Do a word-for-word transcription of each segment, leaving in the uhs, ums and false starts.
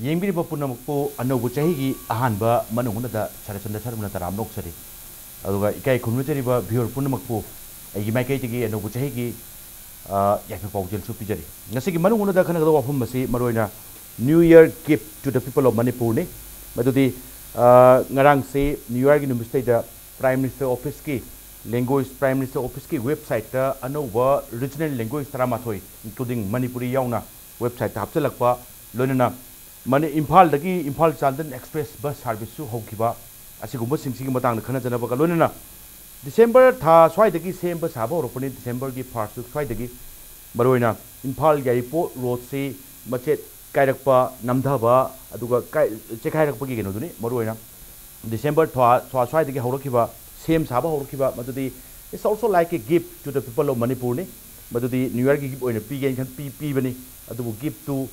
ꯌꯦꯡꯕꯤꯔꯤꯕ ꯄꯨꯝꯅꯃꯛꯄꯨ ꯑꯅꯧꯕ ꯆꯍꯤꯒꯤ ꯑꯍꯥꯟꯕ ꯃꯅꯨꯡ ꯍꯨꯠꯅꯗ ꯁꯔꯆꯟꯗ ꯁꯔꯃꯅ ꯇꯔꯥꯝꯅ ꯑꯣꯛꯆꯔꯤ꯫ ꯑꯗꯨꯒ ꯏꯀꯥꯏ ꯈꯨꯝꯅꯖꯔꯤꯕ viewer ꯄꯨꯝꯅꯃꯛꯄꯨ ꯑꯩꯒꯤ ꯃꯥꯏꯀꯩꯗꯒꯤ ꯑꯅꯧꯕ ꯆꯍꯤꯒꯤ, ꯑ, ꯌꯥꯏꯐ ꯄꯥꯎꯖꯦꯜꯁꯨ ꯄꯤꯖꯔꯤ꯫ ꯉꯁꯤꯒꯤ ꯃꯅꯨꯡ ꯍꯨꯠꯅꯗ ꯈꯟꯅꯒꯗꯕ ꯋꯥꯐꯝ ꯑꯁꯤ ꯃꯔꯨꯑꯣꯏꯅ New Year gift to the people of Manipurꯅꯤ꯫ ꯃꯗꯨꯗꯤ, ꯑ, ꯉꯔꯥꯡꯁꯤ New Yearꯒꯤ ꯅꯨꯃꯤꯠꯁꯤꯗꯩꯗ Prime Minister Officeꯀꯤ language, Prime Minister Officeꯀꯤ websiteꯇ ꯑꯅꯧꯕ regional language ꯇꯔꯥꯃꯥꯊꯣꯏ, including ꯃꯅꯤꯄꯨꯔꯤ ꯌꯥꯎꯅ, websiteꯇ ꯍꯥꯞꯆꯤꯜꯂꯛꯄ, ꯂꯣꯏꯅꯅ ꯃꯅꯤ-, ꯏꯝꯐꯥꯜꯗꯒꯤ ꯏꯝꯐꯥꯜ ꯆꯥꯟꯗꯦꯜ express bus serviceꯁꯨ ꯍꯧꯈꯤꯕ, ꯑꯁꯤꯒꯨꯝꯕꯁꯤꯡꯁꯤꯒꯤ ꯃꯇꯥꯡꯗ ꯈꯟꯅꯖꯅꯕꯒ ꯂꯣꯏꯅꯅ December ꯊꯥ ꯁ꯭ꯋꯥꯏꯗꯒꯤ ꯁꯦꯝꯕ ꯁꯥꯕ ꯍꯧꯔꯛꯄꯅꯤ, Decemberꯒꯤ first week ꯁ꯭ꯋꯥꯏꯗꯒꯤ꯫ ꯃꯔꯨꯑꯣꯏꯅ ꯏꯝꯐꯥꯜ ꯌꯥꯏꯔꯤꯄꯣꯛ roadꯁꯤ ꯃꯆꯦꯠ ꯀꯥꯏꯔꯛꯄ, ꯅꯝꯊꯕ, ꯑꯗꯨꯒ ꯀꯥꯏ-, ꯆꯦꯈꯥꯏꯔꯛꯄꯒꯤ ꯀꯩꯅꯣꯗꯨꯅꯤ ꯃꯔꯨꯑꯣꯏꯅ꯫ December ꯊꯥ, ꯊꯥ ꯁ꯭ꯋꯥꯏꯗꯒꯤ ꯍꯧꯔꯛꯈꯤꯕ, ꯁꯦꯝ ꯁꯥꯕ ꯍꯧꯔꯛꯈꯤꯕ, ꯃꯗꯨꯗꯤ it's also like a gift to the people of Manipurꯅꯤ꯫ ꯃꯗꯨꯗꯤ New Yearꯒꯤ gift ꯑꯣꯏꯅ ꯄꯤꯒꯦꯅ ꯈꯟ-, ꯄꯤ-, ꯄꯤꯕꯅꯤ꯫ ꯑꯗꯨꯕꯨ giftꯇꯨ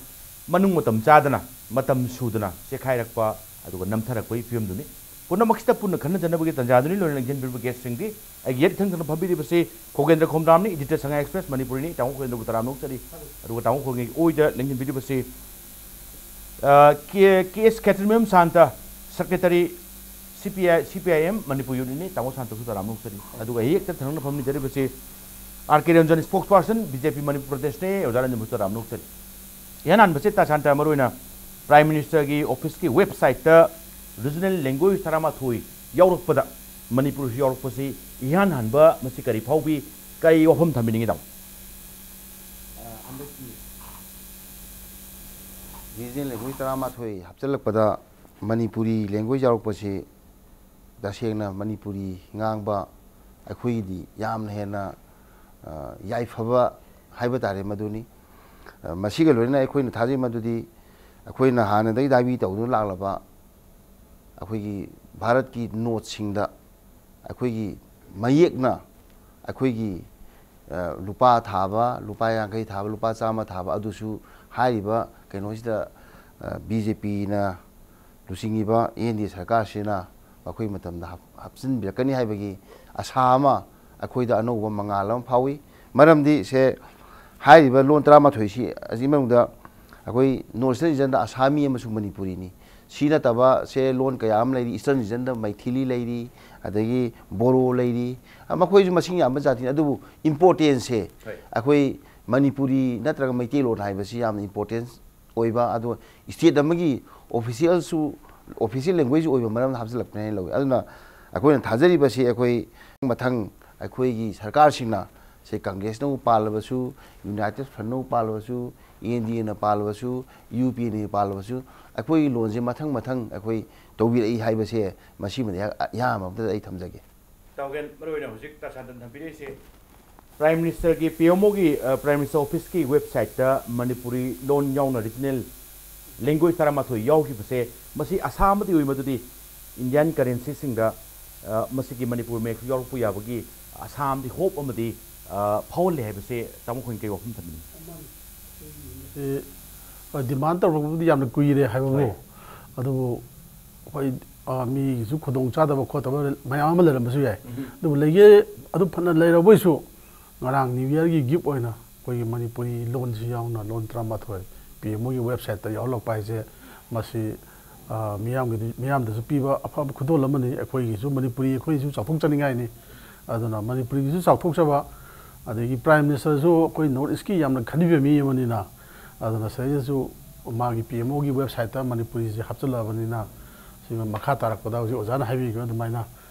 ꯃꯅꯨꯡ ꯃꯇꯝ ꯆꯥꯗꯅ, ꯃꯇꯝ ꯁꯨꯗꯅ ꯆꯦꯈꯥꯏꯔꯛꯄ, ꯑꯗꯨꯒ ꯅꯝꯊꯔꯛꯄꯒꯤ ꯐꯤꯕꯝꯗꯨꯅꯤ꯫ ꯄꯨꯝꯅꯃꯛꯁꯤꯗ ꯄꯨꯟꯅ ꯈꯟꯅꯖꯅꯕꯒꯤ ꯇꯥꯟꯖꯥꯗꯨꯅꯤ꯫ ꯂꯣꯏꯅ ꯂꯦꯡꯁꯤꯟꯕꯤꯔꯤꯕ guestꯁꯤꯡꯗꯤ ꯑꯩꯒꯤ ꯌꯦꯠ ꯏꯊꯪ ꯊꯪꯅ ꯐꯝꯕꯤꯔꯤꯕꯁꯤ ꯈꯣꯒꯦꯟꯗ꯭ꯔ ꯈꯣꯝꯗ꯭ꯔꯥꯝꯅꯤ, editor ꯁꯉꯥꯏ express ꯃꯅꯤꯄꯨꯔꯤꯅꯤ꯫ ꯇꯥꯃꯣ ꯈꯣꯒꯦꯟꯗ꯭ꯔꯕꯨ ꯇꯔꯥꯝꯅ ꯑꯣꯛꯆꯔꯤ꯫ ꯑꯗꯨꯒ ꯇꯥꯃꯣ ꯈꯣꯒꯦꯟꯒꯤ ꯑꯣꯏꯗ ꯂꯦꯡꯁꯤꯟꯕꯤꯔꯤꯕꯁꯤ, ꯑ, ꯀꯦ-, ꯀꯦ ꯑꯦꯁ ꯈꯦꯇ꯭ꯔꯤꯃꯌꯨꯝ ꯁꯥꯟꯇ, secretary, ꯁꯤ ꯄꯤ ꯑꯥꯏ, ꯁꯤ ꯄꯤ ꯑꯥꯏ ꯑꯦꯝ ꯃꯅꯤꯄꯨꯔ unitꯅꯤ꯫ ꯇꯥꯃꯣ ꯁꯥꯟꯇꯁꯨ ꯇꯔꯥꯝꯅ ꯑꯣꯛꯆꯔꯤ꯫ ꯑꯗꯨꯒ ꯍꯦꯛꯇ ꯊꯪꯅꯅ ꯐꯝꯃꯤꯟꯅꯔꯤꯕꯁꯤ ꯑꯥꯔ ꯀꯦ ꯔꯟꯖꯟ, spokesperson, ꯕꯤ ꯖꯦ ꯄꯤ ꯃꯅꯤꯄꯨꯔ ꯄ꯭ꯔꯗꯦꯁꯅꯤ꯫ ꯑꯣꯖꯥ ꯔꯟꯖꯟꯕꯨꯁꯨ ꯇꯔꯥꯝꯅ ꯑꯣꯛꯆꯔꯤ꯫ ꯏꯍꯥꯟ ꯍꯥꯟꯕꯁꯦ ꯇꯥ ꯁꯥꯟꯇ, ꯃꯔꯨꯑꯣꯏꯅ Prime Ministerꯒꯤ officeꯀꯤ websiteꯇ regional language ꯇꯔꯥꯃꯥꯊꯣꯏ ꯌꯥꯎꯔꯛꯄꯗ, ꯃꯅꯤꯄꯨꯔꯁꯨ ꯌꯥꯎꯔꯛꯄꯁꯤ ꯏꯍꯥꯟ ꯍꯥꯟꯕ, ꯃꯁꯤ ꯀꯔꯤ ꯐꯥꯎꯕꯤ, ꯀꯔꯤ ꯋꯥꯐꯝ ꯊꯝꯕꯤꯅꯤꯡꯉꯤ, ꯇꯥꯃꯣ? ꯑ, ꯍꯟꯗꯛꯀꯤ regional language ꯇꯔꯥꯃꯥꯊꯣꯏ ꯍꯥꯞꯆꯤꯜꯂꯛꯄꯗ ꯃꯅꯤꯄꯨꯔꯤ language ꯌꯥꯎꯔꯛꯄꯁꯤ ꯇꯁꯦꯡꯅ ꯃꯅꯤꯄꯨꯔꯤ ꯉꯥꯡꯕ ꯑꯩꯈꯣꯏꯒꯤꯗꯤ ꯌꯥꯝꯅ ꯍꯦꯟꯅ, ꯑ, ꯌꯥꯏꯐꯕ ꯍꯥꯏꯕ ꯇꯥꯔꯦ ꯃꯗꯨꯅꯤ꯫ ꯑ, ꯃꯁꯤꯒ ꯂꯣꯏꯅꯅ ꯑꯩꯈꯣꯏꯅ ꯊꯥꯖꯩ ꯃꯗꯨꯗꯤ ꯑꯩꯈꯣꯏꯅ ꯍꯥꯟꯅꯗꯒꯤ ꯗꯥꯕꯤ ꯇꯧꯗꯨꯅ ꯂꯥꯛꯂꯕ ꯑꯩꯈꯣꯏꯒꯤ ꯚꯥꯔꯠꯀꯤ noteꯁꯤꯡꯗ ꯑꯩꯈꯣꯏꯒꯤ ꯃꯌꯦꯛꯅ ꯑꯩꯈꯣꯏꯒꯤ, ꯑ, ꯂꯨꯄꯥ ꯊꯥꯕ, ꯂꯨꯄꯥ ꯌꯥꯡꯈꯩ ꯊꯥꯕ, ꯂꯨꯄꯥ ꯆꯥꯝꯃ ꯊꯥꯕ ꯑꯗꯨꯁꯨ ꯍꯥꯏꯔꯤꯕ ꯀꯩꯅꯣꯁꯤꯗ, ꯑ, ꯕꯤ ꯖꯦ ꯄꯤꯅ ꯂꯨꯆꯤꯡꯉꯤꯕ ꯑꯦꯟ ꯗꯤ ꯑꯦ ꯁꯔꯀꯥꯔꯁꯤꯅ ꯃꯈꯣꯏ ꯃꯇꯝꯗ ꯍꯥꯞ-, ꯍꯥꯞꯆꯤꯟꯕꯤꯔꯛꯀꯅꯤ ꯍꯥꯏꯕꯒꯤ ꯑꯁꯥ ꯑꯃ ꯑꯩꯈꯣꯏꯗ ꯑꯅꯧꯕ ꯃꯉꯥꯜ ꯑꯃ ꯐꯥꯎꯏ꯫ ꯃꯔꯝꯗꯤ ꯁꯦ ꯍꯥꯏꯔꯤꯕ ꯂꯣꯟ ꯇꯔꯥꯃꯥꯊꯣꯏꯁꯤ ꯑꯁꯤ ꯃꯅꯨꯡꯗ ꯑꯩꯈꯣꯏ ꯅꯣꯔꯠ ꯏꯁꯇꯔꯟ ꯔꯤꯖꯟꯗ ꯑꯁꯥꯃꯤ ꯑꯃꯁꯨꯡ ꯃꯅꯤꯄꯨꯔꯤꯅꯤ꯫ ꯁꯤ ꯅꯠꯇꯕ ꯁꯦ ꯂꯣꯟ ꯀꯌꯥ ꯑꯃ ꯂꯩꯔꯤ꯫ ꯏꯁꯇꯔꯟ ꯔꯤꯖꯟꯗ ꯃꯩꯊꯤꯂꯤ ꯂꯩꯔꯤ, ꯑꯗꯒꯤ ꯕꯣꯔꯣ ꯂꯩꯔꯤ꯫ ꯑ, ꯃꯈꯣꯏꯁꯨ ꯃꯁꯤꯡ ꯌꯥꯝꯕ ꯖꯥꯇꯤꯅꯤ꯫ ꯑꯗꯨꯕꯨ ꯏꯝꯄꯣꯔꯇꯦꯟꯁꯁꯦ ꯍꯣꯏ꯫ ꯑꯩꯈꯣꯏ ꯃꯅꯤꯄꯨꯔꯤ ꯅꯠꯇ꯭ꯔꯒ ꯃꯩꯇꯩꯂꯣꯟ ꯍꯥꯏꯕꯁꯤ ꯌꯥꯝꯅ ꯏꯝꯄꯣꯔꯇꯦꯟꯁ ꯑꯣꯏꯕ, ꯑꯗꯣ ꯁ꯭ꯇꯦꯠ ꯑꯃꯒꯤ ꯑꯣꯐꯤꯁꯤꯌꯦꯜꯁꯨ, ꯑꯣꯐꯤꯁꯤꯌꯦꯜ ꯂꯦꯡꯒ꯭ꯋꯦꯖ ꯑꯣꯏꯕ ꯃꯔꯝꯅ ꯍꯥꯞꯆꯤꯜꯂꯛꯄꯅꯦ ꯍꯥꯏꯅ ꯂꯧꯏ꯫ ꯑꯗꯨꯅ ꯑꯩꯈꯣꯏꯅ ꯊꯥꯖꯔꯤꯕꯁꯤ ꯑꯩꯈꯣꯏ ꯃꯊꯪ ꯑꯩꯈꯣꯏꯒꯤ ꯁꯔꯀꯥꯔꯁꯤꯡꯅ, ꯁꯦ ꯀꯪꯒ꯭ꯔꯦꯁꯅꯕꯨ ꯄꯥꯜꯂꯕꯁꯨ, ꯌꯨꯅꯥꯏꯇꯦꯗ ꯐ꯭ꯔꯟꯠꯅꯕꯨ ꯄꯥꯜꯂꯕꯁꯨ, ꯑꯦꯟ ꯗꯤ ꯑꯦꯅ ꯄꯥꯜꯂꯕꯁꯨ, ꯌꯨ ꯄꯤ ꯑꯦꯅ ꯄꯥꯜꯂꯕꯁꯨ, ꯑꯩꯈꯣꯏꯒꯤ ꯂꯣꯟꯁꯦ ꯃꯊꯪ ꯃꯊꯪ ꯑꯩꯈꯣꯏ ꯇꯧꯕꯤꯔꯛꯏ ꯍꯥꯏꯕꯁꯦ ꯃꯁꯤꯃꯗꯤ ꯑꯩꯍꯥ-, ꯑꯍꯥꯟꯕ ꯑꯃꯗ ꯑꯩ ꯊꯝꯖꯒꯦ꯫ ꯇꯥꯎꯒꯦꯟ, ꯃꯔꯨꯑꯣꯏꯅ ꯍꯧꯖꯤꯛ ꯇꯥ ꯁꯥꯟꯇꯟ ꯊꯝꯕꯤꯔꯛꯏꯁꯦ ꯄ꯭ꯔꯥꯏꯝ ꯃꯤꯅꯤꯁꯇꯔꯒꯤ, ꯄꯤ ꯑꯦꯝ ꯑꯣꯒꯤ, ꯑ, ꯄ꯭ꯔꯥꯏꯝ ꯃꯤꯅꯤꯁꯇꯔ ꯑꯣꯐꯤꯁꯀꯤ ꯋꯦꯕꯁꯥꯏꯠꯇ ꯃꯅꯤꯄꯨꯔꯤ ꯂꯣꯟ ꯌꯥꯎꯅ ꯔꯤꯖꯅꯦꯜ ꯂꯦꯡꯒ꯭ꯋꯦꯖ ꯇꯔꯥꯃꯥꯊꯣꯏ ꯌꯥꯎꯈꯤꯕꯁꯦ, ꯃꯁꯤ ꯑꯁꯥ ꯑꯃꯗꯤ ꯑꯣꯏ, ꯃꯗꯨꯗꯤ ꯏꯟꯗꯤꯌꯥꯟ ꯀꯔꯦꯟꯁꯤꯁꯤꯡꯗ, ꯑ, ꯃꯁꯤꯒꯤ ꯃꯅꯤꯄꯨꯔ ꯃꯌꯦꯛꯁꯨ ꯌꯥꯎꯔꯛꯄ ꯌꯥꯕꯒꯤ ꯑꯁꯥ ꯑꯃꯗꯤ, ꯍꯣꯞ ꯑꯃꯗꯤ, ꯑ, ꯐꯥꯎꯍꯜꯂꯦ ꯍꯥꯏꯕꯁꯦ ꯇꯥꯃꯣ ꯈꯣꯏꯅ ꯀꯩ ꯋꯥꯐꯝ ꯊꯝꯕꯤꯅꯤꯡꯉꯤ? ꯁꯤ, ꯑ, ꯗꯤꯃꯥꯟ ꯇꯧꯔꯛꯄꯕꯨꯗꯤ ꯌꯥꯝꯅ ꯀꯨꯏꯔꯦ ꯍꯥꯏꯕꯕꯨ, ꯍꯣꯏ꯫ ꯑꯗꯨꯕꯨ ꯑꯩꯈꯣꯏ, ꯑ, ꯃꯤꯒꯤꯁꯨ ꯈꯨꯗꯣꯡ ꯆꯥꯗꯕ ꯈꯣꯠꯇꯕ ꯃꯌꯥꯝ ꯑꯃ ꯂꯩꯔꯝꯕꯁꯨ ꯌꯥꯏ꯫ ꯎꯝ꯫ ꯑꯗꯨꯕꯨ ꯂꯩꯒꯦ, ꯑꯗꯨ ꯐꯅ ꯂꯩꯔꯕꯣꯏꯁꯨ, ꯉꯔꯥꯡ ꯅ꯭ꯌꯨ ꯌꯔꯒꯤ ꯒꯤꯐ ꯑꯣꯏꯅ ꯑꯩꯈꯣꯏꯒꯤ ꯃꯅꯤꯄꯨꯔꯤ ꯂꯣꯟꯁꯤ ꯌꯥꯎꯅ ꯂꯣꯟ ꯇꯔꯥꯃꯥꯊꯣꯏ ꯄꯤ ꯑꯦꯝ ꯑꯣꯒꯤ ꯋꯦꯕꯁꯥꯏꯠꯇ ꯌꯥꯎꯍꯜꯂꯛꯄ ꯍꯥꯏꯁꯦ, ꯃꯁꯤ, ꯑ, ꯃꯤꯌꯥꯝꯒꯤꯗꯤ, ꯃꯤꯌꯥꯝꯗꯁꯨ ꯄꯤꯕ ꯑꯐꯕ ꯈꯨꯗꯣꯜ ꯑꯃꯅꯤ꯫ ꯑꯩꯈꯣꯏꯒꯤꯁꯨ, ꯃꯅꯤꯄꯨꯔꯤ ꯑꯩꯈꯣꯏꯒꯤꯁꯨ ꯆꯥꯎꯊꯣꯛꯆꯅꯤꯡꯉꯥꯏꯅꯤ꯫ ꯑꯗꯨꯅ ꯃꯅꯤꯄꯨꯔꯤꯒꯤꯁꯨ ꯆꯥꯎꯊꯣꯛꯆꯕ, ꯑꯗꯒꯤ ꯄ꯭ꯔꯥꯏꯝ ꯃꯤꯅꯤꯁꯇꯔꯁꯨ ꯑꯩꯈꯣꯏ ꯅꯣꯔꯠ ꯏꯁꯀꯤ ꯌꯥꯝꯅ ꯈꯟꯕꯤꯕ ꯃꯤ ꯑꯃꯅꯤꯅ, ꯑꯗꯨꯅ ꯁꯤꯗꯩꯗꯁꯨ ꯃꯥꯒꯤ ꯄꯤ ꯑꯦꯝ ꯑꯣꯒꯤ ꯋꯦꯕꯁꯥꯏꯠꯇ ꯃꯅꯤꯄꯨꯔꯤꯁꯦ ꯍꯥꯞꯆꯤꯜꯂꯛꯑꯕꯅꯤꯅ, ꯁꯤ ꯃꯈꯥ ꯇꯥꯔꯛꯄꯗ ꯍꯧꯖꯤꯛ ꯑꯣꯖꯥꯅ ꯍꯥꯏꯕꯤꯈꯤꯕ ꯑꯗꯨꯃꯥꯏꯅ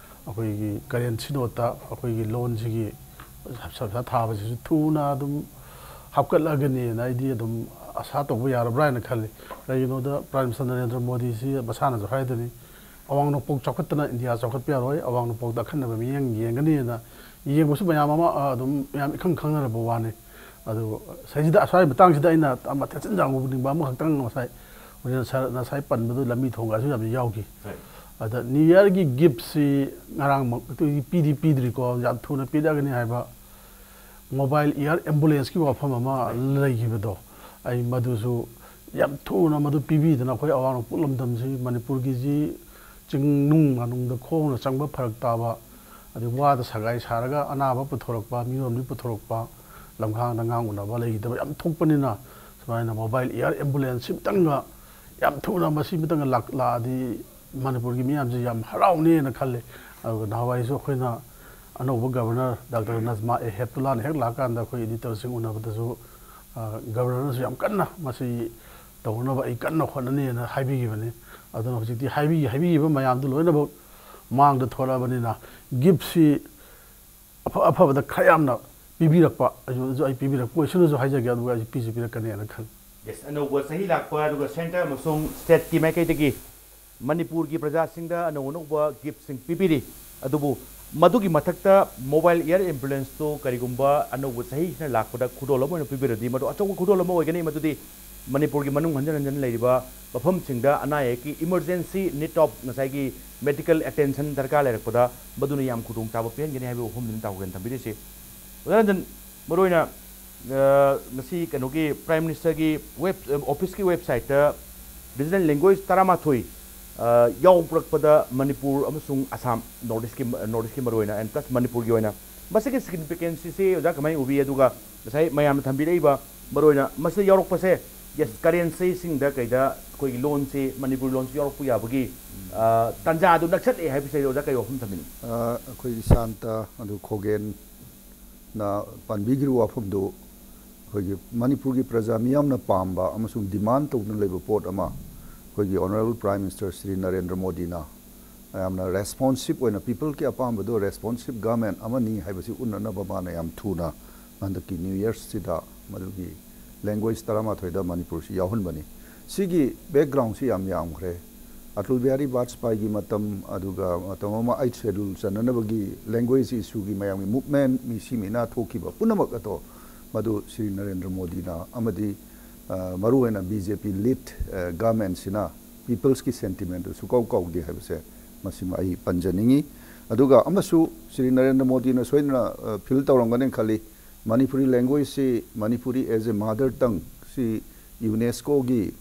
ꯑꯩꯈꯣꯏꯒꯤ ꯀꯔꯦꯟꯁꯤ ꯅꯣꯠꯇ ꯑꯩꯈꯣꯏꯒꯤ ꯂꯣꯟꯁꯤꯒꯤ ꯁꯞ-, ꯁꯞꯁꯤꯗ ꯊꯥꯕꯁꯤꯁꯨ ꯊꯨꯅ ꯑꯗꯨꯝ ꯍꯥꯞꯀꯠꯂꯒꯅꯤꯅ ꯑꯩꯗꯤ ꯑꯗꯨꯝ ꯑꯁꯥ ꯇꯧꯕ ꯌꯥꯔꯕ꯭ꯔꯥ ꯍꯥꯏꯅ ꯈꯜꯂꯤ꯫ ꯀꯩꯒꯤꯅꯣꯗ ꯄ꯭ꯔꯥꯏꯝ ꯃꯤꯅꯤꯁꯇꯔ ꯅꯔꯦꯟꯗ꯭ꯔ ꯃꯣꯗꯤꯁꯤ ꯃꯁꯥꯅꯁꯨ ꯍꯥꯏꯗꯨꯅꯤ, "ꯑꯋꯥꯡ ꯅꯣꯡꯄꯣꯛ ꯆꯥꯎꯈꯠꯇꯅ ꯏꯟꯗꯤꯌꯥ ꯆꯥꯎꯈꯠꯄ ꯌꯥꯔꯣꯏ, ꯑꯋꯥꯡ ꯅꯣꯡꯄꯣꯛꯇ ꯑꯈꯟꯅꯕ ꯃꯤꯠꯌꯦꯡ ꯌꯦꯡꯒꯅꯤꯅ" ꯌꯦꯡꯕꯁꯨ ꯃꯌꯥꯝ ꯑꯃ, ꯑ, ꯑꯗꯨꯝ ꯃꯌꯥꯝ ꯏꯈꯪ ꯈꯪꯅꯔꯕ ꯋꯥꯅꯤ꯫ ꯑꯗꯨ ꯁꯤꯗꯩꯁꯤꯗ ꯑꯁ꯭ꯋꯥꯏ ꯃꯇꯥꯡꯁꯤꯗ ꯑꯩꯅ ꯑꯃ ꯊꯦꯠꯆꯤꯟ ꯆꯥꯡꯍꯧꯅꯤꯡꯕ ꯑꯃꯈꯛꯇꯪ ꯉꯁꯥꯏ ꯑꯣꯖꯥ ꯁꯥꯔꯅ ꯉꯁꯥꯏ ꯄꯟꯕꯗꯨ ꯂꯝꯕꯤ ꯊꯣꯡꯒꯁꯨ ꯌꯥꯝ ꯌꯥꯎꯈꯤ꯫ ꯍꯣꯏ꯫ ꯑꯗ ꯅ꯭ꯌꯨ ꯌꯔꯒꯤ ꯒꯤꯐꯁꯤ ꯉꯔꯥꯡꯃꯛ ꯄꯤꯗꯤ ꯄꯤꯗ꯭ꯔꯤꯀꯣ, ꯌꯥꯝ ꯊꯨꯅ ꯄꯤꯔꯛꯑꯒꯅꯤ ꯍꯥꯏꯕ ꯃꯣꯕꯥꯏꯜ ꯏꯌꯥꯔ ꯑꯦꯝꯕꯨꯂꯦꯟꯁꯀꯤ ꯋꯥꯐꯝ ꯑꯃ ꯂꯩꯈꯤꯕꯗꯣ, ꯑꯩ ꯃꯗꯨꯁꯨ ꯌꯥꯝ ꯊꯨꯅ ꯃꯗꯨ ꯄꯤꯕꯤꯗꯅ ꯑꯩꯈꯣꯏ ꯑꯋꯥꯡ ꯅꯣꯡꯄꯣꯛ ꯂꯝꯗꯝꯁꯤ, ꯃꯅꯤꯄꯨꯔꯒꯤꯁꯤ ꯆꯤꯡ ꯅꯨꯡ ꯃꯅꯨꯡꯗ ꯈꯣꯡꯅ ꯆꯪꯕ ꯐꯔꯛ ꯇꯥꯕ, ꯑꯗꯩ ꯋꯥꯗ ꯁꯒꯥꯏ ꯁꯥꯔꯒ ꯑꯅꯥꯕ ꯄꯨꯊꯣꯔꯛꯄ, ꯃꯤꯔꯣꯟꯕꯤ ꯄꯨꯊꯣꯔꯛꯄ, ꯂꯝꯈꯥꯡꯗ ꯉꯥꯡ ꯎꯅꯕ ꯂꯩꯈꯤꯗꯕ ꯌꯥꯝ ꯊꯣꯛꯄꯅꯤꯅ, ꯁꯨꯃꯥꯏꯅ ꯃꯣꯕꯥꯏꯜ ꯏꯌꯥꯔ ꯑꯦꯝꯕꯨꯂꯦꯟꯁ ꯁꯤꯃꯇꯪꯒ ꯌꯥꯝ ꯊꯨꯅ ꯃꯁꯤꯃꯇꯪꯒ ꯂꯥꯛ-, ꯂꯥꯛꯑꯗꯤ ꯃꯅꯤꯄꯨꯔꯒꯤ ꯃꯤꯌꯥꯝꯁꯦ ꯌꯥꯝ ꯍꯔꯥꯎꯅꯦꯅ ꯈꯜꯂꯦ꯫ ꯑꯗꯨꯒ ꯅꯍꯥꯟꯋꯥꯏꯁꯨ ꯑꯩꯈꯣꯏꯅ ꯑꯅꯧꯕ ꯒꯕꯔꯅꯔ ꯗꯥꯛꯇꯔ ꯅꯖꯃꯥ ꯑꯦ ꯍꯦꯞꯇꯨꯂꯥꯅ ꯍꯦꯛ ꯂꯥꯛꯑꯀꯥꯟꯗ ꯑꯩꯈꯣꯏ ꯏꯗꯤꯇꯔꯁꯤꯡ ꯎꯅꯕꯗꯁꯨ, ꯑ, ꯒꯕꯔꯅꯔꯅꯁꯨ ꯌꯥꯝ ꯀꯟꯅ ꯃꯁꯤ ꯇꯧꯅꯕ ꯑꯩ ꯀꯟꯅ ꯍꯣꯠꯅꯅꯤꯅ ꯍꯥꯏꯕꯤꯈꯤꯕꯅꯤ꯫ ꯑꯗꯨꯅ ꯍꯧꯖꯤꯛꯇꯤ ꯍꯥꯏꯕꯤ-, ꯍꯥꯏꯕꯤꯈꯤꯕ ꯃꯌꯥꯝꯗꯨ ꯂꯣꯏꯅꯃꯛ ꯃꯥꯡꯗ ꯊꯣꯛꯂꯛꯑꯕꯅꯤꯅ ꯒꯤꯐꯁꯤ ꯑꯐ-, ꯑꯐꯕꯗ ꯈꯔ ꯌꯥꯝꯅ ꯄꯤꯕꯤꯔꯛꯄ, ꯑꯩꯁꯨ, ꯑꯩꯁꯨ ꯑꯩ ꯄꯤꯕꯤꯔꯛꯄ ꯑꯣꯏꯁꯅꯨꯁꯨ ꯍꯥꯏꯖꯒꯦ, ꯑꯗꯨꯒ ꯑꯩꯁꯨ ꯄꯤꯁꯨ ꯄꯤꯔꯛꯀꯅꯦꯅ ꯈꯜꯂꯤ꯫ ꯌꯦꯁ, ꯑꯅꯧꯕ ꯆꯍꯤ ꯂꯥꯛꯄ ꯑꯗꯨꯒ ꯁꯦꯟꯇꯔ ꯑꯃꯁꯨꯡ ꯁ꯭ꯇꯦꯠꯀꯤ ꯃꯥꯏꯀꯩꯗꯒꯤ ꯃꯅꯤꯄꯨꯔꯒꯤ ꯄ꯭ꯔꯖꯥꯁꯤꯡꯗ ꯑꯅꯧ ꯑꯅꯧꯕ ꯒꯤꯐꯁꯤꯡ ꯄꯤꯕꯤꯔꯤ꯫ ꯑꯗꯨꯕꯨ ꯃꯗꯨꯒꯤ ꯃꯊꯛꯇ ꯃꯣꯕꯥꯏꯜ ꯏꯌꯥꯔ ꯑꯦꯝꯕꯨꯂꯦꯟꯁꯇꯨ ꯀꯔꯤꯒꯨꯝꯕ ꯑꯅꯧꯕ ꯆꯍꯤꯁꯤꯅ ꯂꯥꯛꯄꯗ ꯈꯨꯗꯣꯜ ꯑꯃ ꯑꯣꯏꯅ ꯄꯤꯕꯤꯔꯗꯤ ꯃꯗꯨ ꯑꯆꯧꯕ ꯈꯨꯗꯣꯜ ꯑꯃ ꯑꯣꯏꯒꯅꯤ꯫ ꯃꯗꯨꯗꯤ ꯃꯅꯤꯄꯨꯔꯒꯤ ꯃꯅꯨꯡ ꯍꯟꯖꯤꯟ ꯍꯟꯖꯤꯟ ꯂꯩꯔꯤꯕ ꯃꯐꯝꯁꯤꯡꯗ ꯑꯅꯥ ꯑꯌꯦꯛꯀꯤ ꯏꯃꯔꯖꯦꯟꯁꯤ ꯅꯤꯗ ꯑꯣꯐ ꯉꯁꯥꯏꯒꯤ ꯃꯦꯗꯤꯀꯦꯜ ꯑꯦꯇꯦꯟꯁꯟ ꯗꯔꯀꯥꯔ ꯂꯩꯔꯛꯄꯗ ꯃꯗꯨꯅ ꯌꯥꯝ ꯈꯨꯗꯣꯡꯆꯥꯕ ꯄꯤꯍꯟꯒꯅꯤ ꯍꯥꯏꯕ ꯋꯥꯐꯝꯗꯨꯅꯤ ꯇꯥꯎꯒꯦꯅ ꯊꯝꯕꯤꯔꯤꯁꯤ꯫ ꯑꯣꯖꯥ ꯔꯟꯖꯟ, ꯃꯔꯨꯑꯣꯏꯅ, ꯑ, ꯉꯁꯤ ꯀꯩꯅꯣꯒꯤ ꯄ꯭ꯔꯥꯏꯝ ꯃꯤꯅꯤꯁꯇꯔꯒꯤ ꯋꯦꯕ, ꯑꯣꯐꯤꯁꯀꯤ ꯋꯦꯕꯁꯥꯏꯠꯇ ꯔꯤꯖꯅꯦꯜ ꯂꯦꯡꯒ꯭ꯋꯦꯖ ꯇꯔꯥꯃꯥꯊꯣꯏ, ꯑ, ꯌꯥꯎꯔꯛꯄꯗ ꯃꯅꯤꯄꯨꯔ ꯑꯃꯁꯨꯡ ꯑꯁꯥꯝ, ꯅꯣꯔꯠ ꯏꯁꯀꯤ, ꯅꯣꯔꯠ ꯏꯁꯀꯤ ꯃꯔꯨꯑꯣꯏꯅ and plus ꯃꯅꯤꯄꯨꯔꯒꯤ ꯑꯣꯏꯅ ꯃꯁꯤꯒꯤ ꯁꯤꯒꯅꯤꯐꯤꯀꯦꯟꯁꯤꯁꯤ ꯑꯣꯖꯥ ꯀꯃꯥꯏꯅ ꯎꯕꯤ? ꯑꯗꯨꯒ ꯉꯁꯥꯏ ꯃꯌꯥꯝꯅ ꯊꯝꯕꯤꯔꯛꯏꯕ ꯃꯔꯨꯑꯣꯏꯅ ꯃꯁꯤꯗ ꯌꯥꯎꯔꯛꯄꯁꯦ, ꯌꯦꯁ, ꯀꯔꯦꯟꯁꯤꯁꯤꯡꯗ ꯀꯩꯗ ꯑꯩꯈꯣꯏꯒꯤ ꯂꯣꯟꯁꯤ, ꯃꯅꯤꯄꯨꯔꯤ ꯂꯣꯟꯁꯤ ꯌꯥꯎꯔꯛꯄ ꯌꯥꯕꯒꯤ, ꯑ, ꯇꯥꯟꯖꯥꯗꯨ ꯅꯛꯁꯜꯂꯛꯑꯦ ꯍꯥꯏꯕꯁꯤꯗ ꯑꯣꯖꯥ ꯀꯔꯤ ꯋꯥꯐꯝ ꯊꯝꯕꯤꯅꯤ? ꯑ, ꯑꯩꯈꯣꯏ ꯏꯁꯥꯟꯇ ꯑꯗꯨ ꯈꯣꯒꯦꯟꯅ ꯄꯟꯕꯤꯈ꯭ꯔꯤꯕ ꯋꯥꯐꯝꯗꯨ ꯑꯩꯈꯣꯏꯒꯤ ꯃꯅꯤꯄꯨꯔꯒꯤ ꯄ꯭ꯔꯖꯥ ꯃꯤꯌꯥꯝꯅ ꯄꯥꯝꯕ ꯑꯃꯁꯨꯡ ꯗꯤꯃꯥꯟ ꯇꯧꯗꯨꯅ ꯂꯩꯕ ꯄꯣꯠ ꯑꯃ ꯑꯩꯈꯣꯏꯒꯤ honourable prime minister Shri Narendra ꯃꯣꯗꯤꯅ ꯌꯥꯝꯅ ꯔꯦꯁꯄꯣꯟꯁꯤꯞ ꯑꯣꯏꯅ ꯄꯤꯄꯜꯒꯤ ꯑꯄꯥꯝꯕꯗꯣ ꯔꯦꯁꯄꯣꯟꯁꯤꯞ ꯒꯃꯦꯟ ꯑꯃꯅꯤ ꯍꯥꯏꯕꯁꯤ ꯎꯠꯅꯅꯕ ꯃꯥꯅ ꯌꯥꯝ ꯊꯨꯅ ꯍꯟꯗꯛꯀꯤ ꯅ꯭ꯌꯨ ꯌꯔꯁꯤꯗ ꯃꯗꯨꯒꯤ ꯂꯦꯡꯒ꯭ꯋꯦꯖ ꯇꯔꯥꯃꯥꯊꯣꯏꯗ ꯃꯅꯤꯄꯨꯔꯁꯤ ꯌꯥꯎꯍꯟꯕꯅꯤ꯫ ꯁꯤꯒꯤ ꯕꯦꯛꯒ꯭ꯔꯥꯎꯟꯁꯤ ꯌꯥꯝ ꯌꯥꯝꯈ꯭ꯔꯦ꯫ ꯑꯇꯜ ꯕꯤꯍꯥꯔꯤ ꯕꯥꯖꯄꯥꯏꯒꯤ ꯃꯇꯝ, ꯑꯗꯨꯒ ꯃꯇꯝ ꯑꯃ ꯑꯩꯠ ꯁꯦꯗꯨꯜ ꯆꯟꯅꯅꯕꯒꯤ ꯂꯦꯡꯒ꯭ꯋꯦꯖ ꯏꯁꯨꯒꯤ ꯃꯌꯥꯝꯒꯤ ꯃꯨꯚꯃꯦꯟ, ꯃꯤ ꯁꯤ ꯃꯤꯅꯥ ꯊꯣꯛꯈꯤꯕ ꯄꯨꯝꯅꯃꯛ ꯑꯗꯣ ꯃꯗꯨ ꯁ꯭ꯔꯤ ꯅꯔꯦꯟꯗ꯭ꯔ ꯃꯣꯗꯤꯅ ꯑꯃꯗꯤ, ꯑ, ꯃꯔꯨꯑꯣꯏꯅ ꯕꯤ ꯖꯦ ꯄꯤ ꯂꯤꯗ, ꯑ, ꯒꯃꯦꯟꯁꯤꯅ ꯄꯤꯄꯜꯁꯀꯤ ꯁꯦꯟꯇꯤꯃꯦꯟꯗꯨ ꯁꯨꯀꯥꯎ ꯀꯥꯎꯗꯦ ꯍꯥꯏꯕꯁꯦ ꯃꯁꯤꯃ ꯑꯩ ꯄꯟꯖꯅꯤꯡꯏ꯫ ꯑꯗꯨꯒ ꯑꯃꯁꯨ ꯁ꯭ꯔꯤ ꯅꯔꯦꯟꯗ꯭ꯔ ꯃꯣꯗꯤꯅ ꯁꯣꯏꯗꯅ, ꯑ, ꯐꯤꯜ ꯇꯧꯔꯝꯒꯅꯤ ꯈꯜꯂꯤ, Manipuri ꯂꯦꯡꯒ꯭ꯋꯦꯖꯁꯤ, Manipuri as a mother tongue ꯁꯤ ꯌꯨꯅꯦꯁꯀꯣꯒꯤ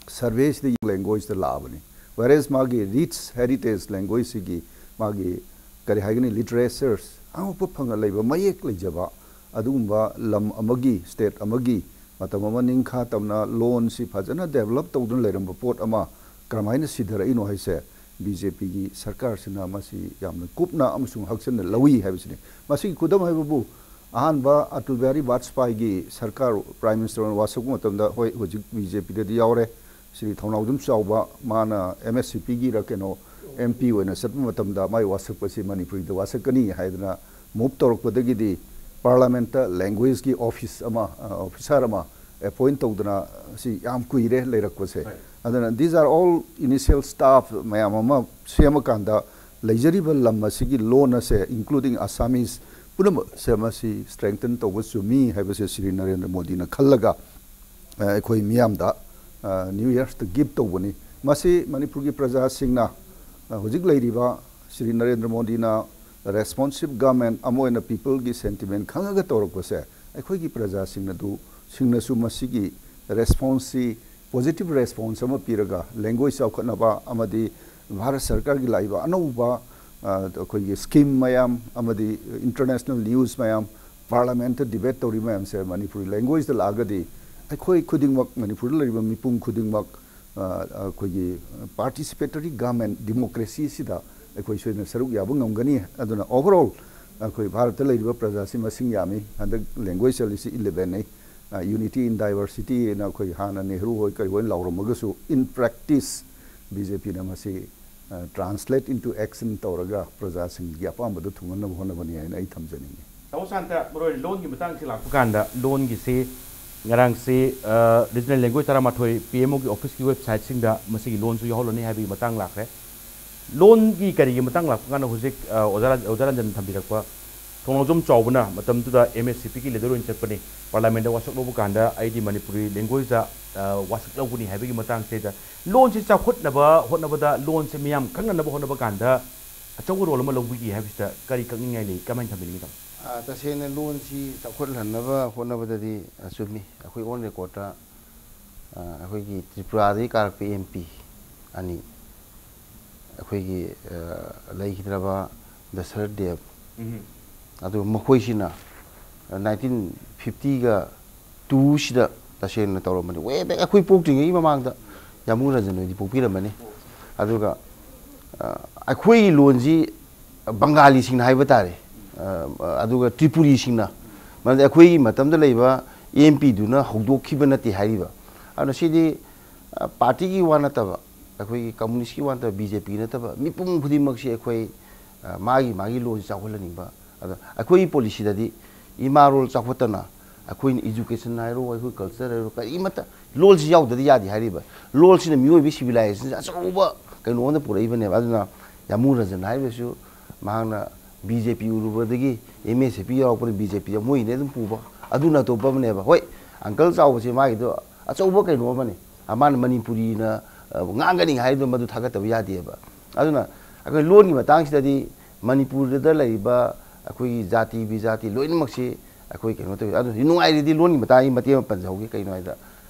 ꯁꯔꯚꯦꯁꯤꯗ ꯂꯦꯡꯒ꯭ꯋꯦꯖꯇ ꯂꯥꯛꯑꯕꯅꯤ꯫ Whereas ꯃꯥꯒꯤ ꯔꯤꯆ ꯍꯦꯔꯤꯇꯦꯖ ꯂꯦꯡꯒ꯭ꯋꯦꯖꯁꯤꯒꯤ ꯃꯥꯒꯤ ꯀꯔꯤ ꯍꯥꯏꯒꯅꯤ, ꯂꯤꯇꯔꯦꯆꯔꯁ ꯑꯉꯛꯄ ꯐꯪꯅ ꯂꯩꯕ, ꯃꯌꯦꯛ ꯂꯩꯖꯕ ꯑꯗꯨꯒꯨꯝꯕ ꯂꯝ ꯑꯃꯒꯤ, ꯁ꯭ꯇꯦꯠ ꯑꯃꯒꯤ ꯃꯇꯝ ꯑꯃ ꯅꯤꯡꯈꯥ ꯇꯝꯅ ꯂꯣꯟꯁꯤ ꯐꯖꯅ ꯗꯦꯕꯂꯞ ꯇꯧꯗꯨꯅ ꯂꯩꯔꯝꯕ ꯄꯣꯠ ꯑꯃ ꯀꯔꯝꯍꯥꯏꯅ ꯁꯤꯊꯔꯛꯏꯅꯣ ꯍꯥꯏꯁꯦ ꯕꯤ ꯖꯦ ꯄꯤꯒꯤ ꯁꯔꯀꯥꯔꯁꯤꯅ ꯃꯁꯤ ꯌꯥꯝꯅ ꯀꯨꯞꯅ ꯑꯃꯁꯨꯡ ꯍꯛꯆꯤꯟꯅ ꯂꯧꯏ ꯍꯥꯏꯕꯁꯤꯅꯤ꯫ ꯃꯁꯤꯒꯤ ꯈꯨꯗꯝ ꯍꯥꯏꯕꯕꯨ ꯑꯍꯥꯟꯕ ꯑꯇꯜ ꯕꯤꯍꯥꯔꯤ ꯕꯥꯖꯄꯥꯏꯒꯤ ꯁꯔꯀꯥꯔ ꯄ꯭ꯔꯥꯏꯝ ꯃꯤꯅꯤꯁꯇꯔ ꯑꯣꯏꯅ ꯋꯥꯁꯛꯄ ꯃꯇꯝꯗ, ꯍꯣꯏ, ꯍꯧꯖꯤꯛ ꯕꯤ ꯖꯦ ꯄꯤꯗꯗꯤ ꯌꯥꯎꯔꯦ, ꯁ꯭ꯔꯤ ꯊꯧꯅꯥꯎꯖꯝ ꯆꯥꯎꯕ, ꯃꯥꯅ ꯑꯦꯝ ꯑꯦꯁ ꯁꯤ ꯄꯤꯒꯤꯔ ꯀꯩꯅꯣ ꯑꯦꯝ ꯄꯤ ꯑꯣꯏꯅ ꯆꯠꯄ ꯃꯇꯝꯗ ꯃꯥꯏ ꯋꯥꯁꯛꯄꯁꯤ ꯃꯅꯤꯄꯨꯔꯤꯗ ꯋꯥꯁꯛꯀꯅꯤ ꯍꯥꯏꯗꯅ ꯃꯨꯚ ꯇꯧꯔꯛꯄꯗꯒꯤꯗꯤ ꯄꯥꯔꯂꯥꯃꯦꯟꯠꯇ ꯂꯦꯡꯒ꯭ꯋꯦꯖꯀꯤ ꯑꯣꯐꯤꯁ ꯑꯃ, ꯑ, ꯑꯣꯐꯤꯁꯥꯔ ꯑꯃ ꯑꯦꯄꯣꯏꯟꯠ ꯇꯧꯗꯅ ꯁꯤ ꯌꯥꯝ ꯀꯨꯏꯔꯦ ꯂꯩꯔꯛꯄꯁꯦ꯫ Right. ꯑꯗꯨꯅ these are all initial staff ꯃꯌꯥꯝ ꯑꯃ ꯁꯦꯝꯃꯀꯥꯟꯗ ꯂꯩꯖꯔꯤꯕ ꯂꯝ ꯑꯁꯤꯒꯤ ꯂꯣꯟ ꯑꯁꯦ, including Assamese, ꯄꯨꯝꯅꯃꯛꯁꯦ ꯃꯁꯤ ꯁ꯭ꯇꯔꯦꯡꯊꯟ ꯇꯧꯕ ꯆꯨꯝꯃꯤ ꯍꯥꯏꯕꯁꯦ ꯁ꯭ꯔꯤ ꯅꯔꯦꯟꯗ꯭ꯔ ꯃꯣꯗꯤꯅ ꯈꯜꯂꯒ, ꯑ, ꯑꯩꯈꯣꯏ ꯃꯤꯌꯥꯝꯗ, ꯑ, ꯅ꯭ꯌꯨ ꯌꯔꯁꯇ ꯒꯤꯐ ꯇꯧꯕꯅꯤ꯫ ꯃꯁꯤ ꯃꯅꯤꯄꯨꯔꯒꯤ ꯄ꯭ꯔꯖꯥꯁꯤꯡꯅ, ꯑ, ꯍꯧꯖꯤꯛ ꯂꯩꯔꯤꯕ ꯁ꯭ꯔꯤ ꯅꯔꯦꯟꯗ꯭ꯔ ꯃꯣꯗꯤꯅ ꯔꯦꯁꯄꯣꯟꯁꯤꯞ ꯒꯃꯦꯟ ꯑꯃ ꯑꯣꯏꯅ ꯄꯤꯄꯜꯒꯤ ꯁꯦꯟꯇꯤꯃꯦꯟ ꯈꯪꯉꯒ ꯇꯧꯔꯛꯄꯁꯦ ꯑꯩꯈꯣꯏꯒꯤ ꯄ꯭ꯔꯖꯥꯁꯤꯡꯅꯗꯨ, ꯁꯤꯡꯅꯁꯨ ꯃꯁꯤꯒꯤ ꯔꯦꯁꯄꯣꯟꯁꯁꯤ ꯄꯣꯖꯤꯇꯤꯚ ꯔꯦꯁꯄꯣꯟꯁ ꯑꯃ ꯄꯤꯔꯒ ꯂꯦꯡꯒ꯭ꯋꯦꯖ ꯆꯥꯎꯈꯠꯅꯕ ꯑꯃꯗꯤ ꯚꯥꯔꯠ ꯁꯔꯀꯥꯔꯒꯤ ꯂꯥꯛꯏꯕ ꯑꯅꯧꯕ, ꯑ, ꯑꯩꯈꯣꯏꯒꯤ ꯁ꯭ꯀꯤꯝ ꯃꯌꯥꯝ ꯑꯃꯗꯤ ꯏꯟꯇꯔꯅꯦꯁꯅꯦꯜ ꯅ꯭ꯌꯨꯁ ꯃꯌꯥꯝ, ꯄꯥꯔꯂꯥꯃꯦꯟꯠꯇ ꯗꯤꯕꯦꯠ ꯇꯧꯔꯤ ꯃꯌꯥꯝꯁꯦ ꯃꯅꯤꯄꯨꯔꯤ ꯂꯦꯡꯒ꯭ꯋꯦꯖꯇ ꯂꯥꯛꯑꯒꯗꯤ ꯑꯩꯈꯣꯏ ꯈꯨꯗꯤꯡꯃꯛ, ꯃꯅꯤꯄꯨꯔꯗ ꯂꯩꯔꯤꯕ ꯃꯤꯄꯨꯝ ꯈꯨꯗꯤꯡꯃꯛ, ꯑ, ꯑꯩꯈꯣꯏꯒꯤ ꯄꯥꯔꯇꯤꯁꯤꯄꯦꯇꯔꯤ ꯒꯃꯦꯟ ꯗꯤꯃꯣꯀ꯭ꯔꯦꯁꯤꯁꯤꯗ ꯑꯩꯈꯣꯏ ꯁꯣꯏꯗꯅ ꯁꯔꯨꯛ ꯌꯥꯕ ꯉꯝꯒꯅꯤ꯫ ꯑꯗꯨꯅ ꯑꯣꯚꯔꯑꯣꯜ ꯑꯩꯈꯣꯏ ꯚꯥꯔꯠꯇ ꯂꯩꯔꯤꯕ ꯄ꯭ꯔꯖꯥꯁꯤ ꯃꯁꯤꯡ ꯌꯥꯝꯃꯤ꯫ ꯍꯟꯗꯛ ꯂꯦꯡꯒ꯭ꯋꯦꯖ ꯆꯠꯂꯤꯁꯤ ꯏꯂꯦꯚꯦꯟꯅꯤ꯫ Unity in diversity ꯍꯥꯏꯅ ꯑꯩꯈꯣꯏ ꯍꯥꯟꯅ ꯅꯦꯍꯔꯨ ꯍꯣꯏ ꯀꯔꯤ ꯍꯣꯏ ꯂꯥꯎꯔꯝꯃꯒꯁꯨ, in practice ꯕꯤ ꯖꯦ ꯄꯤꯅ ꯃꯁꯤ, ꯑ, translate into action ꯇꯧꯔꯒ ꯄ꯭ꯔꯖꯥꯁꯤꯡꯒꯤ ꯑꯄꯥꯝꯕꯗꯨ ꯊꯨꯡꯍꯟꯅꯕ ꯍꯣꯠꯅꯕꯅꯤ ꯍꯥꯏꯅ ꯑꯩ ꯊꯝꯖꯅꯤꯡꯉꯤ꯫ ꯇꯥꯃꯣ ꯁꯥꯟꯇ, ꯃꯔꯨ ꯑꯣꯏꯅ ꯂꯣꯟꯒꯤ ꯃꯇꯥꯡꯁꯤ ꯂꯥꯛꯄ ꯀꯥꯟꯗ, ꯂꯣꯟꯒꯤꯁꯤ ꯉꯔꯥꯡꯁꯤ, ꯑ, ꯔꯤꯖꯅꯦꯜ ꯂꯦꯡꯒ꯭ꯋꯦꯖ ꯇꯔꯥꯃꯥꯊꯣꯏ ꯄꯤ ꯑꯦꯝ ꯑꯣꯒꯤ ꯑꯣꯐꯤꯁꯀꯤ ꯋꯦꯕꯁꯥꯏꯠꯁꯤꯡꯗ ꯃꯁꯤꯒꯤ ꯂꯣꯟꯁꯨ ꯌꯥꯎꯍꯜꯂꯅꯤ ꯍꯥꯏꯕꯒꯤ ꯃꯇꯥꯡ ꯂꯥꯛꯈ꯭ꯔꯦ꯫ ꯂꯣꯟꯒꯤ ꯀꯔꯤꯒꯤ ꯃꯇꯥꯡ ꯂꯥꯛꯄ ꯀꯥꯟꯗ ꯍꯧꯖꯤꯛ, ꯑ, ꯑꯣꯖꯥ ꯔꯥ-, ꯑꯣꯖꯥ ꯔꯟꯖꯟ ꯊꯝꯕꯤꯔꯛꯄ ꯊꯣꯡꯅꯥꯎꯖꯝ ꯆꯥꯎꯕꯅ ꯃꯇꯝꯗꯨꯗ ꯑꯦꯝ ꯑꯦꯁ ꯁꯤ ꯄꯤꯒꯤ ꯂꯤꯗꯔ ꯑꯣꯏꯅ ꯆꯠꯄꯅꯤ, ꯄꯥꯔꯂꯥꯃꯦꯟꯗ ꯋꯥꯁꯛ ꯂꯧꯕ ꯀꯥꯟꯗ ꯑꯩꯗꯤ ꯃꯅꯤꯄꯨꯔꯤ ꯂꯦꯡꯒ꯭ꯋꯦꯖꯇ, ꯑ, ꯋꯥꯁꯛ ꯂꯧꯒꯅꯤ ꯍꯥꯏꯕꯒꯤ ꯃꯇꯥꯡꯁꯤꯗ ꯂꯣꯟꯁꯤ ꯆꯥꯎꯈꯠꯅꯕ ꯍꯣꯠꯅꯕꯗ, ꯂꯣꯟꯁꯤ ꯃꯤꯌꯥꯝ ꯈꯪꯅꯅꯕ ꯍꯣꯠꯅꯕ ꯀꯥꯟꯗ ꯑꯆꯧꯕ ꯔꯣꯜ ꯑꯃ ꯂꯧꯕꯤꯈꯤ ꯍꯥꯏꯕꯁꯤꯗ ꯀꯔꯤ ꯀꯛꯅꯤꯡꯉꯥꯏ ꯂꯩ? ꯀꯃꯥꯏꯅ ꯊꯝꯕꯤꯅꯤꯡꯉꯤ, ꯇꯥꯃꯣ? ꯑ, ꯇꯁꯦꯡꯅ ꯂꯣꯟꯁꯤ ꯆꯥꯎꯈꯠꯍꯟꯅꯕ ꯍꯣꯠꯅꯕꯗꯗꯤ, ꯑ, ꯆꯨꯝꯃꯤ, ꯑꯩꯈꯣꯏ ꯑꯣꯟ ꯔꯦꯀꯣꯔꯠꯇ, ꯑ, ꯑꯩꯈꯣꯏꯒꯤ ꯇ꯭ꯔꯤꯄꯨꯔꯥꯗꯒꯤ ꯀꯥꯔꯛꯄ ꯑꯦꯝ ꯄꯤ ꯑꯅꯤ, ꯑꯩꯈꯣꯏꯒꯤ, ꯑ, ꯂꯩꯈꯤꯗ꯭ꯔꯕ ꯗꯁꯔꯊ ꯗꯦꯕ, ꯎꯝ꯫ ꯑꯗꯨ ꯃꯈꯣꯏꯁꯤꯅ ꯅꯥꯏꯟꯇꯤꯟ ꯐꯤꯐꯇꯤꯒ ꯇꯨꯁꯤꯗ ꯇꯁꯦꯡꯅ ꯇꯧꯔꯝꯕꯅꯤ꯫ Way back ꯑꯩꯈꯣꯏ ꯄꯣꯛꯇ꯭ꯔꯤꯉꯩꯒꯤ ꯃꯃꯥꯡꯗ ꯌꯥꯃꯨ ꯔꯟꯖꯟ ꯍꯣꯏꯗꯤ ꯄꯣꯛꯄꯤꯔꯝꯕꯅꯤ꯫ ꯑꯗꯨꯒ, ꯑ, ꯑꯩꯈꯣꯏꯒꯤ ꯂꯣꯟꯁꯤ ꯕꯪꯒꯥꯂꯤꯁꯤꯡꯅ ꯍꯥꯏꯕ ꯇꯥꯔꯦ, ꯑ, ꯑꯗꯨꯒ ꯇ꯭ꯔꯤꯄꯨꯔꯤꯁꯤꯡꯅ, ꯃꯔꯝꯗꯤ ꯑꯩꯈꯣꯏꯒꯤ ꯃꯇꯝꯗ ꯂꯩꯕ ꯑꯦꯝ ꯄꯤꯗꯨꯅ ꯍꯧꯗꯣꯛꯈꯤꯕ ꯅꯠꯇꯦ ꯍꯥꯏꯔꯤꯕ꯫ ꯑꯗꯨꯅ ꯁꯤꯗꯤ, ꯑ, ꯄꯥꯔꯇꯤꯒꯤ ꯋꯥ ꯅꯠꯇꯕ, ꯑꯩꯈꯣꯏꯒꯤ ꯀꯝꯃꯨꯅꯤꯁꯀꯤ ꯋꯥ ꯅꯠꯇꯕ, ꯕꯤ ꯖꯦ ꯄꯤ ꯅꯠꯇꯕ ꯃꯤꯄꯨꯝ ꯈꯨꯗꯤꯡꯃꯛꯁꯤ ꯑꯩꯈꯣꯏ, ꯑ, ꯃꯥꯒꯤ ꯃꯥꯒꯤ ꯂꯣꯟꯁꯤ ꯆꯥꯎꯈꯠꯍꯟꯅꯤꯡꯕ꯫ ꯑꯗꯣ ꯑꯩꯈꯣꯏꯒꯤ ꯄꯣꯂꯤꯁꯤꯗꯗꯤ ꯏꯃꯥ ꯂꯣꯟ ꯆꯥꯎꯈꯠꯇꯅ ꯑꯩꯈꯣꯏꯅ education ꯍꯥꯏꯔꯣ, ꯑꯩꯈꯣꯏ culture ꯍꯥꯏꯔꯣ, ꯀꯔꯤꯃꯠꯇ ꯂꯣꯜꯁꯤ ꯌꯥꯎꯗꯗꯤ ꯌꯥꯗꯦ ꯍꯥꯏꯔꯤꯕ꯫ ꯂꯣꯜꯁꯤꯅ ꯃꯤꯑꯣꯏꯕꯒꯤ civilizationꯁꯦ ꯑꯆꯧꯕ ꯀꯩꯅꯣ ꯑꯃꯗ ꯄꯨꯔꯛꯏꯕꯅꯦꯕ꯫ ꯑꯗꯨꯅ ꯌꯥꯃꯨ ꯔꯟꯖꯟ ꯍꯥꯏꯔꯤꯕꯁꯨ ꯃꯍꯥꯛꯅ ꯕꯤ ꯖꯦ ꯄꯤ ꯎꯔꯨꯕꯗꯒꯤ ꯑꯦꯝ ꯑꯦꯁ ꯁꯤ ꯄꯤ ꯌꯥꯎꯔꯛꯄꯗ ꯕꯤ ꯖꯦ ꯄꯤꯗ ꯃꯣꯏꯅꯦ ꯑꯗꯨꯝ ꯄꯨꯕ꯫ ꯑꯗꯨꯅ ꯑꯇꯣꯞꯄ ꯑꯃꯅꯦꯕ꯫ ꯍꯣꯏ, uncle ꯆꯥꯎꯕꯁꯦ ꯃꯥꯒꯤꯗꯣ ꯑꯆꯧꯕ ꯀꯩꯅꯣ ꯑꯃꯅꯤ꯫ ꯑ, ꯃꯥꯅ ꯃꯅꯤꯄꯨꯔꯤꯅ, ꯑ, ꯉꯥꯡꯒꯅꯤ ꯍꯥꯏꯔꯤꯕ ꯃꯗꯨ ꯊꯥꯒꯠꯇꯕ ꯌꯥꯗꯦꯕ꯫ ꯑꯗꯨꯅ ꯑꯩꯈꯣꯏ ꯂꯣꯟꯒꯤ ꯃꯇꯥꯡꯁꯤꯗꯗꯤ ꯃꯅꯤꯄꯨꯔꯗ ꯂꯩꯔꯤꯕ ꯑꯩꯈꯣꯏꯒꯤ ꯖꯥꯇꯤ ꯕꯤꯖꯥꯇꯤ ꯂꯣꯏꯅꯃꯛꯁꯤ ꯑꯩꯈꯣꯏ ꯀꯩꯅꯣ ꯇꯧꯏ꯫ ꯑꯗꯨ ꯅꯨꯡꯉꯥꯏꯔꯤꯗꯤ ꯂꯣꯟꯒꯤ ꯃꯇꯥꯡ ꯑꯩ ꯃꯇꯦꯛ ꯑꯃ ꯄꯟꯖꯍꯧꯒꯦ꯫ ꯀꯩꯅꯣ ꯍꯥꯏꯗ,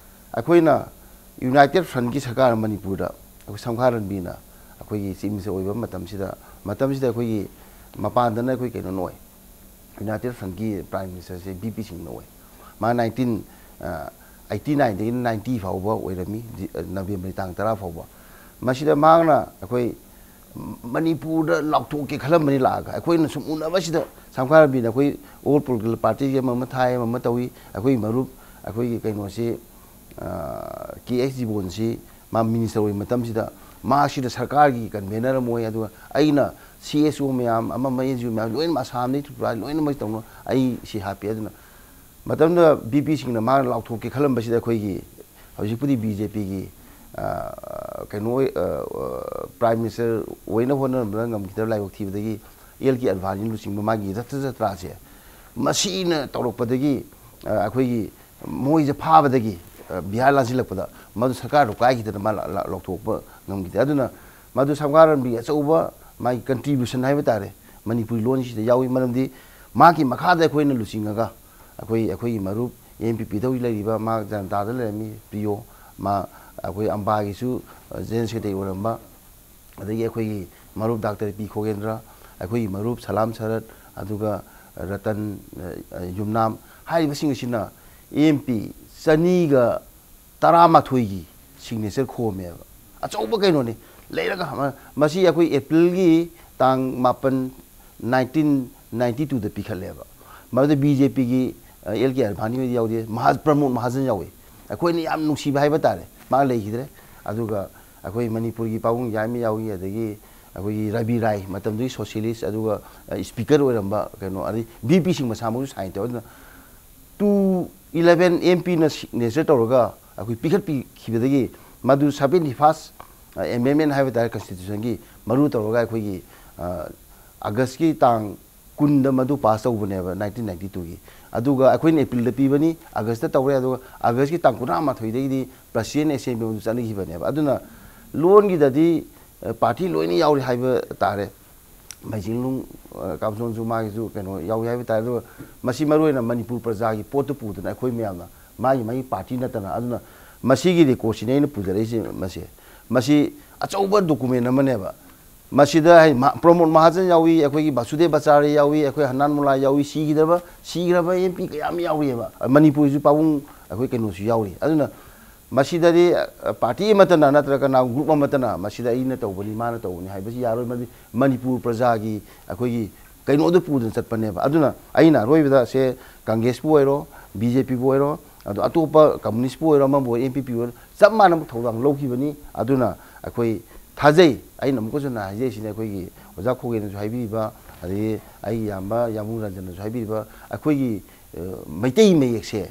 ꯑꯩꯈꯣꯏꯅ United Frontꯀꯤ ꯁꯔꯀꯥꯔ ꯃꯅꯤꯄꯨꯔꯗ ꯑꯩꯈꯣꯏ ꯁꯝꯈꯥ ꯔꯟꯕꯤꯅ ꯑꯩꯈꯣꯏꯒꯤ chief minister ꯑꯣꯏꯕ ꯃꯇꯝꯁꯤꯗ, ꯃꯇꯝꯁꯤꯗ ꯑꯩꯈꯣꯏꯒꯤ ꯃꯄꯥꯟꯗꯅ ꯑꯩꯈꯣꯏ ꯀꯩꯅꯣꯅ ꯑꯣꯏ, United Frontꯀꯤ prime ministerꯁꯦ ꯕꯤ ꯄꯤ ꯁꯤꯡꯅ ꯑꯣꯏ꯫ ꯃꯥ nineteen, ꯑ, eighty nineꯗꯒꯤꯅ ninety ꯐꯥꯎꯕ ꯑꯣꯏꯔꯝꯃꯤ, ꯖꯤ-, ꯑ, ꯅꯕꯦꯝꯕꯔꯒꯤ ꯇꯥꯡ ꯇꯔꯥ ꯐꯥꯎꯕ꯫ ꯃꯁꯤꯗ ꯃꯍꯥꯛꯅ ꯑꯩꯈꯣꯏ ꯃꯅꯤꯄꯨꯔꯗ ꯂꯥꯎꯊꯣꯛꯀꯦ ꯈꯜꯂꯝꯕꯅꯤ ꯂꯥꯛꯑꯒ꯫ ꯑꯩꯈꯣꯏꯅ ꯁꯨꯝ ꯎꯅꯕꯁꯤꯗ ꯁꯝꯈꯥ ꯔꯟꯕꯤꯅ ꯑꯩꯈꯣꯏ all political partyꯒꯤ ꯑꯃ ꯑꯃ ꯊꯥꯏ, ꯑꯃ ꯑꯃ ꯇꯧꯏ꯫ ꯑꯩꯈꯣꯏꯒꯤ ꯃꯔꯨꯞ, ꯑꯩꯈꯣꯏꯒꯤ ꯀꯩꯅꯣꯁꯤ, ꯑ, ꯀꯦ ꯑꯦꯁ ꯖꯤꯕꯣꯟꯁꯤ ꯃꯥ minister ꯑꯣꯏꯕ ꯃꯇꯝꯁꯤꯗ ꯃꯥꯁꯤꯗ ꯁꯔꯀꯥꯔꯒꯤ convener ꯑꯃ ꯑꯣꯏ꯫ ꯑꯗꯨꯒ ꯑꯩꯅ ꯁꯤ ꯑꯦꯁ ꯑꯣ ꯃꯌꯥꯝ, ꯑꯃ ꯑꯃ ꯑꯦꯟ ꯖꯤ ꯑꯣ ꯃꯌꯥꯝ ꯂꯣꯏꯅꯃꯛ ꯑꯁꯥꯝꯗꯒꯤ ꯇ꯭ꯔꯤꯄꯨꯔꯥ ꯂꯣꯏꯅꯃꯛ ꯇꯧꯅ ꯑꯩ ꯁꯤ ꯍꯥꯞꯄꯤ꯫ ꯑꯗꯨꯅ ꯃꯇꯝꯗꯨꯗ ꯕꯤ ꯄꯤ ꯁꯤꯡꯅ ꯃꯥꯅ ꯂꯥꯎꯊꯣꯛꯀꯦ ꯈꯜꯂꯝꯕꯁꯤꯗ ꯑꯩꯈꯣꯏꯒꯤ ꯍꯧꯖꯤꯛꯄꯨꯗꯤ ꯕꯤ ꯖꯦ ꯄꯤꯒꯤ, ꯑ, ꯀꯩꯅꯣ ꯑꯣꯏ-, ꯑ, ꯑ, prime minister ꯑꯣꯏꯅꯕ ꯍꯣꯠꯅꯔꯝꯕꯗ ꯉꯝꯈꯤꯗꯕ ꯂꯥꯏꯕꯛ ꯊꯤꯕꯗꯒꯤ ꯑꯦꯜ ꯀꯦ ꯑꯗꯚꯥꯅꯤ ꯂꯨꯆꯤꯡꯕ ꯃꯥꯒꯤ ꯔꯊ ꯖꯇ꯭ꯔꯥꯁꯦ ꯃꯁꯤꯅ ꯇꯧꯔꯛꯄꯗꯒꯤ, ꯑ, ꯑꯩꯈꯣꯏꯒꯤ ꯃꯣꯏꯁꯦ ꯐꯥꯕꯗꯒꯤ, ꯑ, ꯕꯤꯍꯥꯔ ꯂꯥꯟꯁꯤꯜꯂꯛꯄꯗ ꯃꯗꯨ ꯁꯔꯀꯥꯔꯗꯨ ꯀꯥꯏꯈꯤꯗꯅ ꯃꯥ ꯂ-, ꯂ-, ꯂꯧꯊꯣꯛꯄ ꯉꯝꯈꯤꯗꯦ꯫ ꯑꯗꯨꯅ ꯃꯗꯨ ꯁꯝꯈꯥ ꯔꯟꯕꯤ ꯑꯆꯧꯕ ꯃꯥꯒꯤ contribution ꯍꯥꯏꯕ ꯇꯥꯔꯦ, ꯃꯅꯤꯄꯨꯔꯤ ꯂꯣꯟꯁꯤꯗ ꯌꯥꯎꯏ꯫ ꯃꯔꯝꯗꯤ ꯃꯍꯥꯛꯀꯤ ꯃꯈꯥꯗ ꯑꯩꯈꯣꯏꯅ ꯂꯨꯆꯤꯡꯉꯒ ꯑꯩꯈꯣꯏ, ꯑꯩꯈꯣꯏꯒꯤ ꯃꯔꯨꯞ ꯑꯦꯟ ꯄꯤ ꯄꯤꯗ ꯍꯧꯖꯤꯛ ꯂꯩꯔꯤꯕ ꯃꯍꯥꯛ ꯖꯅꯇꯥꯗ ꯂꯩꯔꯝꯃꯤ, ꯄ꯭ꯔꯤꯌꯣ, ꯃꯥ ꯑꯩꯈꯣꯏ ꯑꯝꯕꯥꯒꯤꯁꯨ, ꯑ, general secretary ꯑꯣꯏꯔꯝꯕ, ꯑꯗꯒꯤ ꯑꯩꯈꯣꯏꯒꯤ ꯃꯔꯨꯞ ꯗꯥꯛꯇꯔ ꯄꯤ ꯈꯣꯒꯦꯟꯗ꯭ꯔ, ꯑꯩꯈꯣꯏꯒꯤ ꯃꯔꯨꯞ ꯁꯂꯥꯝ ꯁꯔꯠ, ꯑꯗꯨꯒ ꯔꯇꯟ, ꯑ, ꯑ, ꯌꯨꯝꯅꯥꯝ ꯍꯥꯏꯔꯤꯕꯁꯤꯡ ꯑꯁꯤꯅ ꯑꯦꯝ ꯄꯤ ꯆꯅꯤꯒ ꯇꯔꯥꯃꯥꯊꯣꯏꯒꯤ ꯁꯤꯒꯅꯦꯆꯔ ꯈꯣꯝꯃꯦꯕ꯫ ꯑꯆꯧꯕ ꯀꯩꯅꯣꯅꯤ꯫ ꯂꯩꯔꯒ ꯃ-, ꯃꯁꯤ ꯑꯩꯈꯣꯏ ꯑꯦꯄ꯭ꯔꯤꯜꯒꯤ ꯇꯥꯡ ꯃꯥꯄꯟ, ꯅꯥꯏꯟꯇꯤꯟ ꯅꯥꯏꯟꯇꯤ ꯇꯨꯗ ꯄꯤꯈꯠꯂꯦꯕ꯫ ꯃꯗꯨꯗ ꯕꯤ ꯖꯦ ꯄꯤꯒꯤ ꯑꯦꯜ ꯀꯦ ꯑꯗꯚꯥꯅꯤ ꯍꯣꯏꯗꯤ ꯌꯥꯎꯗꯦ, ꯃꯍꯥ-, ꯄ꯭ꯔꯃꯣꯗ ꯃꯍꯥꯖꯟ ꯌꯥꯎꯏ꯫ ꯑꯩꯈꯣꯏꯅ ꯌꯥꯝ ꯅꯨꯡꯁꯤꯕ ꯍꯥꯏꯕ ꯇꯥꯔꯦ, ꯃꯥ ꯂꯩꯈꯤꯗ꯭ꯔꯦ꯫ ꯑꯗꯨꯒ ꯑꯩꯈꯣꯏ ꯃꯅꯤꯄꯨꯔꯒꯤ ꯄꯥꯕꯨꯡ ꯌꯥꯏꯃ ꯌꯥꯎꯏ, ꯑꯗꯒꯤ ꯑꯩꯈꯣꯏꯒꯤ ꯔꯕꯤ ꯔꯥꯏ, ꯃꯇꯝꯗꯨꯒꯤ ꯁꯣꯁꯤꯌꯦꯂꯤꯁ, ꯑꯗꯨꯒ ꯏꯁꯄꯤꯀꯔ ꯑꯣꯏꯔꯝꯕ ꯀꯩꯅꯣ, ꯑꯗꯩ ꯚꯤ ꯄꯤ ꯁꯤꯡ ꯃꯁꯥꯃꯛꯁꯨ ꯁꯥꯏꯟ ꯇꯧꯋꯦ꯫ ꯑꯗꯨꯅ ꯇꯨ ꯏꯂꯦꯚꯦꯟ ꯑꯦꯝ ꯄꯤꯅ ꯁꯤꯒꯅꯦꯆꯔ ꯇꯧꯔꯒ ꯑꯩꯈꯣꯏ ꯄꯤꯈꯠꯄꯤꯈꯤꯕꯗꯒꯤ ꯃꯗꯨ ꯁꯚꯦꯟꯇꯤ ꯐꯥꯔꯁ ꯑꯦꯃꯦꯟꯃꯦꯟ ꯍꯥꯏꯕ ꯇꯥꯔꯦ, ꯀꯟꯁꯇꯤꯇ꯭ꯌꯨꯁꯟꯒꯤ ꯃꯔꯨ ꯇꯧꯔꯒ ꯑꯩꯈꯣꯏꯒꯤ, ꯑ, ꯑꯥꯒꯁꯀꯤ ꯇꯥꯡ ꯀꯨꯟꯗ ꯃꯗꯨ ꯄꯥꯁ ꯇꯧꯕꯅꯦꯕ, ꯅꯥꯏꯟꯇꯤꯟ ꯅꯥꯏꯟꯇꯤ ꯇꯨꯒꯤ꯫ ꯑꯗꯨꯒ ꯑꯩꯈꯣꯏꯅ ꯑꯦꯄ꯭ꯔꯤꯜꯗ ꯄꯤꯕꯅꯤ, ꯑꯥꯒꯁꯇ ꯇꯧꯔꯦ, ꯑꯗꯨꯒ ꯑꯥꯒꯁꯀꯤ ꯇꯥꯡ ꯀꯨꯟꯊ꯭ꯔꯥ ꯃꯥꯊꯣꯏꯗꯒꯤꯗꯤ ꯄ꯭ꯔꯁꯤꯗꯦꯟ ꯑꯦꯁꯦꯝꯕ꯭ꯂꯤ ꯃꯗꯨ ꯆꯠꯅꯈꯤꯕꯅꯦꯕ꯫ ꯑꯗꯨꯅ ꯂꯣꯟꯒꯤꯗꯗꯤ, ꯑ, ꯄꯥꯔꯇꯤ ꯂꯣꯏꯅ ꯌꯥꯎꯔꯤ ꯍꯥꯏꯕ ꯇꯥꯔꯦ꯫ ꯃꯩꯖꯤꯡꯂꯨꯡ, ꯑ, ꯀꯥꯝꯖꯣꯟꯁꯨ ꯃꯥꯒꯤꯁꯨ ꯀꯩꯅꯣ ꯌꯥꯎꯏ ꯍꯥꯏꯕ ꯇꯥꯔꯦ꯫ ꯑꯗꯨꯒ ꯃꯁꯤ ꯃꯔꯨ ꯑꯣꯏꯅ ꯃꯅꯤꯄꯨꯔ ꯄ꯭ꯔꯖꯥꯒꯤ ꯄꯣꯠꯇꯨ ꯄꯨꯗꯅ ꯑꯩꯈꯣꯏ ꯃꯌꯥꯝꯅ ꯃꯥꯒꯤ ꯃꯥꯒꯤ ꯄꯥꯔꯇꯤ ꯅꯠꯇꯅ, ꯑꯗꯨꯅ ꯃꯁꯤꯒꯤ ꯔꯦꯀꯣꯔꯠꯁꯤꯅꯤ ꯑꯩꯅ ꯄꯨꯖꯔꯛꯏꯁꯦ꯫ ꯃꯁꯦ, ꯃꯁꯤ ꯑꯆꯧꯕ ꯗꯣꯀꯨꯃꯦꯟ ꯑꯃꯅꯦꯕ꯫ ꯃꯁꯤꯗ ꯍꯥꯏ-, ꯃꯍꯥ-, ꯄ꯭ꯔꯃꯣꯗ ꯃꯍꯥꯖꯟ ꯌꯥꯎꯏ, ꯑꯩꯈꯣꯏꯒꯤ ꯕꯥꯁꯨꯗꯦꯕ ꯑꯆꯥꯔꯌ ꯌꯥꯎꯏ, ꯑꯩꯈꯣꯏ ꯍꯅꯥꯟ ꯃꯨꯂꯥ ꯌꯥꯎꯏ, ꯁꯤꯈꯤꯗ꯭ꯔꯕ, ꯁꯤꯈ꯭ꯔꯕ ꯑꯦꯝ ꯄꯤ ꯀꯌꯥ ꯑꯃ ꯌꯥꯎꯔꯤꯑꯕ꯫ ꯃꯅꯤꯄꯨꯔꯒꯤꯁꯨ ꯄꯥꯕꯨꯡ ꯑꯩꯈꯣꯏ ꯀꯩꯅꯣꯁꯨ ꯌꯥꯎꯔꯤ꯫ ꯑꯗꯨꯅ ꯃꯁꯤꯗꯗꯤ, ꯑ, ꯄꯥꯔꯇꯤ ꯑꯃꯠꯇꯅ ꯅꯠꯇ꯭ꯔꯒ ꯀꯅꯥꯒꯨꯝꯕ ꯒ꯭ꯔꯨꯞ ꯑꯃꯠꯇꯅ ꯃꯁꯤꯗ ꯑꯩꯅ ꯇꯧꯕꯅꯤ, ꯃꯥꯅ ꯇꯧꯕꯅꯤ ꯍꯥꯏꯕꯁꯤ ꯌꯥꯔꯣꯏ꯫ ꯃꯗꯨ ꯃꯅꯤꯄꯨꯔ ꯄ꯭ꯔꯖꯥꯒꯤ ꯑꯩꯈꯣꯏꯒꯤ ꯀꯩꯅꯣꯗꯨ ꯄꯨꯗꯨꯅ ꯆꯠꯄꯅꯦꯕ꯫ ꯑꯗꯨꯅ ꯑꯩꯅ ꯑꯔꯣꯏꯕꯗ ꯁꯦ ꯀꯪꯒ꯭ꯔꯦꯁꯄꯨ ꯑꯣꯏꯔꯣ, ꯕꯤ ꯖꯦ ꯄꯤꯕꯨ ꯑꯣꯏꯔꯣ, ꯑꯗꯣ ꯑꯇꯣꯞꯄ ꯀꯝꯃꯨꯅꯤꯁꯄꯨ ꯑꯣꯏꯔꯣ, ꯑꯃꯕꯨ ꯑꯣꯏꯔꯣ, ꯑꯦꯝ ꯄꯤ ꯄꯤ ꯑꯣꯏꯔꯣ, ꯆꯞ ꯃꯥꯟꯅꯕ ꯊꯧꯗꯥꯡ ꯂꯧꯈꯤꯕꯅꯤ꯫ ꯑꯗꯨꯅ ꯑꯩꯈꯣꯏ ꯊꯥꯖꯩ, ꯑꯩꯅ ꯑꯃꯨꯛꯀꯁꯨ ꯍꯟꯅ ꯍꯥꯏꯖꯔꯤꯁꯤꯅꯤ, ꯑꯩꯈꯣꯏꯒꯤ ꯑꯣꯖꯥ ꯈꯣꯒꯦꯅꯁꯨ ꯍꯥꯏꯕꯤꯔꯤꯕ, ꯑꯗꯒꯤ ꯑꯩꯒꯤ ꯏꯌꯥꯝꯕ ꯌꯥꯝꯕꯨꯡ ꯔꯟꯖꯟꯅꯁꯨ ꯍꯥꯏꯕꯤꯔꯤꯕ, ꯑꯩꯈꯣꯏꯒꯤ, ꯑ, ꯃꯩꯇꯩ ꯃꯌꯦꯛꯁꯦ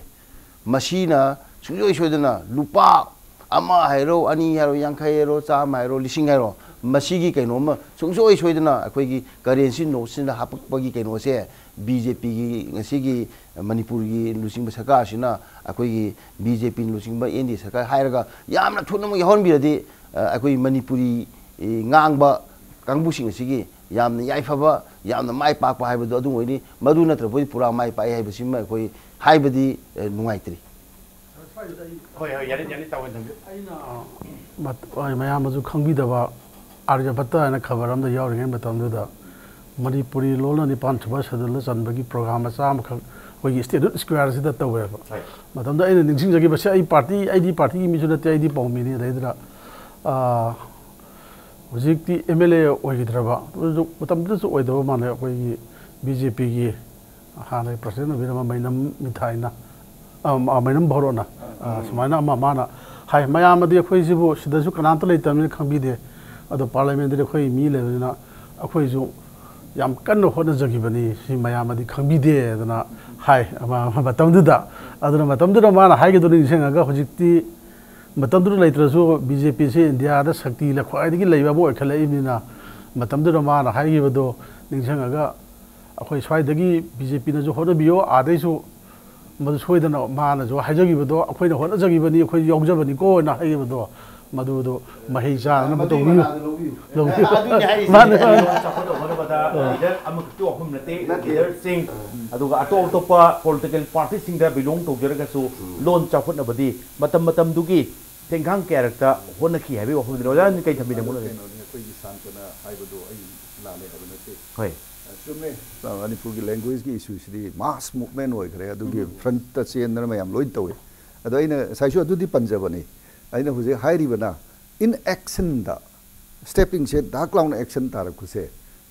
ꯃꯁꯤꯅ ꯁꯨꯡꯁꯣꯏ ꯁꯣꯏꯗꯅ ꯂꯨꯄꯥ ꯑꯃ ꯍꯥꯏꯔꯣ, ꯑꯅꯤ ꯍꯥꯏꯔꯣ, ꯌꯥꯡꯈꯩ ꯍꯥꯏꯔꯣ, ꯆꯥꯝꯃ ꯍꯥꯏꯔꯣ, ꯂꯤꯁꯤꯡ ꯍꯥꯏꯔꯣ, ꯃꯁꯤꯒꯤ ꯀꯩꯅꯣꯝꯃ ꯁꯨꯡꯁꯣꯏ ꯁꯣꯏꯗꯅ ꯑꯩꯈꯣꯏꯒꯤ ꯀꯔꯦꯟꯁꯤ ꯅꯣꯠꯁꯤꯗ ꯍꯥꯞꯄꯛꯄꯒꯤ ꯀꯩꯅꯣꯁꯦ ꯕꯤ ꯖꯦ ꯄꯤꯒꯤ ꯉꯁꯤꯒꯤ ꯃꯅꯤꯄꯨꯔꯒꯤ ꯂꯨꯆꯤꯡꯕ ꯁꯔꯀꯥꯔꯁꯤꯅ, ꯑꯩꯈꯣꯏꯒꯤ ꯕꯤ ꯖꯦ ꯄꯤꯅ ꯂꯨꯆꯤꯡꯕ ꯑꯦꯟ ꯗꯤ ꯑꯦ ꯁꯔꯀꯥꯔ ꯍꯥꯏꯔꯒ ꯌꯥꯝꯅ ꯊꯨꯅꯃꯛ ꯌꯥꯎꯍꯟꯕꯤꯔꯗꯤ, ꯑ, ꯑꯩꯈꯣꯏ ꯃꯅꯤꯄꯨꯔꯤ, ꯑꯦ, ꯉꯥꯡꯕ ꯀꯥꯡꯕꯨꯁꯤꯡ ꯑꯁꯤꯒꯤ ꯌꯥꯝꯅ ꯌꯥꯏꯐꯕ, ꯌꯥꯝꯅ ꯃꯥꯏ ꯄꯥꯛꯄ ꯍꯥꯏꯕꯗꯨ ꯑꯗꯨꯝ ꯑꯣꯏꯅꯤ꯫ ꯃꯗꯨ ꯅꯠꯇ꯭ꯔꯕꯗꯤ ꯄꯨꯔꯥ ꯃꯥꯏ ꯄꯥꯛꯏ ꯍꯥꯏꯕꯁꯤꯃ ꯑꯩꯈꯣꯏ ꯍꯥꯏꯕꯗꯤ, ꯑꯦ, ꯅꯨꯡꯉꯥꯏꯇ꯭ꯔꯤ꯫ ꯁ꯭ꯋꯥꯏꯁꯤꯗ ꯑꯩ ꯍꯣꯏ, ꯍꯣꯏ, ꯌꯥꯅꯤ, ꯌꯥꯅꯤ, ꯇꯥꯃꯣ ꯊꯝꯕꯤꯌꯨ꯫ ꯑꯩꯅ ꯃꯠ-, ꯍꯣꯏ, ꯃꯌꯥꯝꯅꯁꯨ ꯈꯪꯕꯤꯗꯕ, ꯑꯥꯔꯌꯥꯕꯠꯇ ꯍꯥꯏꯅ ꯈꯕꯔ ꯑꯃꯗ ꯌꯥꯎꯔꯤꯉꯩ ꯃꯇꯝꯗꯨꯗ ꯃꯅꯤꯄꯨꯔꯤ ꯂꯣꯟꯅ ꯅꯤꯄꯥꯟ ꯁꯨꯕ ꯁꯦꯗꯨꯜꯗ ꯆꯟꯕꯒꯤ ꯄ꯭ꯔꯣꯒ꯭ꯔꯥꯝ ꯃꯆꯥ ꯑꯃꯈꯛ ꯑꯩꯈꯣꯏꯒꯤ ꯁ꯭ꯇꯦꯠꯍꯨꯗ ꯁ꯭ꯀ꯭ꯋꯥꯔꯁꯤꯗ ꯇꯧꯋꯦꯕ꯫ ꯃꯇꯝꯗ ꯑꯩꯅ ꯅꯤꯡꯁꯤꯡꯖꯈꯤꯕꯁꯦ, ꯑꯩ ꯄꯥꯔꯇꯤ, ꯑꯩꯗꯤ ꯄꯥꯔꯇꯤꯒꯤ ꯃꯤꯁꯨ ꯅꯠꯇꯦ, ꯑꯩꯗꯤ ꯄꯥꯎꯃꯤꯅꯤ꯫ ꯑꯗꯩꯗꯨꯗ, ꯑꯥ, ꯍꯧꯖꯤꯛꯇꯤ ꯑꯦꯝ ꯑꯦꯜ ꯑꯦ ꯑꯣꯏꯈꯤꯗ꯭ꯔꯕ, ꯑꯗꯨꯁꯨ ꯃꯇꯝꯗꯨꯗꯁꯨ ꯑꯣꯏꯗꯕ ꯃꯥꯜꯂꯦ, ꯑꯩꯈꯣꯏꯒꯤ ꯕꯤ ꯖꯦ ꯄꯤꯒꯤ ꯍꯥꯟꯅꯒꯤ ꯄ꯭ꯔꯁꯤꯗꯦꯟ ꯑꯣꯏꯕꯤꯔꯝꯕ ꯃꯩꯅꯝ ꯃꯤꯊꯥꯏꯅ, ꯑ, ꯑ, ꯃꯩꯅꯝ ꯚꯧꯔꯣꯠꯅ, ꯑ, ꯁꯨꯃꯥꯏꯅ ꯑꯃ ꯃꯥꯅ ꯍꯥꯏ, "ꯃꯌꯥꯝ ꯑꯗꯤ ꯑꯩꯈꯣꯏꯁꯤꯕꯨ ꯁꯤꯗꯁꯨ ꯀꯅꯥꯝꯇ ꯂꯩꯇꯕꯅꯤꯅ ꯈꯪꯕꯤꯗꯦ, ꯑꯗꯣ ꯄꯥꯔꯂꯤꯌꯥꯃꯦꯟꯗꯗꯤ ꯑꯩꯈꯣꯏ ꯃꯤ ꯂꯩꯕꯅꯤꯅ ꯑꯩꯈꯣꯏꯁꯨ ꯌꯥꯝ ꯀꯟꯅ ꯍꯣꯠꯅꯖꯈꯤꯕꯅꯤ, ꯁꯤ ꯃꯌꯥꯝ ꯑꯗꯤ ꯈꯪꯕꯤꯗꯦ" ꯑꯗꯨꯅ ꯍꯥꯏ, ꯑꯃ, ꯑꯃ ꯃꯇꯝꯗꯨꯗ꯫ ꯑꯗꯨꯅ ꯃꯇꯝꯗꯨꯗ ꯃꯥꯅ ꯍꯥꯏꯒꯗꯧꯗꯣ ꯅꯤꯡꯁꯤꯡꯉꯒ ꯍꯧꯖꯤꯛꯇꯤ ꯃꯇꯝꯗꯨꯗ ꯂꯩꯇ꯭ꯔꯁꯨ ꯕꯤ ꯖꯦ ꯄꯤꯁꯤ ꯏꯟꯗꯤꯌꯥꯗ ꯁꯛꯇꯤ ꯈ꯭ꯋꯥꯏꯗꯒꯤ ꯂꯩꯕ ꯑꯃ ꯑꯣꯏꯈꯠꯂꯛꯏꯕꯅꯤꯅ ꯃꯇꯝꯗꯨꯗ ꯃꯥꯅ ꯍꯥꯏꯈꯤꯕꯗꯣ ꯅꯤꯡꯁꯤꯡꯉꯒ ꯑꯩꯈꯣꯏ ꯁ꯭ꯋꯥꯏꯗꯒꯤ ꯕꯤ ꯖꯦ ꯄꯤꯅꯁꯨ ꯍꯣꯠꯅꯕꯤꯌꯣ, ꯑꯥꯗꯩꯁꯨ ꯃꯗꯨ ꯁꯣꯏꯗꯅ ꯃꯥꯅꯁꯨ ꯍꯥꯏꯖꯈꯤꯕꯗꯣ ꯑꯩꯈꯣꯏꯅ ꯍꯣꯠꯅꯖꯈꯤꯕꯅꯤ, ꯑꯩꯈꯣꯏ ꯌꯥꯎꯖꯕꯅꯤꯀꯣ ꯍꯥꯏꯅ ꯍꯥꯏꯈꯤꯕꯗꯣ ꯃꯗꯨꯗꯣ ꯃꯍꯩ ꯆꯥꯅꯕ ꯃꯗꯨꯒꯤ ꯇꯧꯕꯤꯌꯨ꯫ ꯃꯅꯥꯗꯣ ꯂꯧꯕꯤꯌꯨ꯫ ꯂꯧꯕꯤꯌꯨ꯫ ꯑꯗꯨꯅꯤ ꯍꯥꯏꯔꯤꯁꯦ꯫ ꯃꯥꯅꯦ, ꯃꯥꯅꯦ꯫ ꯂꯣꯟ ꯆꯥꯎꯈꯠꯅꯕ ꯍꯣꯠꯅꯕꯗ ꯂꯤꯗꯔ ꯑꯃꯈꯛꯀꯤ ꯋꯥꯐꯝ ꯅꯠꯇꯦ, ꯅꯠꯇꯦ꯫ ꯂꯤꯗꯔꯁꯤꯡ, ꯑꯗꯨꯒ ꯑꯇꯣꯞ ꯑꯇꯣꯞꯄ ꯄꯣꯂꯤꯇꯤꯀꯦꯜ ꯄꯥꯔꯇꯤꯁꯤꯡꯗ ꯕꯤꯂꯣꯡ ꯇꯧꯖꯔꯒꯁꯨ ꯂꯣꯟ ꯆꯥꯎꯈꯠꯅꯕꯗꯤ ꯃꯇꯝ ꯃꯇꯝꯗꯨꯒꯤ ꯇꯦꯡꯈꯥꯡ ꯀꯌꯥꯔꯛꯇ ꯍꯣꯠꯅꯈꯤ ꯍꯥꯏꯕꯒꯤ ꯋꯥꯐꯝꯗꯨꯅꯤ꯫ ꯑꯣꯖꯥꯅ ꯀꯩ ꯊꯝꯕꯤꯅꯤꯡꯕ ꯂꯩ? ꯀꯩꯅꯣꯅꯤ, ꯑꯩꯈꯣꯏꯒꯤ ꯁꯥꯟꯇꯅ ꯍꯥꯏꯕꯗꯣ ꯑꯩ ꯂꯥꯜꯂꯦ ꯍꯥꯏꯕ ꯅꯠꯇꯦ꯫ ꯍꯣꯏ꯫ ꯑ, ꯆꯨꯝꯃꯦ꯫ ꯑ, ꯃꯅꯤꯄꯨꯔꯒꯤ ꯂꯦꯡꯒ꯭ꯋꯦꯖꯀꯤ ꯏꯁꯨꯁꯤꯗꯤ ꯃꯥꯁ ꯃꯨꯚꯃꯦꯟ ꯑꯣꯏꯈ꯭ꯔꯦ, ꯑꯗꯨꯒꯤ ꯐ꯭ꯔꯟꯠꯇ ꯆꯦꯟꯗꯅ ꯃꯌꯥꯝ ꯂꯣꯏ ꯇꯧꯏ꯫ ꯑꯗꯣ ꯑꯩꯅ ꯉꯁꯥꯏꯁꯨ ꯑꯗꯨꯗꯤ ꯄꯟꯖꯕꯅꯤ, ꯑꯩꯅ ꯍꯧꯖꯤꯛ ꯍꯥꯏꯔꯤꯕꯅ ꯏꯟ ꯑꯦꯛꯁꯟꯗ ꯁ꯭ꯇꯦꯞꯄꯤꯡꯁꯦ ꯗꯥꯛ ꯂꯥꯎꯅ ꯑꯦꯛꯁꯟ ꯇꯥꯔꯛꯄꯁꯦ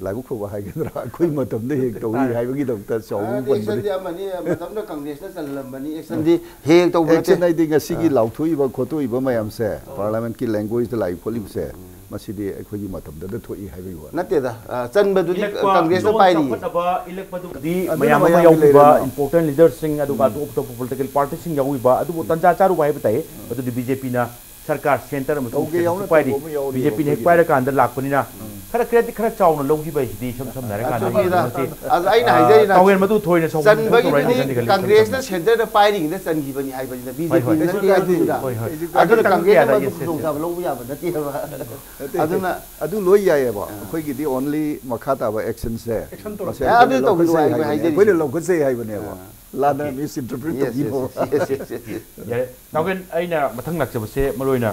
ꯂꯥꯏꯕꯛ ꯐꯕ ꯍꯥꯏꯒꯗ꯭ꯔꯥ, ꯑꯩꯈꯣꯏ ꯃꯇꯝꯗ ꯍꯦꯛ ꯇꯧꯏ ꯍꯥꯏꯕꯒꯤꯗꯃꯛꯇ ꯆꯥꯎꯕ ꯑ, ꯄꯟꯕꯅꯤ꯫ ꯑꯦꯛꯁꯟꯗꯤ ꯑꯃꯅꯤ, ꯃꯇꯝꯗ ꯀꯪꯒ꯭ꯔꯦꯁꯅ ꯆꯜꯂꯝꯕꯅꯤ, ꯑꯦꯛꯁꯟꯗꯤ ꯍꯦꯛ ꯍꯦꯛ ꯇꯧꯕ ꯅꯠꯇꯦ꯫ ꯑꯦꯛꯁꯟ ꯍꯥꯏꯗꯤ ꯉꯁꯤꯒꯤ ꯑ꯫ ꯂꯥꯎꯊꯣꯛꯏꯕ ꯈꯣꯠꯇꯣꯛꯏꯕ ꯃꯌꯥꯝꯁꯦ, ꯑ꯫ ꯄꯥꯔꯂꯤꯌꯥꯃꯦꯟꯠꯀꯤ ꯂꯦꯡꯒ꯭ꯋꯦꯖꯇ ꯂꯥꯛꯏ ꯈꯣꯠꯂꯤꯕꯁꯦ, ꯎꯝ꯫ ꯃꯁꯤꯗꯤ ꯑꯩꯈꯣꯏꯒꯤ ꯃꯇꯝꯗꯗ ꯊꯣꯛꯏ ꯍꯥꯏꯕꯒꯤ ꯋꯥꯅꯤ꯫ ꯅꯠꯇꯦꯗ, ꯑ, ꯆꯟꯕꯗꯨꯗꯤ ꯏꯜꯂꯛꯄ ꯀꯪꯒ꯭ꯔꯦꯁꯅ ꯂꯣꯟ ꯄꯥꯏꯔꯤꯌꯦ꯫ ꯆꯥꯎꯈꯠꯅꯕ ꯏꯜꯂꯛꯄꯗꯨꯕꯨꯗꯤ ꯑꯗꯨꯅ ꯃꯌꯥꯝ ꯑꯃ ꯃꯌꯥꯝꯒꯤ ꯌꯥꯎꯈꯤꯕ ꯂꯩꯔꯦꯗꯅ꯫ ꯏꯝꯄꯣꯔꯇꯦꯟ ꯂꯤꯗꯔꯁꯤꯡ, ꯑꯗꯨꯒ ꯎꯝ꯫ ꯑꯇꯣꯞ ꯑꯇꯣꯞꯄ ꯄꯣꯂꯤꯇꯤꯀꯦꯜ ꯄꯥꯔꯇꯤꯁꯤꯡ ꯌꯥꯎꯈꯤꯕ, ꯑꯗꯨꯕꯨ ꯇꯟꯖꯥ ꯆꯥꯔꯨꯕ ꯍꯥꯏꯕ ꯇꯥꯏ꯫ ꯎꯝ꯫ ꯃꯗꯨꯗꯤ ꯕꯤ ꯖꯦ ꯄꯤꯅ ꯁꯔꯀꯥꯔ ꯁꯦꯟꯇꯔ ꯑꯃ ꯇꯧꯒꯦ ꯊꯣꯛꯇ꯭ꯔꯁꯨ ꯌꯥꯎꯅ ꯄꯥꯏꯔꯤ꯫ ꯇꯧꯕ ꯑꯃ ꯌꯥꯎꯔꯤꯕ ꯕꯤ ꯖꯦ ꯄꯤꯅ ꯍꯦꯛ ꯑꯩꯈꯣꯏꯒꯤꯗꯤ꯫ ꯄꯥꯏꯔꯀꯥꯟꯗ ꯂꯥꯛꯄꯅꯤꯅ ꯎꯝ꯫ ꯈꯔ ꯀ꯭ꯔꯦꯗꯤꯠ ꯈꯔ ꯆꯥꯎꯅ ꯂꯧꯈꯤꯕ ꯍꯥꯏꯁꯤꯗꯤ ꯏꯁꯝ ꯁꯝꯅ ꯍꯥꯏꯔꯀꯥꯟꯗ ꯑꯗꯨꯅꯤꯗ꯫ ꯃꯁꯤ, ꯑꯗ ꯑꯩꯅ ꯑ, ꯍꯥꯏꯖꯔꯤꯅ ꯇꯥꯎꯌꯦꯟ ꯃꯗꯨ ꯊꯣꯏꯅ ꯁꯥꯎꯕꯤꯒꯅꯨ, ꯆꯟꯕꯒꯤꯗꯨꯗꯤ ꯇꯧꯔꯛꯑꯅꯤ ꯈꯜꯂꯤ ꯏꯁꯝ ꯀꯪꯒ꯭ꯔꯦꯁꯅ ꯁꯝꯅ꯫ ꯁꯦꯟꯇꯔꯗ ꯄꯥꯏꯔꯤꯉꯩꯗ ꯆꯟꯈꯤꯕꯅꯤ ꯍꯥꯏꯕꯅꯤꯗ, ꯍꯣꯏ, ꯍꯣꯏ꯫ ꯕꯤ ꯖꯦ ꯄꯤꯅ ꯅꯠꯇꯦ ꯑꯗꯨꯗ꯫ ꯍꯣꯏ, ꯍꯣꯏ꯫ ꯑꯗꯨꯅ ꯑꯗꯨ ꯀꯪꯒ꯭ꯔꯦꯁꯅ ꯀꯌꯥꯗ ꯃꯗꯨ ꯌꯦꯠꯁꯦ? ꯈꯨꯗꯣꯡꯆꯥꯕ ꯂꯧꯕ ꯌꯥꯕ ꯅꯠꯇꯦꯕ꯫ ꯅꯠꯇꯦ, ꯑꯗꯨꯅ ꯑꯗꯨ ꯂꯣꯏ ꯌꯥꯏꯌꯦꯕ꯫ ꯑꯥ꯫ ꯑꯩꯈꯣꯏꯒꯤꯗꯤ only ꯃꯈꯥ ꯇꯥꯕ ꯑꯦꯛꯁꯟꯁꯦ ꯑꯦꯛꯁꯟ ꯇꯧꯔꯛꯀꯦ꯫ ꯃꯁꯦ ꯑꯦ, ꯑꯗꯨ ꯑꯩꯈꯣꯏꯅ ꯇꯧꯕꯤꯔꯣ, ꯂꯧꯈꯠꯆꯩ ꯑꯩ ꯍꯥꯏꯕꯅꯦ, ꯍꯥꯏꯖꯔꯤꯁꯦ꯫ ꯑꯩꯈꯣꯏꯅ ꯂꯧꯈꯠꯆꯩ ꯍꯥꯏꯕꯅꯦꯕ꯫ ꯑꯥ꯫ ꯂꯥꯟꯅ ꯑꯣꯀꯦ꯫ ꯃꯤꯁꯏꯟꯇꯔꯄ꯭ꯔꯤꯠ ꯌꯦꯁ, ꯇꯧꯕꯤꯅꯣ꯫ Yes, yes, yes, yes. ꯌꯥꯔꯦ꯫ ꯅꯥꯎꯔꯦꯟ, ꯑꯩꯅ ꯃꯊꯪ ꯂꯥꯛꯆꯕꯁꯦ ꯃꯔꯨꯑꯣꯏꯅ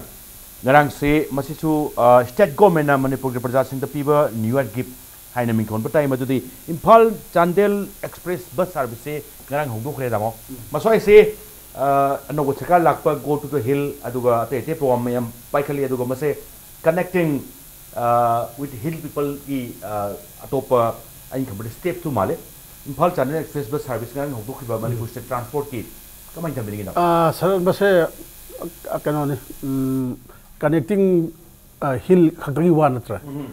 ꯉꯔꯥꯡꯁꯦ ꯃꯁꯤꯁꯨ, ꯑ, ꯁ꯭ꯇꯦꯠ ꯒꯣꯔꯃꯦꯟꯅ ꯃꯅꯤꯄꯨꯔꯒꯤ ꯄ꯭ꯔꯖꯥꯁꯤꯡꯗ ꯄꯤꯕ ꯅ꯭ꯌꯨ ꯏꯌꯔ ꯒꯤꯐ ꯍꯥꯏꯅ ꯃꯤꯡꯊꯣꯟꯕ ꯇꯥꯏ꯫ ꯃꯗꯨꯗꯤ ꯏꯝꯐꯥꯜ ꯆꯥꯟꯗꯦꯜ ꯑꯦꯛꯁꯄ꯭ꯔꯦꯁ ꯕꯁ ꯁꯥꯔꯚꯤꯁꯁꯦ ꯉꯔꯥꯡ ꯍꯧꯗꯣꯛꯈ꯭ꯔꯦ, ꯇꯥꯃꯣ꯫ ꯃꯁ꯭ꯋꯥꯏꯁꯦ, ꯑ, ꯑꯅꯧꯕ ꯁꯔꯀꯥꯔ ꯂꯥꯛꯄ, Go to the Hill, ꯑꯗꯨꯒ ꯑꯇꯩ ꯑꯇꯩ ꯄ꯭ꯔꯣꯒ꯭ꯔꯥꯝ ꯃꯌꯥꯝ ꯄꯥꯏꯈꯠꯂꯤ, ꯑꯗꯨꯒ ꯃꯁꯦ connecting, ꯑ, with hill peopleꯒꯤ, ꯑ, ꯑꯇꯣꯞꯄ ꯑꯩꯅ ꯈꯟꯕꯗ step two ꯃꯥꯜꯂꯦ꯫ Imphal Chandel express bus service ꯉꯔꯥꯡ ꯍꯧꯗꯣꯛꯈꯤꯕ ꯃꯅꯤꯄꯨꯔ state transportꯀꯤ ꯀꯃꯥꯏꯅ ꯊꯝꯕꯤꯅꯤꯡꯉꯤꯅꯣ? ꯑ, ꯁꯥꯔ, ꯃꯁꯦ, ꯑ, ꯀꯩꯅꯣꯅꯤ, ꯎꯝ, connecting, ꯑ, hill ꯈꯛꯇꯒꯤ ꯋꯥ ꯅꯠꯇ꯭ꯔꯦ꯫ ꯎꯝ꯫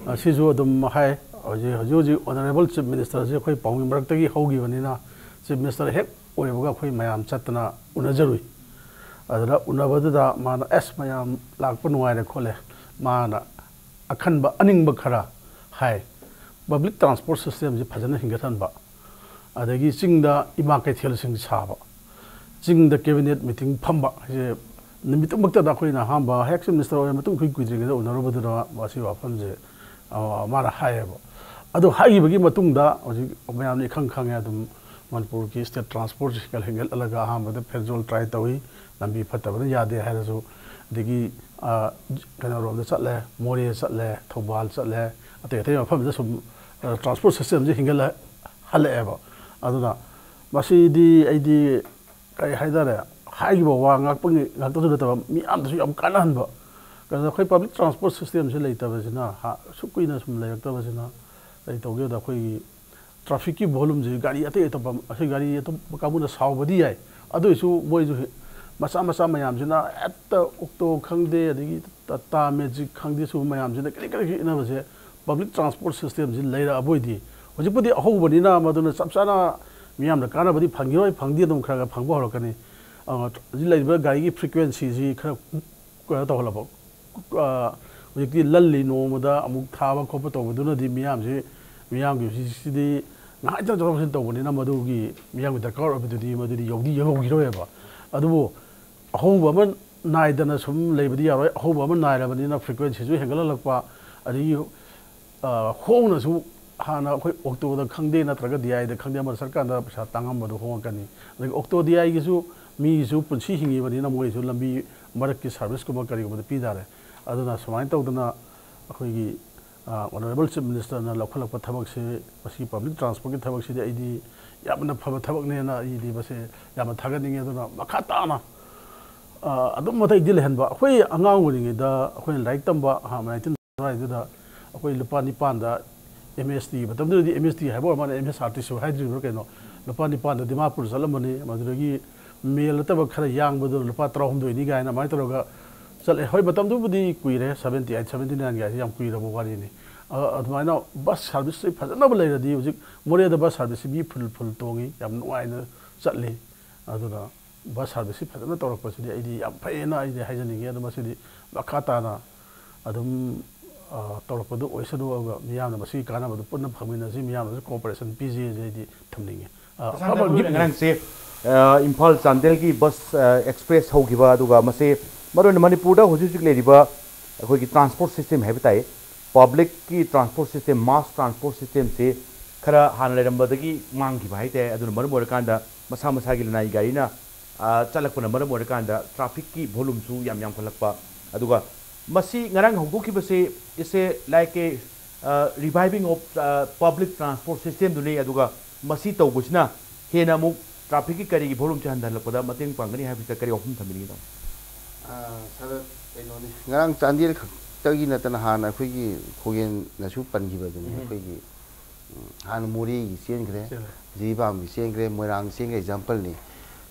ꯑ, ꯁꯤꯁꯨ ꯑꯗꯨꯝ ꯍꯥꯏ, ꯍꯧꯖꯤꯛ, ꯍꯧꯖꯤꯛ, ꯍꯧꯖꯤꯛ Honourable Chief Ministerꯁꯦ ꯑꯩꯈꯣꯏ ꯄꯥꯎꯃꯤ ꯃꯔꯛꯇꯒꯤ ꯍꯧꯈꯤꯕꯅꯤꯅ, Chief Minister ꯍꯦꯛ ꯑꯣꯏꯕꯒ ꯑꯩꯈꯣꯏ ꯃꯌꯥꯝ ꯆꯠꯇꯅ ꯎꯅꯖꯔꯨꯏ꯫ ꯑꯗꯨꯗ ꯎꯅꯕꯗꯨꯗ ꯃꯥꯅ, "ꯑꯁ, ꯃꯌꯥꯝ ꯂꯥꯛꯄ ꯅꯨꯡꯉꯥꯏꯔꯦ ꯈꯣꯠꯂꯦ", ꯃꯥꯅ ꯑꯈꯟꯕ ꯑꯅꯤꯡꯕ ꯈꯔ ꯍꯥꯏ꯫ Public transport systemꯁꯤ ꯐꯖꯅ ꯍꯤꯡꯒꯠꯍꯟꯕ, ꯑꯗꯒꯤ ꯆꯤꯡꯗ ꯏꯃꯥ ꯀꯩꯊꯦꯜꯁꯤꯡ ꯁꯥꯕ, ꯆꯤꯡꯗ cabinet meeting ꯐꯝꯕ ꯍꯥꯏꯁꯦ ꯅꯨꯃꯤꯠꯇꯨꯃꯛꯇꯗ ꯑꯩꯈꯣꯏꯅ ꯑꯍꯥꯟꯕ ꯍꯦꯛ Chief Minister ꯑꯣꯏꯔ ꯃꯇꯨꯡ ꯑꯩꯈꯣꯏ ꯀꯨꯏꯗ꯭ꯔꯤꯉꯩꯗ ꯎꯅꯔꯨꯕꯗꯨꯗ ꯃꯁꯤ ꯋꯥꯐꯝꯁꯦ, ꯑ, ꯃꯥꯅ ꯍꯥꯏꯌꯦꯕ꯫ ꯑꯗꯨ ꯍꯥꯏꯈꯤꯕꯒꯤ ꯃꯇꯨꯡꯗ ꯍꯧꯖꯤꯛ ꯃꯌꯥꯝꯅ ꯏꯈꯪ ꯈꯪꯉꯦ ꯑꯗꯨꯝ, ꯃꯅꯤꯄꯨꯔꯒꯤ state transportꯁꯤ ꯍꯦꯟꯒꯠ-, ꯍꯦꯟꯒꯠꯍꯜꯂꯒ ꯑꯍꯥꯟꯕꯗ ꯐꯦꯔꯖꯣꯜ try ꯇꯧꯏ, ꯂꯝꯕꯤ ꯐꯠꯇꯕꯅ ꯌꯥꯗꯦ ꯍꯥꯏꯔꯁꯨ, ꯑꯗꯒꯤ, ꯑ, ꯀꯩꯅꯣꯔꯣꯝꯗ ꯆꯠꯂꯦ, ꯃꯣꯔꯦ ꯆꯠꯂꯦ, ꯊꯧꯕꯥꯜ ꯆꯠꯂꯦ, ꯑꯇꯩ ꯑꯇꯩ ꯃꯐꯝꯗ ꯁꯨꯝ, ꯑ, transport systemꯁꯤ ꯍꯤꯡꯒꯠꯂ-, ꯍꯜꯂꯛꯑꯦꯕ꯫ ꯑꯗꯨꯅ ꯃꯁꯤꯗꯤ ꯑꯩꯗꯤ ꯀꯔꯤ ꯍꯥꯏꯇꯥꯔꯦ, ꯍꯥꯏꯈꯤꯕ ꯋꯥ ꯉꯥꯛꯄꯒꯤ ꯉꯥꯛꯇꯁꯨ ꯅꯠꯇꯕ ꯃꯤꯌꯥꯝꯗꯁꯨ ꯌꯥꯝ ꯀꯥꯟꯅꯍꯟꯕ꯫ ꯀꯩꯅꯣꯗ ꯑꯩꯈꯣꯏ public transport systemꯁꯤ ꯂꯩꯇꯕꯁꯤꯅ, ꯍꯥ, ꯑꯁꯨꯛ ꯀꯨꯏꯅ ꯁꯨꯝ ꯂꯩꯔꯛꯇꯕꯁꯤꯅ ꯀꯔꯤ ꯇꯧꯒꯦꯗ, ꯑꯩꯈꯣꯏꯒꯤ trafficꯀꯤ volumeꯁꯤ ꯒꯥꯔꯤ ꯑꯇꯩ ꯑꯇꯣꯞꯄ, ꯑꯁꯤ ꯒꯥꯔꯤ ꯑꯇꯣꯞꯄ ꯀꯥꯡꯕꯨꯅ ꯁꯥꯎꯕꯗꯤ ꯌꯥꯏ, ꯑꯗꯨ ꯑꯣꯏꯁꯨ ꯃꯣꯏꯁꯨ ꯍꯦ-, ꯃꯆꯥ ꯃꯆꯥ ꯃꯌꯥꯝꯁꯤꯅ ꯍꯦꯛꯇ ꯑꯣꯛꯇꯣ ꯈꯪꯗꯦ, ꯑꯗꯒꯤ ꯇꯥꯇꯥ ꯃꯦꯖꯤꯛ ꯈꯪꯗꯦ, ꯁꯤꯒꯨꯝꯕ ꯃꯌꯥꯝꯁꯤꯅ ꯀꯔꯤ ꯀꯔꯤ ꯏꯟꯅꯕꯁꯦ public transport systemꯁꯤ ꯂꯩꯔꯛꯑꯕ ꯑꯣꯏꯗꯤ, ꯍꯧꯖꯤꯛꯄꯨꯗꯤ ꯑꯍꯧꯕꯅꯤꯅ ꯃꯗꯨꯅ ꯆꯞ ꯆꯥꯅ ꯃꯤꯌꯥꯝꯅ ꯀꯥꯟꯅꯕꯗꯤ ꯐꯪꯈꯤꯔꯣꯏ, ꯐꯪꯗꯤ ꯑꯗꯨꯝ ꯈꯔ ꯈꯔ ꯐꯪꯕ ꯍꯧꯔꯛꯀꯅꯤ꯫ ꯑ, ꯍꯧꯖꯤꯛ ꯂꯩꯔꯤꯕ ꯒꯥꯔꯤꯒꯤ frequencyꯁꯤ ꯈꯔ ꯀꯩꯅꯣ ꯇꯧꯍꯜꯂꯕ, ꯑ, ꯍꯧꯖꯤꯛꯇꯤ ꯂꯜꯂꯤ, ꯅꯣꯡꯃꯗ ꯑꯃꯨꯛ ꯊꯥꯕ ꯈꯣꯠꯄ ꯇꯧꯕꯗꯨꯅꯗꯤ ꯃꯤꯌꯥꯝꯁꯤ, ꯃꯤꯌꯥꯝꯒꯤ ꯍꯧꯖꯤꯛꯁꯤꯗꯤ ꯉꯥꯏꯍꯥꯛꯇꯪ ꯆꯠꯊꯣꯛ ꯆꯠꯁꯤꯟ ꯇꯧꯕꯅꯤꯅ ꯃꯗꯨꯒꯤ ꯃꯤꯌꯥꯝꯒꯤ ꯗꯔꯀꯥꯔ ꯑꯣꯏꯕꯗꯨꯗꯤ ꯃꯗꯨꯗꯤ ꯌꯧꯗꯤ ꯌꯧꯍꯧꯈꯤꯔꯣꯏꯕ꯫ ꯑꯗꯨꯕꯨ ꯑꯍꯧꯕ ꯑꯃ ꯅꯥꯏꯗꯅ ꯁꯨꯝ ꯂꯩꯕꯗꯤ ꯌꯥꯔꯣꯏ꯫ ꯑꯍꯧꯕ ꯑꯃ ꯅꯥꯏꯔꯕꯅꯤꯅ frequencyꯁꯨ ꯍꯦꯟꯒꯠꯍꯜꯂꯛꯄ, ꯑꯗꯒꯤ, ꯑ, ꯍꯣꯡꯅꯁꯨ ꯍꯥꯟꯅ ꯑꯩꯈꯣꯏ ꯑꯣꯛꯇꯣꯗ ꯈꯪꯗꯦ ꯅꯠꯇ꯭ꯔꯒ ꯗꯤ ꯑꯥꯏꯗ ꯈꯪꯗꯦ ꯑꯃꯗ ꯆꯠꯀꯥꯟꯗ ꯄꯩꯁꯥ ꯇꯥꯡꯉꯝꯕꯗꯣ ꯍꯣꯡꯉꯛꯀꯅꯤ꯫ ꯑꯗꯒꯤ ꯑꯣꯛꯇꯣ ꯗꯤ ꯑꯥꯏꯒꯤꯁꯨ ꯃꯤꯒꯤꯁꯨ ꯄꯨꯟꯁꯤ ꯍꯤꯡꯉꯤꯕꯅꯤꯅ ꯃꯣꯏꯁꯨ ꯂꯝꯕꯤ ꯃꯔꯛꯀꯤ serviceꯀꯨꯝꯕ ꯀꯔꯤꯒꯨꯝꯕꯗ ꯄꯤ ꯇꯥꯔꯦ꯫ ꯑꯗꯨꯅ ꯁꯨꯃꯥꯏꯅ ꯇꯧꯗꯅ ꯑꯩꯈꯣꯏꯒꯤ ꯑ, Honourable Chief Minister ꯅ ꯂꯧꯈꯠꯂꯛꯄ ꯊꯕꯛꯁꯤ, ꯃꯁꯤꯒꯤ public transport ꯀꯤ ꯊꯕꯛꯁꯤꯗꯤ ꯑꯩꯗꯤ ꯌꯥꯝꯅ ꯐꯕ ꯊꯕꯛꯅꯦꯅ ꯑꯩꯗꯤ ꯃꯁꯦ ꯌꯥꯝꯅ ꯊꯥꯒꯠꯅꯤꯡꯉꯤ꯫ ꯑꯗꯨꯅ ꯃꯈꯥ ꯇꯥꯅ, ꯑ, ꯑꯗꯨꯝ ꯃꯊꯛ ꯏꯗꯤ ꯂꯩꯍꯟꯕ꯫ ꯑꯩꯈꯣꯏ ꯑꯉꯥꯡ ꯑꯣꯏꯔꯤꯉꯩꯗ ꯑꯩꯈꯣꯏꯅ ꯂꯥꯏꯔꯤꯛ ꯇꯝꯕ, ꯑꯍꯥ, ꯅꯥꯏꯟꯇꯤꯟ ꯑꯗꯨꯋꯥꯏꯗꯨꯗ ꯑꯩꯈꯣꯏ ꯂꯨꯄꯥ ꯅꯤꯄꯥꯟꯗ M S T ꯒꯤ ꯃꯇꯝꯗꯨꯗꯗꯤ M S T ꯍꯥꯏꯕ ꯑꯣꯏꯔ ꯃꯥꯜꯂꯦ, M S R T C ꯍꯥꯏꯗ꯭ꯔꯤꯕ꯭ꯔꯥ ꯀꯩꯅꯣ, ꯂꯨꯄꯥ ꯅꯤꯄꯥꯟꯗ ꯗꯤꯃꯥꯄꯨꯔ ꯆꯠꯂꯝꯕꯅꯤ꯫ ꯃꯗꯨꯗꯒꯤ mail ꯅꯠꯇꯕ ꯈꯔ ꯌꯥꯡꯕꯗꯨꯅ ꯂꯨꯄꯥ ꯇꯔꯥꯍꯨꯝꯗꯣꯏꯅꯤ ꯀꯥꯏꯅ ꯑꯗꯨꯃꯥꯏꯅ ꯇꯧꯔꯒ ꯆꯠꯂꯦ꯫ ꯍꯣꯏ, ꯃꯇꯝꯗꯨꯕꯨꯗꯤ ꯀꯨꯏꯔꯦ, seventy eight, seventy nine ꯒꯥꯏꯁꯦ ꯌꯥꯝ ꯀꯨꯏꯔꯕ ꯋꯥꯔꯤꯅꯤ꯫ ꯑ-, ꯑꯗꯨꯃꯥꯏꯅ bus service ꯁꯤ ꯐꯖꯅꯕ ꯂꯩꯔꯗꯤ ꯍꯧꯖꯤꯛ ꯃꯣꯔꯦꯗ bus service ꯁꯤ ꯃꯤ full full ꯇꯣꯡꯉꯤ, ꯌꯥꯝ ꯅꯨꯡꯉꯥꯏꯅ ꯆꯠꯂꯤ꯫ ꯑꯗꯨꯅ bus service ꯁꯤ ꯐꯖꯅ ꯇꯧꯔꯛꯄꯁꯤꯗꯤ ꯑꯩꯗꯤ ꯌꯥꯝ ꯐꯩꯌꯦꯅ ꯑꯩꯗꯤ ꯍꯥꯏꯖꯅꯤꯡꯉꯤ꯫ ꯑꯗꯣ ꯃꯁꯤꯗꯤ ꯃꯈꯥ ꯇꯥꯅ ꯑꯗꯨꯝ, ꯑ, ꯇꯧꯔꯛꯄꯗꯨ ꯑꯣꯏꯁꯅꯨ, ꯑꯗꯨꯒ ꯃꯤꯌꯥꯝꯅ ꯃꯁꯤꯒꯤ ꯀꯥꯟꯅꯕꯗꯨ ꯄꯨꯟꯅ ꯐꯪꯃꯤꯟꯅꯁꯤ, ꯃꯤꯌꯥꯝꯅꯁꯨ cooperation ꯄꯤꯖꯦꯁꯦ ꯑꯩꯗꯤ ꯊꯝꯅꯤꯡꯉꯤ꯫ ꯑ, ꯑꯐꯕ ꯃꯔꯨꯑꯣꯏꯅ gift ꯅꯤ꯫ ꯉꯔꯥꯡꯁꯦ, ꯑ, ꯏꯝꯐꯥꯜ ꯆꯥꯟꯗꯦꯜꯒꯤ bus, ꯑ, express ꯍꯧꯈꯤꯕ, ꯑꯗꯨꯒ ꯃꯁꯤ ꯃꯔꯨꯑꯣꯏꯅ ꯃꯅꯤꯄꯨꯔꯗ ꯍꯧꯖꯤꯛ ꯍꯧꯖꯤꯛ ꯂꯩꯔꯤꯕ ꯑꯩꯈꯣꯏꯒꯤ transport system ꯍꯥꯏꯕ ꯇꯥꯏ, public ꯀꯤ transport system, mass transport system ꯁꯤ ꯈꯔ ꯍꯥꯟꯅ ꯂꯩꯔꯝꯕꯗꯒꯤ ꯃꯥꯡꯈꯤꯕ ꯍꯥꯏ ꯇꯥꯏ꯫ ꯑꯗꯨꯅ ꯃꯔꯝ ꯑꯣꯏꯔꯀꯥꯟꯗ ꯃꯁꯥ ꯃꯁꯥꯒꯤ ꯂꯅꯥꯏ ꯒꯥꯔꯤꯅ, ꯑ, ꯆꯠꯂꯛꯄꯅ ꯃꯔꯝ ꯑꯣꯏꯔꯀꯥꯟꯗ traffic ꯀꯤ volume ꯁꯨ ꯌꯥꯝ ꯌꯥꯝꯈꯠꯂꯛꯄ꯫ ꯑꯗꯨꯒ ꯃꯁꯤ ꯉꯔꯥꯡ ꯍꯧꯗꯣꯛꯈꯤꯕꯁꯦ is a like a, ꯑ, reviving of, ꯑ, public transport system ꯗꯨꯅꯤ꯫ ꯑꯗꯨꯒ ꯃꯁꯤ ꯇꯧꯕꯁꯤꯅ ꯍꯦꯟꯅ ꯑꯃꯨꯛ traffic ꯀꯤ ꯀꯔꯤꯒꯤ volume ꯁꯦ ꯍꯟꯊꯍꯜꯂꯛꯄꯗ ꯃꯇꯦꯡ ꯄꯥꯡꯒꯅꯤ ꯍꯥꯏꯕꯁꯤꯗ ꯀꯔꯤ ꯋꯥꯐꯝ ꯊꯝꯕꯤꯅꯤꯡꯉꯤ, ꯇꯥꯃꯣ? ꯑ, ꯁꯥꯔ, ꯀꯩꯅꯣꯅꯤ, ꯉꯔꯥꯡ ꯆꯥꯟꯗꯦꯜ ꯈꯛꯇꯒꯤ ꯅꯠꯇꯅ ꯍꯥꯟꯅ ꯑꯩꯈꯣꯏꯒꯤ ꯈꯣꯒꯦꯟꯅꯁꯨ ꯄꯟꯈꯤꯕꯗꯨꯅꯤ꯫ ꯎꯝ꯫ ꯑꯩꯈꯣꯏꯒꯤ, ꯎꯝ, ꯍꯥꯟꯅ ꯃꯣꯔꯦꯒꯤ ꯆꯦꯟꯈ꯭ꯔꯦ, ꯆꯦꯜꯂꯦ꯫ ꯖꯤꯔꯤꯕꯥꯝꯒꯤ ꯆꯦꯟꯈ꯭ꯔꯦ, ꯃꯣꯏꯔꯥꯡꯒꯤ ꯆꯦꯟꯈ꯭ꯔꯦ, example ꯅꯤ꯫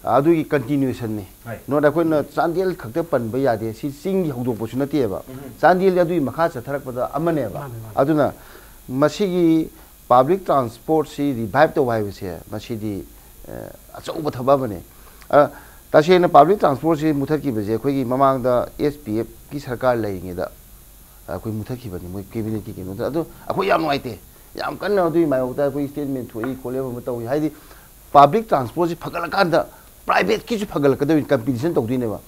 ꯑꯗꯨꯒꯤ continuation ꯅꯤ꯫ ꯍꯣꯏ꯫ Not ꯑꯩꯈꯣꯏꯅ ꯆꯥꯟꯗꯦꯜ ꯈꯛꯇ ꯄꯟꯕ ꯌꯥꯗꯦ, ꯁꯤ ꯆꯤꯡꯒꯤ ꯍꯧꯗꯣꯛꯄꯁꯨ ꯅꯠꯇꯦꯕ꯫ ꯎꯝ꯫ ꯆꯥꯟꯗꯦꯜꯗꯤ ꯑꯗꯨꯒꯤ ꯃꯈꯥ ꯆꯠꯊꯔꯛꯄꯗ ꯑꯃꯅꯦꯕ꯫ ꯃꯥꯅꯦ, ꯃꯥꯅꯦ꯫ ꯑꯗꯨꯅ ꯃꯁꯤꯒꯤ public transport ꯁꯤ revive ꯇꯧꯕ ꯍꯥꯏꯕꯁꯦ, ꯃꯁꯤꯗꯤ, ꯑ, ꯑꯆꯧꯕ ꯊꯕꯛ ꯑꯃꯅꯤ꯫ ꯑ, ꯇꯁꯦꯡꯅ public transport ꯁꯤ ꯃꯨꯊꯠꯈꯤꯕꯁꯦ ꯑꯩꯈꯣꯏꯒꯤ ꯃꯃꯥꯡꯗ S P F ꯀꯤ ꯁꯔꯀꯥꯔ ꯂꯩꯔꯤꯉꯩꯗ, ꯑ, ꯑꯩꯈꯣꯏ ꯃꯨꯊꯠꯈꯤꯕꯅꯤ, ꯃꯣꯏ cabinet ꯀꯤ ꯀꯩꯅꯣꯗ꯫ ꯑꯗꯨ ꯑꯩꯈꯣꯏ ꯌꯥꯝ ꯅꯨꯡꯉꯥꯏꯇꯦ꯫ ꯌꯥꯝ ꯀꯟꯅ ꯑꯗꯨꯒꯤ ꯃꯥꯌꯣꯛꯇ ꯑꯩꯈꯣꯏ statement ꯊꯣꯛꯏ ꯈꯣꯠꯂꯤ ꯑꯃ ꯇꯧꯏ꯫ ꯍꯥꯏꯗꯤ public transport ꯁꯤ ꯐꯒꯠꯂꯀꯥꯟꯗ private ꯀꯤꯁꯨ ꯐꯒꯠꯂꯛꯀꯗꯣꯏꯅꯤ, competition ꯇꯧꯗꯣꯏꯅꯦꯕ꯫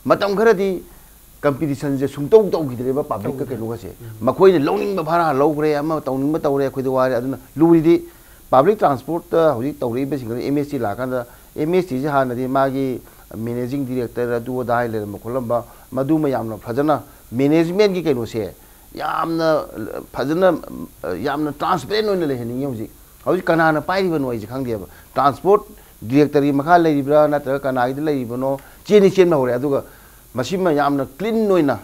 ꯃꯇꯝ ꯈꯔꯗꯤ competition ꯁꯦ ꯁꯨꯡꯇꯧ ꯇꯧꯈꯤꯗ꯭ꯔꯦꯕ public ꯀ ꯇꯧꯗ꯭ꯔꯦ꯫ ꯀꯩꯅꯣꯒꯁꯦ꯫ ꯎꯝ꯫ ꯃꯈꯣꯏꯅ ꯂꯧꯅꯤꯡꯕ ꯚꯔꯥ ꯂꯧꯈ꯭ꯔꯦ, ꯑꯃ ꯇꯧꯅꯤꯡꯕ ꯇꯧꯔꯦ, ꯑꯩꯈꯣꯏꯗ ꯋꯥꯔꯦ꯫ ꯑꯗꯨꯅ ꯂꯨꯔꯤꯗꯤ public transport ꯇ ꯍꯧꯖꯤꯛ ꯇꯧꯔꯛꯏꯕꯁꯤꯡꯗꯨꯅ M S T ꯂꯥꯛꯑꯀꯥꯟꯗ, M S T ꯁꯦ ꯍꯥꯟꯅꯗꯤ ꯃꯥꯒꯤ managing director ꯑꯗꯨ ꯑꯗꯥ ꯍꯥꯏ ꯂꯩꯔꯝꯕ ꯈꯣꯠꯂꯝꯕ, ꯃꯗꯨ ꯃꯌꯥꯝꯅ ꯐꯖꯅ management ꯀꯤ ꯀꯩꯅꯣꯁꯦ ꯌꯥꯝꯅ ꯐꯖꯅ, ꯌꯥꯝꯅ ꯇ꯭ꯔꯥꯟꯁꯄꯦꯔꯦꯟ ꯑꯣꯏꯅ ꯂꯩꯍꯟꯅꯤꯡꯉꯤ꯫ ꯍꯧꯖꯤꯛ ꯍꯧꯖꯤꯛ ꯀꯅꯥꯅ ꯄꯥꯏꯔꯤꯕꯅꯣ ꯑꯩꯁꯦ ꯈꯪꯗꯦꯕ꯫ ꯇ꯭ꯔꯥꯟꯁꯄꯣꯔꯠ ꯗꯤꯔꯦꯛꯇꯔꯒꯤ ꯃꯈꯥ ꯂꯩꯔꯤꯕ꯭ꯔꯥ ꯅꯠꯇ꯭ꯔꯒ ꯀꯅꯥꯒꯤꯗ ꯂꯩꯔꯤꯕꯅꯣ, ꯆꯦꯟꯗꯤ ꯆꯦꯟꯕ ꯍꯧꯔꯦ꯫ ꯑꯗꯨꯒ ꯃꯁꯤꯃ ꯌꯥꯝꯅ ꯀ꯭ꯂꯤꯟ ꯑꯣꯏꯅ,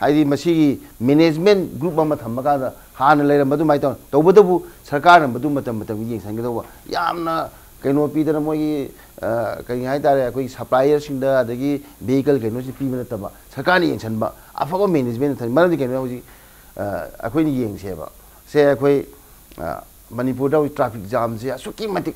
ꯍꯥꯏꯗꯤ ꯃꯁꯤꯒꯤ ꯃꯦꯅꯦꯖꯃꯦꯟ ꯒ꯭ꯔꯨꯞ ꯑꯃ ꯊꯝꯃꯀꯥꯟꯗ ꯍꯥꯟꯅ ꯂꯩꯔꯝꯕ ꯑꯗꯨꯃꯥꯏꯅ ꯇꯧ꯫ ꯇꯧꯕꯇꯕꯨ ꯁꯔꯀꯥꯔꯅ ꯃꯗꯨ ꯃꯇꯝ ꯃꯇꯝꯒꯤ ꯌꯦꯡꯁꯤꯟꯒꯗꯧꯕ꯫ ꯌꯥꯝꯅ ꯀꯩꯅꯣ ꯄꯤꯗꯅ ꯃꯣꯏꯒꯤ, ꯑ, ꯀꯔꯤ ꯍꯥꯏꯇꯥꯔꯦ, ꯑꯩꯈꯣꯏꯒꯤ ꯁꯄ꯭ꯂꯥꯏꯌꯔꯁꯤꯡꯗ ꯑꯗꯒꯤ ꯚꯦꯍꯤꯀꯜ ꯀꯩꯅꯣꯁꯤ ꯄꯤꯕ ꯅꯠꯇꯕ, ꯁꯔꯀꯥꯔꯅ ꯌꯦꯡꯁꯤꯟꯕ ꯑꯐꯕ ꯃꯦꯅꯦꯖꯃꯦꯟ ꯊꯝꯃꯤ꯫ ꯃꯔꯝꯗꯤ ꯀꯩꯅꯣ ꯍꯧꯖꯤꯛ, ꯑ, ꯑꯩꯈꯣꯏꯅ ꯌꯦꯡꯁꯦꯕ꯫ ꯁꯦ ꯑꯩꯈꯣꯏ, ꯑ, ꯃꯅꯤꯄꯨꯔꯗ ꯍꯧꯖꯤꯛ ꯇ꯭ꯔꯥꯐꯤꯛ ꯖꯥꯝꯁꯦ ꯑꯁꯨꯛꯀꯤ ꯃꯇꯤꯛ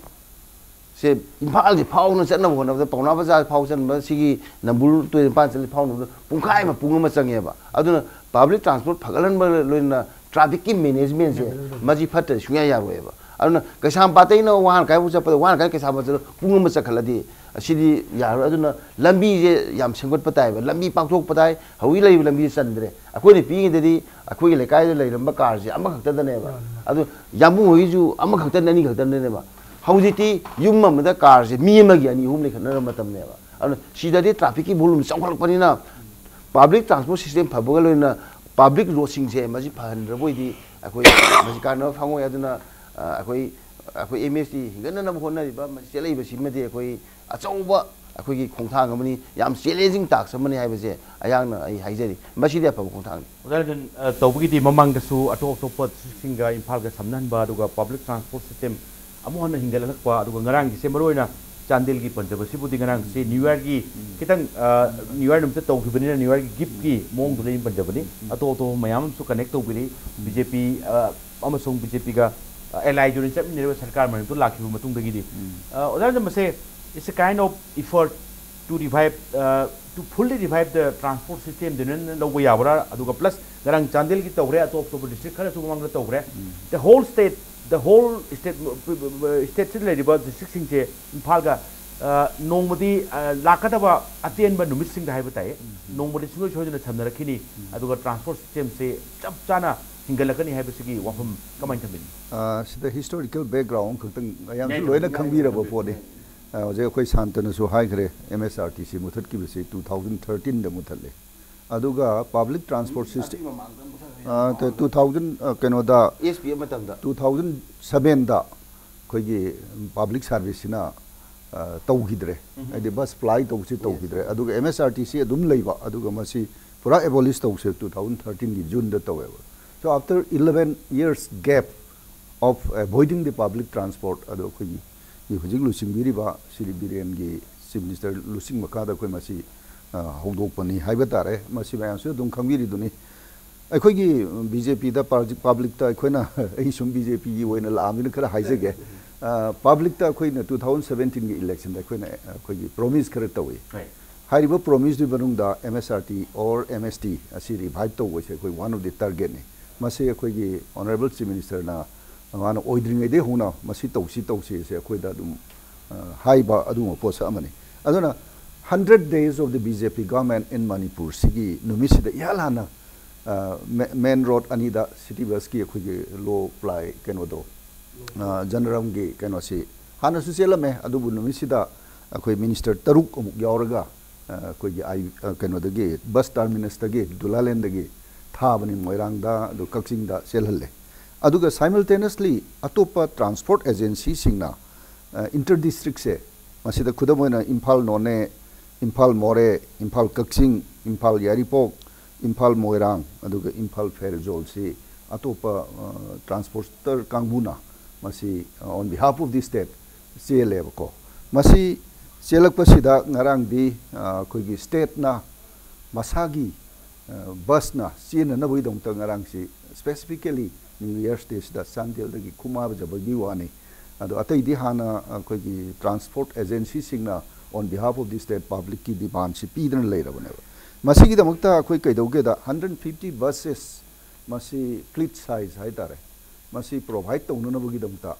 ꯁꯦ ꯏꯝꯐꯥꯜꯁꯦ ꯐꯥꯎꯅ ꯆꯠꯅꯕ ꯍꯣꯠꯅꯕꯗ ꯄꯥꯎꯅꯥ ꯕꯖꯥꯔ ꯐꯥꯎ ꯆꯠꯅꯕ, ꯁꯤꯒꯤ ꯅꯝꯕꯨꯜ ꯇꯨꯔꯦꯜ ꯃꯄꯥꯟ ꯆꯠꯂꯤ ꯐꯥꯎꯅꯕꯗ ꯄꯨꯡꯈꯥꯏ ꯑꯃ, ꯄꯨꯡ ꯑꯃ ꯆꯪꯉꯦꯕ꯫ ꯑꯗꯨꯅ ꯄꯕ꯭ꯂꯤꯛ ꯇ꯭ꯔꯥꯟꯁꯄꯣꯔꯠ ꯐꯒꯠꯍꯟꯕ ꯂꯣꯏꯅꯅ ꯇ꯭ꯔꯥꯐꯤꯛꯀꯤ ꯃꯦꯅꯦꯖꯃꯦꯟꯁꯦ ꯃꯁꯤ ꯐꯠꯇ꯭ꯔꯗꯤ ꯁꯨꯡꯌꯥ ꯌꯥꯔꯣꯏꯕ꯫ ꯑꯗꯨꯅ ꯀꯩꯁꯥꯝꯄꯥꯠꯇꯩꯅ ꯋꯥꯍꯟ ꯀꯥꯏꯐꯥꯎ ꯆꯠꯄꯗ, ꯋꯥꯍꯟ ꯀꯥꯏ ꯀꯩꯁꯥꯝꯄꯥꯠ ꯆꯠꯂ ꯄꯨꯡ ꯑꯃ ꯆꯠꯈꯠꯂꯗꯤ ꯑꯁꯤꯗꯤ ꯌꯥꯔꯣꯏ꯫ ꯑꯗꯨꯅ ꯂꯝꯕꯤꯁꯦ ꯌꯥꯝ ꯁꯦꯝꯒꯠꯄ ꯇꯥꯏꯕ, ꯂꯝꯕꯤ ꯄꯥꯛꯊꯣꯛꯄ ꯇꯥꯏ꯫ ꯍꯧꯖꯤꯛ ꯂꯩꯔꯤꯕ ꯂꯝꯕꯤꯁꯦ ꯆꯟꯗ꯭ꯔꯦ꯫ ꯑꯩꯈꯣꯏꯅ ꯄꯤꯛꯏꯉꯩꯗꯗꯤ ꯑꯩꯈꯣꯏꯒꯤ ꯂꯩꯀꯥꯏꯗ ꯂꯩꯔꯝꯕ ꯀꯥꯔꯁꯦ ꯑꯃꯈꯛꯇꯗꯅꯦꯕ꯫ ꯑꯗꯨ ꯌꯥꯝꯕꯨꯡ ꯍꯣꯏꯒꯤꯁꯨ ꯑꯃꯈꯛꯇꯅꯤ, ꯑꯅꯤ ꯈꯛꯇꯅꯦꯕ꯫ ꯍꯧꯖꯤꯛꯇꯤ ꯌꯨꯝ ꯑꯃꯗ ꯀꯥꯔꯁꯦ ꯃꯤ ꯑꯃꯒꯤ ꯑꯅꯤ ꯑꯍꯨꯝ ꯂꯩꯈꯠꯅꯔꯕ ꯃꯇꯝꯅꯦꯕ꯫ ꯑꯗꯨꯅ ꯁꯤꯗꯗꯤ ꯇ꯭ꯔꯥꯐꯤꯛꯀꯤ ꯚꯣꯂꯨꯝ ꯆꯥꯎꯈꯠꯂꯛꯄꯅꯤꯅ ꯄꯕ꯭ꯂꯤꯛ ꯇ꯭ꯔꯥꯟꯁꯄꯣꯔꯠ ꯁꯤꯁꯇꯦꯝ ꯐꯕꯒ ꯂꯣꯏꯅꯅ ꯄꯕ꯭ꯂꯤꯛ ꯔꯣꯗꯁꯤꯡꯁꯦ ꯃꯁꯤ ꯐꯍꯟꯗ꯭ꯔꯕ ꯑꯣꯏꯗꯤ ꯑꯩꯈꯣꯏ ꯃꯁꯤ ꯀꯥꯟꯅꯕ ꯐꯪꯉꯣꯏ꯫ ꯑꯗꯨꯅ, ꯑ, ꯑꯩꯈꯣꯏ, ꯑꯩꯈꯣꯏ ꯑꯦꯝ ꯑꯦꯁ ꯇꯤ ꯍꯤꯡꯒꯠꯅꯅꯕ ꯍꯣꯠꯅꯔꯤꯕ ꯃꯁꯤ ꯆꯦꯜꯂꯛꯏꯕꯁꯤꯃꯗꯤ ꯑꯩꯈꯣꯏ ꯑꯆꯧꯕ ꯑꯩꯈꯣꯏꯒꯤ ꯈꯣꯡꯊꯥꯡ ꯑꯃꯅꯤ, ꯌꯥꯝ ꯆꯦꯂꯦꯟꯖꯤꯡ ꯇꯥꯛꯁ ꯑꯃꯅꯤ ꯍꯥꯏꯕꯁꯦ ꯑꯩꯍꯥꯛꯅ ꯑꯩ ꯍꯥꯏꯖꯔꯤ꯫ ꯃꯁꯤꯗꯤ ꯑꯐꯕ ꯈꯣꯡꯊꯥꯡꯅꯤ꯫ ꯑꯣꯖꯥ ꯔꯟꯖꯟ, ꯑ, ꯇꯧꯕꯒꯤꯗꯤ ꯃꯃꯥꯡꯗꯁꯨ ꯑꯇꯣꯞ ꯑꯇꯣꯞꯄ ꯗꯤꯁꯇ꯭ꯔꯤꯛꯁꯤꯡꯒ ꯏꯝꯐꯥꯜꯒ ꯁꯝꯅꯍꯟꯕ, ꯑꯗꯨꯒ ꯄꯕ꯭ꯂꯤꯛ ꯇ꯭ꯔꯥꯟꯁꯄꯣꯔꯠ ꯁꯤꯁꯇꯦꯝ ꯑꯃꯨꯛ ꯍꯟꯅ ꯍꯤꯡꯒꯠꯂꯛꯄ, ꯑꯗꯨꯒ ꯉꯔꯥꯡꯒꯤꯁꯦ ꯃꯔꯨꯑꯣꯏꯅ ꯆꯥꯟꯗꯦꯜꯒꯤ ꯄꯟꯖꯕ ꯑꯁꯤꯕꯨꯗꯤ ꯉꯔꯥꯡꯁꯦ ꯅ꯭ꯌꯨ ꯌꯔꯒꯤ ꯈꯤꯇꯪ, ꯑ, ꯅ꯭ꯌꯨ ꯌꯔ ꯅꯨꯃꯤꯠꯇ ꯇꯧꯈꯤꯕꯅꯤꯅ ꯅ꯭ꯌꯨ ꯌꯔꯒꯤ ꯒꯤꯐꯀꯤ ꯃꯑꯣꯡꯗꯨꯗ ꯑꯩꯅ ꯄꯟꯖꯕꯅꯤ꯫ ꯑꯇꯣꯞ ꯑꯇꯣꯞꯄ ꯃꯌꯥꯝ ꯑꯃꯁꯨ ꯀꯅꯦꯛ ꯇꯧꯕꯤꯔꯛꯏ꯫ ꯕꯤ ꯖꯦ ꯄꯤ, ꯑ, ꯑꯃꯁꯨꯡ ꯕꯤ ꯖꯦ ꯄꯤꯒ ꯑꯦꯂꯥꯏꯁ ꯑꯣꯏꯅ ꯆꯠꯃꯤꯟꯅꯔꯤꯕ ꯁꯔꯀꯥꯔ ꯃꯔꯛꯇ ꯂꯥꯛꯈꯤꯕ ꯃꯇꯨꯡꯗꯒꯤꯗꯤ, ꯑ, ꯑꯣꯖꯥ ꯔꯟꯖꯟ, ꯃꯁꯦ it's a kind of effort to revive, uh, to fully revive the transport system ꯗꯅ ꯂꯧꯕ ꯌꯥꯕ꯭ꯔꯥ? ꯑꯗꯨꯒ ꯄ꯭ꯂꯁ ꯉꯔꯥꯡ ꯆꯥꯟꯗꯦꯜꯒꯤ ꯇꯧꯈ꯭ꯔꯦ, ꯑꯇꯣꯞ ꯑꯇꯣꯞꯄ ꯗꯤꯁꯇ꯭ꯔꯤꯛ ꯈꯔꯁꯨ ꯃꯃꯥꯡꯗ ꯇꯧꯈ꯭ꯔꯦ꯫ The whole state, the whole state, ꯁ꯭ꯇꯦꯠꯁꯤꯗ ꯂꯩꯔꯤꯕ ꯗꯤꯁꯇ꯭ꯔꯤꯛꯁꯤꯡꯁꯦ ꯏꯝꯐꯥꯜꯒ, ꯑ, ꯅꯣꯡꯃꯗꯤ, ꯑ, ꯂꯥꯛꯀꯗꯕ ꯑꯇꯦꯟꯕ ꯅꯨꯃꯤꯠꯁꯤꯡꯗ ꯍꯥꯏꯕ ꯇꯥꯏ, ꯅꯣꯡꯃꯗꯤ ꯁꯨꯡꯁꯣꯏ ꯁꯣꯏꯗꯅ ꯁꯝꯅꯔꯛꯈꯤꯅꯤ꯫ ꯑꯗꯨꯒ ꯇ꯭ꯔꯥꯟꯁꯄꯣꯔꯠ ꯁꯤꯁꯇꯦꯝꯁꯦ ꯆꯞ ꯆꯥꯅ ꯍꯤꯡꯒꯠꯂꯛꯀꯅꯤ ꯍꯥꯏꯕꯁꯤꯒꯤ ꯋꯥꯐꯝ ꯀꯃꯥꯏꯅ ꯊꯝꯕꯤꯅꯤ? ꯑ, ꯁꯤꯗ ꯍꯤꯁꯇꯣꯔꯤꯀꯦꯜ ꯕꯦꯛꯒ꯭ꯔꯥꯎꯟ ꯈꯛꯇꯪ ꯃꯌꯥꯝꯁꯨ ꯌꯥꯏ, ꯂꯣꯏꯅ ꯌꯥꯏ, ꯈꯪꯕꯤꯔꯕ ꯌꯥꯏ꯫ ꯄꯣꯠꯅꯤ꯫ ꯑ, ꯍꯧꯖꯤꯛ ꯑꯩꯈꯣꯏ ꯁꯥꯟꯇꯅꯁꯨ ꯍꯥꯏꯈ꯭ꯔꯦ, ꯑꯦꯝ ꯑꯦꯁ R T C ꯃꯨꯊꯠꯈꯤꯕꯁꯤ two thousand ꯊꯥꯔꯇꯤꯟꯗ ꯃꯨꯊꯠꯂꯦ꯫ ꯑꯗꯨꯒ ꯄꯕ꯭ꯂꯤꯛ ꯇ꯭ꯔꯥꯟꯁꯄꯣꯔꯠ ꯁꯤꯁꯇꯦꯝ ꯑꯗꯨꯒꯤ ꯃꯃꯥꯡꯗ ꯑꯃꯨꯛ ꯈꯔ ꯍꯦꯟꯅ ꯇꯨ ꯊꯥꯎꯖꯟ ꯀꯩꯅꯣꯗ ꯑꯦꯁ ꯄꯤ ꯃꯇꯝꯗ ꯇꯨ ꯊꯥꯎꯖꯟ ꯁꯕꯦꯟꯗ ꯑꯩꯈꯣꯏꯒꯤ ꯄꯕ꯭ꯂꯤꯛ ꯁꯥꯔꯚꯤꯁꯁꯤꯅ ꯇꯧꯈꯤꯗ꯭ꯔꯦ, ꯍꯥꯏꯗꯤ ꯕꯁ ꯄ꯭ꯂꯥꯏ ꯇꯧꯕꯁꯤ ꯇꯧꯈꯤꯗ꯭ꯔꯦ꯫ ꯑꯗꯨꯒ ꯑꯦꯝ ꯑꯦꯁ ꯑꯥꯔ ꯇꯤ ꯁꯤ ꯑꯗꯨꯝ ꯂꯩꯕ, ꯑꯗꯨꯒ ꯃꯁꯤ ꯄꯨꯔꯥ ꯑꯦꯕꯣꯂꯤꯁ ꯇꯧꯕꯁꯦ ꯇꯨ ꯊꯥꯎꯖꯟ ꯊꯥꯔꯇꯤꯟꯒꯤ ꯖꯨꯟꯗ ꯇꯧꯋꯦꯕ꯫ So after eleven years gap of avoiding the public transport, ꯑꯗꯣ ꯑꯩꯈꯣꯏꯒꯤ ꯍꯧꯖꯤꯛ ꯂꯨꯆꯤꯡꯕꯤꯔꯤꯕ ꯁ꯭ꯔꯤ ꯕꯤꯔꯦꯟꯒꯤ ꯆꯤꯐ ꯃꯤꯅꯤꯁꯇꯔ ꯂꯨꯆꯤꯡ ꯃꯈꯥꯗ ꯑꯩꯈꯣꯏ ꯃꯁꯤ ꯍꯧꯗꯣꯛꯄꯅꯤ ꯍꯥꯏꯕ ꯇꯥꯔꯦ꯫ ꯃꯁꯤ ꯃꯌꯥꯝꯁꯨ ꯑꯗꯨꯝ ꯈꯪꯕꯤꯔꯤꯗꯨꯅꯤ꯫ ꯑꯩꯈꯣꯏꯒꯤ ꯕꯤ ꯖꯦ ꯄꯤꯗ ꯄꯕ꯭ꯂꯤꯛꯇ ꯑꯩꯈꯣꯏꯅ, ꯑꯩ ꯁꯨꯝ ꯕꯤ ꯖꯦ ꯄꯤꯒꯤ ꯑꯣꯏꯅ ꯂꯥꯛꯑꯕꯅꯤꯅ ꯈꯔ ꯍꯥꯏꯖꯒꯦ꯫ ꯄꯕ꯭ꯂꯤꯛꯇ ꯑꯩꯈꯣꯏꯅ ꯇꯨ ꯊꯥꯎꯖꯟ ꯁꯕꯦꯟꯇꯤꯟꯒꯤ ꯏꯂꯦꯛꯁꯟꯗ ꯑꯩꯈꯣꯏꯅ ꯑꯩꯈꯣꯏꯒꯤ ꯄ꯭ꯔꯣꯃꯤꯁ ꯈꯔ ꯇꯧꯏ꯫ ꯍꯥꯏꯔꯤꯕ ꯄ꯭ꯔꯣꯃꯤꯁꯇꯨꯒꯤ ꯃꯅꯨꯡꯗ M S R T or M S T ꯑꯁꯤ ꯔꯤꯚꯥꯏꯚ ꯇꯧꯕꯁꯦ ꯑꯩꯈꯣꯏ ꯋꯥꯟ ꯑꯣꯐ ꯗꯤ ꯇꯥꯔꯒꯦꯠꯅꯤ꯫ ꯃꯁꯤ ꯑꯩꯈꯣꯏꯒꯤ ꯑꯣꯅꯔꯦꯕꯜ ꯆꯤꯐ ꯃꯤꯅꯤꯁꯇꯔꯅ ꯃꯥꯅ ꯑꯣꯏꯗ꯭ꯔꯤꯉꯩꯗꯒꯤ ꯍꯧꯅ ꯃꯁꯤ ꯇꯧꯁꯤ ꯇꯧꯁꯤ ꯑꯁꯤ ꯑꯩꯈꯣꯏꯗ ꯑꯗꯨꯝ ꯍꯥꯏꯕ ꯑꯗꯨꯒꯨꯝꯕ ꯄꯣꯠꯁꯛ ꯑꯃꯅꯤ꯫ ꯑꯗꯨꯅ hundred days of the B J P government in Manipur ꯁꯤꯒꯤ ꯅꯨꯃꯤꯠꯁꯤꯗ ꯏꯍꯥꯟ ꯍꯥꯟꯅ ꯃꯦꯟ ꯔꯣꯗ ꯑꯅꯤꯗ ꯁꯤꯇꯤ ꯕꯁꯀꯤ ꯑꯩꯈꯣꯏꯒꯤ ꯂꯣ ꯄ꯭ꯂꯥꯏ ꯀꯩꯅꯣꯗꯣ, ꯖꯅꯔꯝꯒꯤ ꯀꯩꯅꯣꯁꯤ ꯍꯥꯟꯅꯁꯨ ꯆꯦꯜꯂꯝꯃꯦ, ꯑꯗꯨꯕꯨ ꯅꯨꯃꯤꯠꯁꯤꯗ ꯑꯩꯈꯣꯏ ꯃꯤꯅꯤꯁꯇꯔ ꯇꯔꯨꯛ ꯑꯃꯨꯛ ꯌꯥꯎꯔꯒ ꯑꯩꯈꯣꯏꯒꯤ ꯑꯥꯏ ꯀꯩꯅꯣꯗꯒꯤ ꯕꯁ ꯇꯔꯃꯤꯅꯁꯇꯒꯤ ꯗꯨꯂꯥꯂꯦꯟꯗꯒꯤ ꯊꯥꯕꯅꯤ, ꯃꯣꯏꯔꯥꯡꯗ ꯑꯗꯨ ꯀꯛꯆꯤꯡꯗ ꯆꯦꯜꯍꯜꯂꯦ꯫ ꯑꯗꯨꯒ ꯁꯥꯏꯃꯜꯇꯦꯅꯁꯂꯤ ꯑꯇꯣꯞꯄ ꯇ꯭ꯔꯥꯟꯁꯄꯣꯔꯠ ꯑꯦꯖꯦꯟꯁꯤꯁꯤꯡꯅ ꯏꯟꯇꯔ ꯗꯤꯁꯇ꯭ꯔꯤꯛꯁꯦ, ꯃꯁꯤꯗ ꯈꯨꯗꯝ ꯑꯣꯏꯅ ꯏꯝꯐꯥꯜ ꯅꯣꯅꯦ, ꯏꯝꯐꯥꯜ ꯃꯣꯔꯦ, ꯏꯝꯐꯥꯜ ꯀꯛꯆꯤꯡ, ꯏꯝꯐꯥꯜ ꯌꯥꯏꯔꯤꯄꯣꯛ, ꯏꯝꯐꯥꯜ ꯃꯣꯏꯔꯥꯡ, ꯑꯗꯨꯒ ꯏꯝꯐꯥꯜ ꯐꯦꯔꯖꯣꯜꯁꯤ ꯑꯇꯣꯞꯄ ꯇ꯭ꯔꯥꯟꯁꯄꯣꯔꯇꯔ ꯀꯥꯡꯕꯨꯅ ꯃꯁꯤ on behalf of the state ꯆꯦꯜꯂꯦꯕꯀꯣ꯫ ꯃꯁꯤ ꯆꯦꯜꯂꯛꯄꯁꯤꯗ ꯉꯔꯥꯡꯗꯤ ꯑꯩꯈꯣꯏꯒꯤ ꯁ꯭ꯇꯦꯠꯅ ꯃꯁꯥꯒꯤ ꯕꯁꯅ ꯆꯦꯟꯅꯅꯕꯒꯤꯗꯃꯛꯇ ꯉꯔꯥꯡꯁꯤ ꯁ꯭ꯄꯦꯁꯤꯐꯤꯀꯦꯂꯤ ꯅ꯭ꯌꯨ ꯌꯔꯁ ꯗꯦꯁꯤꯗ ꯆꯥꯟꯗꯦꯜꯗꯒꯤ ꯈꯨꯃꯥꯕꯖꯕꯒꯤ ꯋꯥꯅꯤ꯫ ꯑꯗꯣ ꯑꯇꯩꯗꯤ ꯍꯥꯟꯅ ꯑꯩꯈꯣꯏꯒꯤ ꯇ꯭ꯔꯥꯟꯁꯄꯣꯔꯠ ꯑꯦꯖꯦꯟꯁꯤꯁꯤꯡꯅ on behalf of the state ꯄꯕ꯭ꯂꯤꯛꯀꯤ ꯗꯤꯃꯥꯟꯁꯤ ꯄꯤꯗꯨꯅ ꯂꯩꯔꯕꯅꯦꯕ꯫ ꯃꯁꯤꯒꯤꯗꯃꯛꯇ ꯑꯩꯈꯣꯏ ꯀꯩꯗꯧꯒꯦꯗ hundred fifty buses, ꯃꯁꯤ ꯐ꯭ꯂꯤꯠ ꯁꯥꯏꯖ ꯍꯥꯏꯇꯥꯔꯦ, ꯃꯁꯤ ꯄ꯭ꯔꯣꯚꯥꯏꯠ ꯇꯧꯅꯅꯕꯒꯤꯗꯃꯛꯇ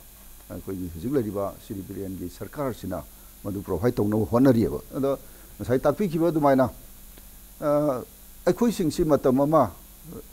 ꯑꯩꯈꯣꯏꯒꯤ ꯍꯧꯖꯤꯛ ꯂꯩꯔꯤꯕ ꯁ꯭ꯔꯤ ꯕꯤꯔꯦꯟꯒꯤ ꯁꯔꯀꯥꯔꯁꯤꯅ ꯃꯗꯨ ꯄ꯭ꯔꯣꯚꯥꯏꯠ ꯇꯧꯅꯕ ꯍꯣꯠꯅꯔꯤꯑꯕ꯫ ꯑꯗꯣ ꯉꯁꯥꯏ ꯇꯥꯛꯄꯤꯈꯤꯕ ꯑꯗꯨꯃꯥꯏꯅ ꯑꯩꯈꯣꯏꯁꯤꯡꯁꯤ ꯃꯇꯝ ꯑꯃ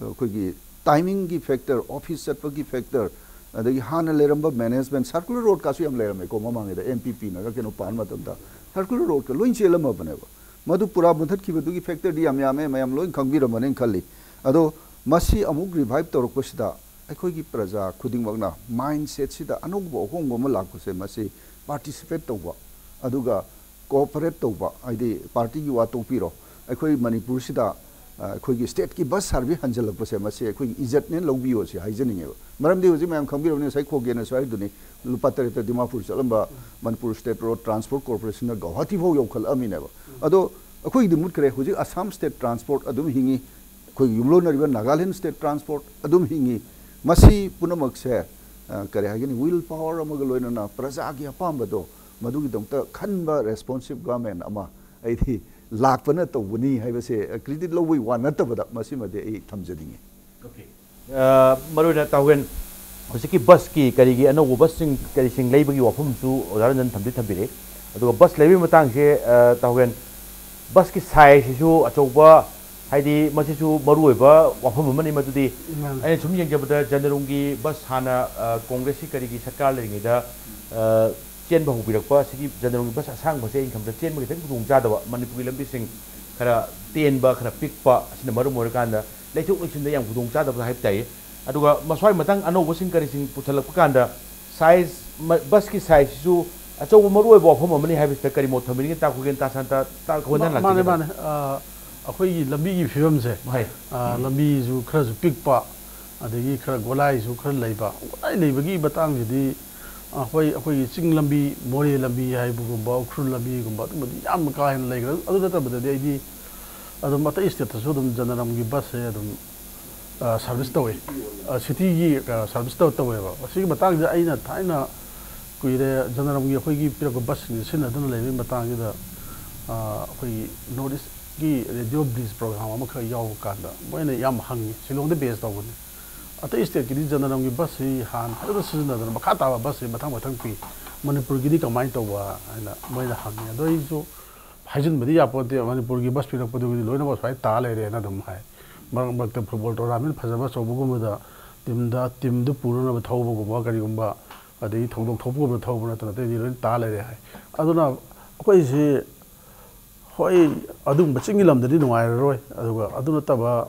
ꯑꯩꯈꯣꯏꯒꯤ ꯇꯥꯏꯃꯤꯡꯒꯤ ꯐꯦꯛꯇꯔ, ꯑꯣꯐꯤꯁ ꯆꯠꯄꯒꯤ ꯐꯦꯛꯇꯔ, ꯑꯗꯒꯤ ꯍꯥꯟꯅ ꯂꯩꯔꯝꯕ ꯃꯦꯅꯦꯖꯃꯦꯟ, ꯁꯔꯀꯨꯂꯔ ꯔꯣꯗꯀꯥꯁꯨ ꯌꯥꯝ ꯂꯩꯔꯝꯃꯦꯀꯣ꯫ ꯃꯃꯥꯡꯉꯩꯗ ꯑꯦꯝ ꯄꯤ ꯄꯤꯅꯒ ꯀꯩꯅꯣ ꯄꯥꯟꯕ ꯃꯇꯝꯗ ꯁꯔꯀꯨꯂꯔ ꯔꯣꯗꯀ ꯂꯣꯏ ꯆꯦꯜꯂꯝꯃꯕꯅꯦꯕ꯫ ꯃꯗꯨ ꯄꯨꯔꯥ ꯃꯨꯊꯠꯈꯤꯕꯗꯨꯒꯤ ꯐꯦꯛꯇꯔꯗꯤ ꯌꯥꯝ ꯌꯥꯝꯃꯦ, ꯃꯌꯥꯝ ꯂꯣꯏ ꯈꯪꯕꯤꯔꯝꯃꯅꯤꯅ ꯈꯜꯂꯤ꯫ ꯑꯗꯣ ꯃꯁꯤ ꯑꯃꯨꯛ ꯔꯤꯚꯥꯏꯚ ꯇꯧꯔꯛꯄꯁꯤꯗ ꯑꯩꯈꯣꯏꯒꯤ ꯄ꯭ꯔꯖꯥ ꯈꯨꯗꯤꯡꯃꯛꯅ ꯃꯥꯏꯟꯁꯦꯠꯁꯤꯗ ꯑꯅꯧꯕ ꯑꯍꯣꯡꯕ ꯑꯃ ꯂꯥꯛꯄꯁꯦ, ꯃꯁꯤ ꯄꯥꯔꯇꯤꯁꯤꯄꯦꯠ ꯇꯧꯕ, ꯑꯗꯨꯒ ꯀꯣꯑꯣꯄꯔꯦꯠ ꯇꯧꯕ, ꯍꯥꯏꯗꯤ ꯄꯥꯔꯇꯤꯒꯤ ꯋꯥ ꯇꯣꯛꯄꯤꯔꯣ, ꯑꯩꯈꯣꯏ ꯃꯅꯤꯄꯨꯔꯁꯤꯗ ꯑ, ꯑꯩꯈꯣꯏꯒꯤ ꯁ꯭ꯇꯦꯠꯀꯤ ꯕꯁ ꯁꯥꯔꯚꯤꯁ ꯍꯟꯖꯜꯂꯛꯄꯁꯦ, ꯃꯁꯤ ꯑꯩꯈꯣꯏꯒꯤ ꯏꯖꯠꯅꯦꯅ ꯂꯧꯕꯤꯌꯣ ꯁꯤ ꯍꯥꯏꯖꯅꯤꯡꯉꯦꯕ꯫ ꯃꯔꯝꯗꯤ ꯍꯧꯖꯤꯛ ꯃꯌꯥꯝ ꯈꯪꯕꯤꯔꯕꯅꯤ, ꯉꯁꯥꯏ ꯈꯣꯒꯦꯅꯁꯨ ꯍꯥꯏꯗꯨꯅꯤ, ꯂꯨꯄꯥ ꯇꯔꯦꯠꯇ ꯗꯤꯃꯥꯄꯨꯔ ꯆꯠꯂꯝꯕ ꯃꯅꯤꯄꯨꯔ ꯁ꯭ꯇꯦꯠ ꯔꯣꯗ ꯇ꯭ꯔꯥꯟꯁꯄꯣꯔꯠ ꯀꯣꯔꯄꯣꯔꯦꯁꯟꯅ ꯒꯧꯍꯥꯇꯤ ꯐꯥꯎ ꯌꯧꯈꯠꯂꯛꯑꯃꯤꯅꯦꯕ꯫ ꯑꯗꯣ ꯑꯩꯈꯣꯏꯒꯤꯗꯤ ꯃꯨꯠꯈ꯭ꯔꯦ꯫ ꯍꯧꯖꯤꯛ ꯑꯁꯥꯝ ꯁ꯭ꯇꯦꯠ ꯇ꯭ꯔꯥꯟꯁꯄꯣꯔꯠ ꯑꯗꯨꯝ ꯍꯤꯡꯉꯤ, ꯑꯩꯈꯣꯏꯒꯤ ꯌꯨꯝꯂꯣꯟꯅꯔꯤꯕ ꯅꯥꯒꯥꯂꯦꯟ ꯁ꯭ꯇꯦꯠ ꯇ꯭ꯔꯥꯟꯁꯄꯣꯔꯠ ꯑꯗꯨꯝ ꯍꯤꯡꯉꯤ꯫ ꯃꯁꯤ ꯄꯨꯝꯅꯃꯛꯁꯦ, ꯑ, ꯀꯔꯤ ꯍꯥꯏꯒꯅꯤ, ꯋꯤꯜ ꯄꯥꯋꯔ ꯑꯃꯒ ꯂꯣꯏꯅꯅ ꯄ꯭ꯔꯖꯥꯒꯤ ꯑꯄꯥꯝꯕꯗꯣ, ꯃꯗꯨꯒꯤꯗꯃꯛꯇ ꯈꯟꯕ ꯔꯦꯁꯄꯣꯟꯁꯤꯕ ꯒꯚꯔꯟꯃꯦꯟꯠ ꯑꯃ ꯑꯩꯗꯤ ꯂꯥꯛꯄꯅ ꯇꯧꯕꯅꯤ ꯍꯥꯏꯕꯁꯦ, ꯑ, ꯀ꯭ꯔꯦꯗꯤꯠ ꯂꯧꯕꯒꯤ ꯋꯥ ꯅꯠꯇꯕꯗ ꯃꯁꯤꯃꯗꯤ ꯑꯩ ꯊꯝꯖꯅꯤꯡꯉꯤ꯫ ꯑꯣꯀꯦ꯫ ꯑ, ꯃꯔꯨꯑꯣꯏꯅ ꯇꯥꯎꯍꯦꯟ, ꯍꯧꯖꯤꯛꯀꯤ ꯕꯁꯀꯤ ꯀꯔꯤꯒꯤ ꯑꯅꯧꯕ ꯕꯁꯁꯤꯡ ꯀꯔꯤꯁꯤꯡ ꯂꯩꯕꯒꯤ ꯋꯥꯐꯝꯁꯨ ꯑꯣꯖꯥ ꯔꯟꯖꯟ ꯊꯝꯗꯤ ꯊꯝꯕꯤꯔꯦ꯫ ꯑꯗꯨꯒ ꯕꯁ ꯂꯩꯕꯒꯤ ꯃꯇꯥꯡꯁꯦ, ꯑ, ꯇꯥꯎꯍꯦꯟ, ꯕꯁꯀꯤ ꯁꯥꯏꯖꯁꯤꯁꯨ ꯑꯆꯧꯕ, ꯍꯥꯏꯗꯤ ꯃꯁꯤꯁꯨ ꯃꯔꯨꯑꯣꯏꯕ ꯋꯥꯐꯝ ꯑꯃꯅꯤ꯫ ꯃꯗꯨꯗꯤ ꯃꯥꯅꯤ꯫ ꯑꯩꯅ ꯁꯨꯝ ꯌꯦꯡꯖꯕꯗ ꯖꯅꯔꯨꯝꯒꯤ ꯕꯁ ꯍꯥꯟꯅ, ꯑ, ꯀꯣꯡꯒ꯭ꯔꯦꯁꯀꯤ ꯀꯔꯤꯒꯤ ꯁꯔꯀꯥꯔ ꯂꯩꯔꯤꯉꯩꯗ, ꯑ, ꯆꯦꯟꯕ ꯍꯧꯕꯤꯔꯛꯄ ꯑꯁꯤꯒꯤ ꯖꯅꯔꯨꯝꯒꯤ ꯕꯁ ꯑꯁꯥꯡꯕꯁꯦ ꯑꯩꯅ ꯈꯟꯕꯗ ꯆꯦꯟꯕꯒꯤ ꯈꯤꯇꯪ ꯈꯨꯗꯣꯡꯆꯥꯗꯕ, ꯃꯅꯤꯄꯨꯔꯒꯤ ꯂꯝꯕꯤꯁꯤꯡ ꯈꯔ ꯇꯦꯟꯕ, ꯈꯔ ꯄꯤꯛꯄ ꯑꯁꯤꯅ ꯃꯔꯝ ꯑꯣꯏꯔꯀꯥꯟꯗ ꯂꯩꯊꯣꯛ ꯂꯩꯁꯤꯟꯗ ꯌꯥꯝ ꯈꯨꯗꯣꯡꯆꯥꯗꯕ ꯍꯥꯏꯕ ꯇꯥꯏꯌꯦ꯫ ꯑꯗꯨꯒ ꯃꯁ꯭ꯋꯥꯏ ꯃꯊꯪ ꯑꯅꯧꯕꯁꯤꯡ ꯀꯔꯤꯁꯤꯡ ꯄꯨꯁꯜꯂꯛꯄ ꯀꯥꯟꯗ ꯁꯥꯏꯖ, ꯃ-, ꯕꯁꯀꯤ ꯁꯥꯏꯖꯁꯤꯁꯨ ꯑꯆꯧꯕ ꯃꯔꯨꯑꯣꯏꯕ ꯋꯥꯐꯝ ꯑꯃꯅꯤ ꯍꯥꯏꯕꯁꯤꯗ ꯀꯔꯤ ꯃꯣꯠ ꯊꯝꯕꯤꯅꯤꯡꯉꯤ? ꯇꯥ ꯈꯣꯒꯦꯟ, ꯇꯥ ꯁꯥꯟꯇ, ꯇꯥ ꯈꯣꯒꯦꯟ ꯃꯥ-, ꯍꯥꯟꯅ ꯃꯥꯅꯦ, ꯇꯥꯛꯄꯤꯒꯗ꯭ꯔꯥ? ꯃꯥꯅꯦ꯫ ꯑ, ꯑꯩꯈꯣꯏꯒꯤ ꯂꯝꯕꯤꯒꯤ ꯐꯤꯕꯝꯁꯦ, ꯍꯣꯏ꯫ ꯑ, ꯂꯝꯕꯤꯁꯨ ꯈꯔꯁꯨ ꯄꯤꯛꯄ, ꯑꯗꯒꯤ ꯈꯔ ꯒꯣꯂꯥꯏꯁꯨ ꯈꯔ ꯂꯩꯕ꯫ ꯒꯣꯂꯥꯏ ꯂꯩꯕꯒꯤ ꯃꯇꯥꯡꯁꯤꯗꯤ ꯑꯩꯈꯣꯏ, ꯑꯩꯈꯣꯏꯒꯤ ꯆꯤꯡ ꯂꯝꯕꯤ, ꯃꯣꯔꯦ ꯂꯝꯕꯤ ꯍꯥꯏꯕꯒꯨꯝꯕ, ꯎꯈ꯭ꯔꯨꯜ ꯂꯝꯕꯤꯒꯨꯝꯕ ꯑꯗꯨꯝꯕꯗꯤ ꯌꯥꯝ ꯀꯥ ꯍꯦꯟꯅ ꯂꯩꯈ꯭ꯔꯦ꯫ ꯑꯗꯨ ꯅꯠꯇꯕꯗꯗꯤ ꯑꯩꯗꯤ ꯑꯗꯨꯝ ꯑꯇꯩ ꯁ꯭ꯇꯦꯠꯇꯁꯨ ꯑꯗꯨꯝ ꯖꯅꯔꯝꯒꯤ ꯕꯁꯁꯦ ꯑꯗꯨꯝ, ꯑ, ꯁꯥꯔꯚꯤꯁ ꯇꯧꯋꯦ꯫ ꯑ, ꯁꯤꯇꯤꯒꯤ, ꯑ, ꯁꯥꯔꯚꯤꯁ ꯇꯧ-, ꯇꯧꯋꯦꯕ꯫ ꯑꯁꯤꯒꯤ ꯃꯇꯥꯡꯁꯤꯗ ꯑꯩꯅ ꯊꯥꯏꯅ ꯀꯨꯏꯔꯦ ꯖꯅꯔꯝꯒꯤ ꯑꯩꯈꯣꯏꯒꯤ ꯄꯤꯔꯛꯄ ꯕꯁꯁꯤꯡꯁꯦ ꯁꯤꯖꯤꯟꯅꯗꯨꯅ ꯂꯩꯕꯒꯤ ꯃꯇꯥꯡꯁꯤꯗ, ꯑ, ꯑꯩꯈꯣꯏꯒꯤ ꯅꯣꯔꯠ ꯏꯁꯀꯤ ꯔꯦꯗꯤꯑꯣ ꯕ꯭ꯔꯤꯖ ꯄ꯭ꯔꯣꯒ꯭ꯔꯥꯝ ꯑꯃꯈꯛ ꯌꯥꯎꯕ ꯀꯥꯟꯗ ꯃꯣꯏꯅ ꯌꯥꯝ ꯍꯪꯉꯤ, ꯁꯤꯂꯣꯡꯗ ꯕꯦꯁ ꯇꯧꯕꯅꯤ꯫ ꯑꯇꯩ ꯁ꯭ꯇꯦꯠꯀꯤꯗꯤ ꯖꯅꯔꯝꯒꯤ ꯕꯁꯁꯤ ꯍꯥꯟꯅ ꯐꯖꯅ ꯁꯤꯖꯤꯟꯅꯗꯅ ꯃꯈꯥ ꯇꯥꯕ ꯕꯁꯁꯤ ꯃꯊꯪ ꯃꯊꯪ ꯄꯤ, ꯃꯅꯤꯄꯨꯔꯒꯤꯗꯤ ꯀꯃꯥꯏꯅ ꯇꯧꯕ ꯍꯥꯏꯅ ꯃꯣꯏꯅ ꯍꯪꯉꯤ꯫ ꯑꯗꯣ ꯑꯩꯁꯨ ꯍꯥꯏꯖꯤꯟꯕꯗꯤ ꯌꯥꯄꯣꯟꯇꯦ, ꯃꯅꯤꯄꯨꯔꯒꯤ ꯕꯁ ꯄꯤꯔꯛꯄꯗꯨꯒꯤꯗꯤ ꯂꯣꯏꯅꯃꯛ ꯁꯨꯃꯥꯏꯅ ꯇꯥ ꯂꯩꯔꯦꯅ ꯑꯗꯨꯝ ꯍꯥꯏ꯫ ꯃꯔꯛ ꯃꯔꯛꯇ ꯐꯨꯠꯕꯣꯜ ꯇꯣꯔꯅꯥꯃꯦꯟ ꯐꯖꯕ ꯑꯆꯧꯕꯒꯨꯝꯕꯗ ꯇꯤꯝꯗ, ꯇꯤꯝꯗꯨ ꯄꯨꯅꯅꯕ ꯊꯧꯕꯒꯨꯝꯕ ꯀꯔꯤꯒꯨꯝꯕ, ꯑꯗꯒꯤ ꯊꯧꯗꯣꯛ ꯊꯣꯛꯄꯒꯨꯝꯕꯗ ꯊꯧꯕ ꯅꯠꯇꯅ ꯑꯇꯩꯗꯤ ꯂꯣꯏꯅ ꯇꯥ ꯂꯩꯔꯦ ꯍꯥꯏ꯫ ꯑꯗꯨꯅ ꯑꯩꯈꯣꯏꯁꯤ ꯍꯣꯏ, ꯑꯗꯨꯒꯨꯝꯕ ꯆꯤꯡꯒꯤ ꯂꯝꯗꯗꯤ ꯅꯨꯡꯉꯥꯏꯔꯔꯣꯏ꯫ ꯑꯗꯨꯒ ꯑꯗꯨ ꯅꯠꯇꯕ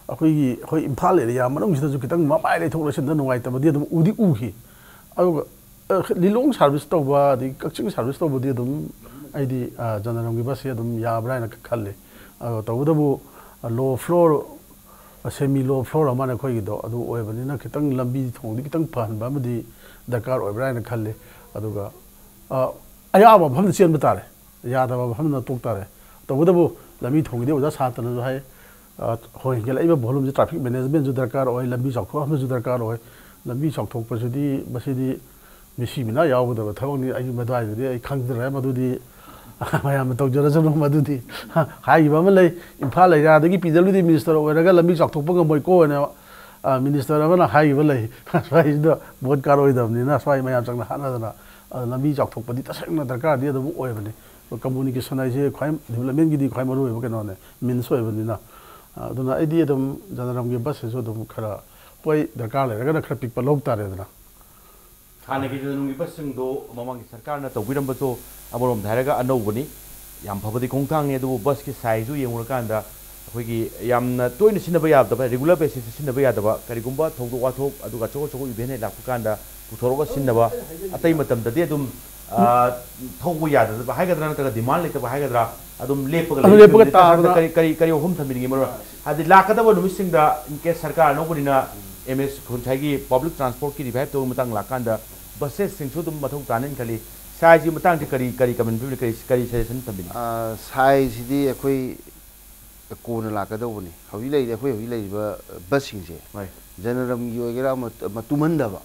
ꯑꯩꯈꯣꯏꯒꯤ, ꯑꯩꯈꯣꯏ ꯏꯝꯐꯥꯜ ꯑꯦꯔꯤꯌꯥ ꯃꯅꯨꯡꯁꯤꯗꯁꯨ ꯈꯤꯇꯪ ꯃꯃꯥꯏ ꯂꯩꯊꯣꯛ ꯂꯩꯁꯤꯟꯗ ꯅꯨꯡꯉꯥꯏꯇꯕꯗꯤ ꯑꯗꯨꯝ ꯎꯗꯤ ꯎꯈꯤ꯫ ꯑꯗꯨꯒ ꯑ, ꯂꯤꯂꯣꯡ ꯁꯥꯔꯚꯤꯁ ꯇꯧꯕ, ꯑꯗꯒꯤ ꯀꯛꯆꯤꯡ ꯁꯥꯔꯚꯤꯁ ꯇꯧꯕꯗꯤ ꯑꯗꯨꯝ ꯑꯩꯗꯤ, ꯑ, ꯖꯅꯔꯝꯒꯤ ꯕꯁꯁꯦ ꯑꯗꯨꯝ ꯌꯥꯕ꯭ꯔꯥ ꯍꯥꯏꯅ ꯈꯜꯂꯤ꯫ ꯑꯗꯣ ꯇꯧꯕꯇꯕꯨ, ꯑ, ꯂꯣ ꯐ꯭ꯂꯣꯔ, ꯑ, ꯁꯦꯃꯤ ꯂꯣ ꯐ꯭ꯂꯣꯔ ꯑꯃꯅ ꯑꯩꯈꯣꯏꯒꯤꯗꯣ ꯑꯗꯨ ꯑꯣꯏꯕꯅꯤꯅ, ꯈꯤꯇꯪ ꯂꯝꯕꯤ ꯊꯣꯡꯗꯤ ꯈꯤꯇꯪ ꯐꯍꯟꯕ ꯑꯃꯗꯤ ꯗꯔꯀꯥꯔ ꯑꯣꯏꯕ꯭ꯔꯥ ꯍꯥꯏꯅ ꯈꯜꯂꯤ꯫ ꯑꯗꯨꯒ, ꯑ, ꯑꯌꯥꯕ ꯃꯐꯝꯗ ꯆꯦꯟꯕ ꯇꯥꯔꯦ, ꯌꯥꯗꯕ ꯃꯐꯝꯗ ꯇꯣꯛ ꯇꯥꯔꯦ꯫ ꯇꯧꯕꯇꯕꯨ ꯂꯝꯕꯤ ꯊꯣꯡꯒꯤꯗꯤ ꯑꯣꯖꯥ ꯁꯥꯟꯇꯅꯁꯨ ꯍꯥꯏ, ꯑ, ꯍꯣꯏ, ꯍꯦꯟꯒꯠꯂꯛꯏꯕ ꯚꯣꯂꯨꯝꯁꯦ ꯇ꯭ꯔꯥꯐꯤꯛ ꯃꯦꯅꯦꯖꯃꯦꯟꯁꯨ ꯗꯔꯀꯥꯔ ꯑꯣꯏ, ꯂꯝꯕꯤ ꯆꯥꯎꯊꯣꯛꯍꯟꯕꯁꯨ ꯗꯔꯀꯥꯔ ꯑꯣꯏ꯫ ꯂꯝꯕꯤ ꯆꯥꯎꯊꯣꯛꯄꯁꯤꯗꯤ, ꯃꯁꯤꯗꯤ ꯃꯤꯁꯤ ꯃꯤꯅꯥ ꯌꯥꯎꯒꯗꯕ ꯊꯕꯛꯅꯤ꯫ ꯑꯩ ꯃꯗꯨꯋꯥꯏꯗꯨꯗꯤ ꯑꯩ ꯈꯪꯗ꯭ꯔꯦ꯫ ꯃꯗꯨꯗꯤ ꯃꯌꯥꯝꯅ ꯇꯧꯖꯔꯁꯅꯨ꯫ ꯃꯗꯨꯗꯤ ꯍꯥꯏꯈꯤꯕ ꯑꯃ ꯂꯩ, ꯏꯝꯐꯥꯜ ꯑꯦꯔꯤꯌꯥꯗꯒꯤ ꯄꯤ ꯗꯕ꯭ꯂꯤꯎ ꯗꯤ ꯃꯤꯅꯤꯁꯇꯔ ꯑꯣꯏꯔꯒ ꯂꯝꯕꯤ ꯆꯥꯎꯊꯣꯛꯄ ꯉꯝꯃꯣꯏꯀꯣ ꯍꯥꯏꯅ, ꯑ, ꯃꯤꯅꯤꯁꯇꯔ ꯑꯃꯅ ꯍꯥꯏꯈꯤꯕ ꯂꯩ꯫ ꯁ꯭ꯋꯥꯏꯁꯤꯗ ꯚꯣꯠ ꯀꯥꯔꯣꯏꯗꯕꯅꯤꯅ ꯁ꯭ꯋꯥꯏ ꯃꯌꯥꯝ ꯆꯪꯅ ꯍꯥꯠꯅꯗꯅ, ꯑꯗꯨ ꯂꯝꯕꯤ ꯆꯥꯎꯊꯣꯛꯄꯗꯤ ꯇꯁꯦꯡꯅ ꯗꯔꯀꯥꯔꯗꯤ ꯑꯗꯨꯝ ꯑꯣꯏꯕꯅꯤ꯫ ꯀꯝꯃꯨꯅꯤꯀꯦꯁꯟ ꯍꯥꯏꯁꯦ ꯈ꯭ꯋꯥꯏ ꯗꯤꯕꯂꯞꯃꯦꯟꯒꯤꯗꯤ ꯈ꯭ꯋꯥꯏ ꯃꯔꯨ ꯑꯣꯏꯕ ꯀꯩꯅꯣꯅꯦ, ꯃꯤꯟꯁ ꯑꯣꯏꯕꯅꯤꯅ꯫ ꯑꯗꯨꯅ ꯑꯩꯗꯤ ꯑꯗꯨꯝ ꯖꯅꯔꯝꯒꯤ ꯕꯁꯁꯤꯁꯨ ꯑꯗꯨꯝ ꯈꯔ, ꯍꯣꯏ, ꯗꯔꯀꯥꯔ ꯂꯩꯔꯒꯅ ꯈꯔ ꯄꯤꯛꯄ ꯂꯧ ꯇꯥꯔꯦꯗꯅ꯫ ꯍꯥꯟꯅꯒꯤ ꯖꯅꯔꯝꯒꯤ ꯕꯁꯁꯤꯡꯗꯣ ꯃꯃꯥꯡꯒꯤ ꯁꯔꯀꯥꯔꯅ ꯇꯧꯕꯤꯔꯝꯕꯗꯣ ꯑꯃꯔꯣꯝꯗ ꯍꯥꯏꯔꯒ ꯑꯅꯧꯕꯅꯤ, ꯌꯥꯝ ꯐꯕꯗꯤ ꯈꯣꯡꯊꯥꯡꯅꯤ꯫ ꯑꯗꯨꯕꯨ ꯕꯁꯀꯤ ꯁꯥꯏꯖꯁꯨ ꯌꯦꯡꯉꯨꯔꯀꯥꯟꯗ ꯑꯩꯈꯣꯏꯒꯤ ꯌꯥꯝꯅ ꯇꯣꯏꯅ ꯁꯤꯖꯤꯟꯅꯕ ꯌꯥꯗꯕ, ꯔꯤꯒꯨꯂꯔ ꯕꯦꯁꯤꯁꯇ ꯁꯤꯖꯤꯟꯅꯕ ꯌꯥꯗꯕ, ꯀꯔꯤꯒꯨꯝꯕ ꯊꯧꯗꯣꯛ ꯋꯥꯊꯣꯛ ꯑꯗꯨꯒ ꯑꯆꯧ ꯑꯆꯧꯕ ꯏꯚꯦꯟ ꯍꯦꯛ ꯂꯥꯛꯄ ꯀꯥꯟꯗ ꯄꯨꯊꯣꯔꯛꯑꯒ ꯁꯤꯖꯤꯟꯅꯕ, ꯑꯇꯩ ꯃꯇꯝꯗꯗꯤ ꯑꯗꯨꯝ, ꯑ, ꯊꯧꯕ ꯌꯥꯗꯕ ꯍꯥꯏꯒꯗ꯭ꯔꯥ ꯅꯠꯇ꯭ꯔꯒ ꯗꯤꯃꯥꯟ ꯂꯩꯇꯕ ꯍꯥꯏꯒꯗ꯭ꯔꯥ, ꯑꯗꯨꯝ ꯂꯦꯞꯄꯒ ꯑꯗꯨ ꯂꯩ꯫ ꯂꯦꯞꯄꯒ ꯁꯤꯒꯤ ꯃꯇꯥꯡꯗ ꯇꯥꯕꯗ ꯀꯔꯤ, ꯀꯔꯤ, ꯀꯔꯤ ꯋꯥꯐꯝ ꯊꯝꯕꯤꯅꯤꯡꯉꯤ? ꯃꯔꯨꯞ, ꯍꯥꯏꯗꯤ ꯂꯥꯛꯀꯗꯕ ꯅꯨꯃꯤꯠꯁꯤꯡꯗ, in case ꯁꯔꯀꯥꯔ ꯑꯅꯧꯕꯅꯤꯅ ꯑꯦꯝ ꯑꯦꯁ ꯉꯁꯥꯏꯒꯤ ꯄꯕ꯭ꯂꯤꯛ ꯇ꯭ꯔꯥꯟꯁꯄꯣꯔꯠꯀꯤ ꯔꯤꯚꯥꯏꯚ ꯇꯧꯕ ꯃꯇꯥꯡ ꯂꯥꯛꯀꯥꯟꯗ ꯕꯁꯦꯁꯁꯤꯡꯁꯨ ꯑꯗꯨꯝ ꯃꯊꯧ ꯇꯥꯅꯤ ꯈꯜꯂꯤ꯫ ꯁꯥꯏꯖꯀꯤ ꯃꯇꯥꯡꯁꯦ ꯀꯔꯤ, ꯀꯔꯤ ꯀꯃꯦꯟ ꯄꯤꯕꯤꯅꯤ, ꯀꯔꯤ, ꯀꯔꯤ ꯁꯖꯦꯁꯟ ꯊꯝꯕꯤꯅꯤ? ꯑ, ꯁꯥꯏꯖꯁꯤꯗꯤ ꯑꯩꯈꯣꯏ ꯀꯣꯟꯅ ꯂꯥꯛꯀꯗꯧꯕꯅꯤ꯫ ꯍꯧꯖꯤꯛ ꯂꯩꯔꯤ, ꯑꯩꯈꯣꯏ ꯍꯧꯖꯤꯛ ꯂꯩꯔꯤꯕ ꯕꯁꯁꯤꯡꯁꯦ ꯍꯣꯏ꯫ ꯖꯅꯔꯝꯒꯤ ꯑꯣꯏꯒꯦꯔꯥ ꯑꯃ, ꯑꯃ ꯇꯨꯝꯍꯟꯗꯕ,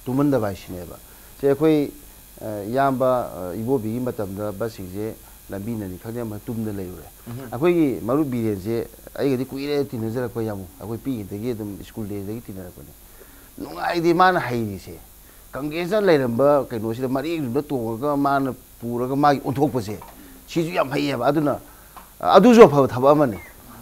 ꯇꯨꯝꯍꯟꯗꯕ ꯍꯥꯏꯁꯤꯅꯦꯕ꯫ ꯁꯦ ꯑꯩꯈꯣꯏ, ꯑ, ꯏꯌꯥꯝꯕ, ꯑ, ꯏꯕꯣꯕꯤꯒꯤ ꯃꯇꯝꯗ ꯕꯁꯁꯤꯡꯁꯦ ꯂꯝꯕꯤꯅꯅꯤ ꯈꯪꯗꯦ ꯑꯃ ꯇꯨꯝꯗ ꯂꯩꯔꯨꯔꯦ꯫ ꯎꯝ꯫ ꯑꯩꯈꯣꯏꯒꯤ ꯃꯔꯨꯞ ꯕꯤꯔꯦꯟꯁꯦ ꯑꯩꯒꯗꯤ ꯀꯨꯏꯔꯦ ꯇꯤꯟꯅꯖꯔꯛꯄ ꯌꯥꯝꯕꯨ꯫ ꯑꯩꯈꯣꯏ ꯄꯤꯛꯏꯉꯩꯗꯒꯤ ꯑꯗꯨꯝ ꯁ꯭ꯀꯨꯜ ꯗꯦꯗꯒꯤ ꯇꯤꯟꯅꯔꯛꯄꯅꯦ꯫ ꯅꯨꯡꯉꯥꯏꯗꯦ ꯃꯥꯅ ꯍꯩꯔꯤꯁꯦ꯫ ꯀꯪꯒ꯭ꯔꯦꯁꯇ ꯂꯩꯔꯝꯕ ꯀꯩꯅꯣꯁꯤꯗ ꯃꯔꯦꯡꯗꯨꯗ ꯇꯣꯡꯉꯒ ꯃꯥꯅ ꯄꯨꯔꯒ ꯃꯥꯒꯤ ꯑꯣꯟꯊꯣꯛꯄꯁꯦ, ꯁꯤꯁꯨ ꯌꯥꯝ ꯍꯩꯌꯦꯕ꯫ ꯑꯗꯨꯅ, ꯑ, ꯑꯗꯨꯁꯨ ꯑꯐꯕ ꯊꯕꯛ ꯑꯃꯅꯤ꯫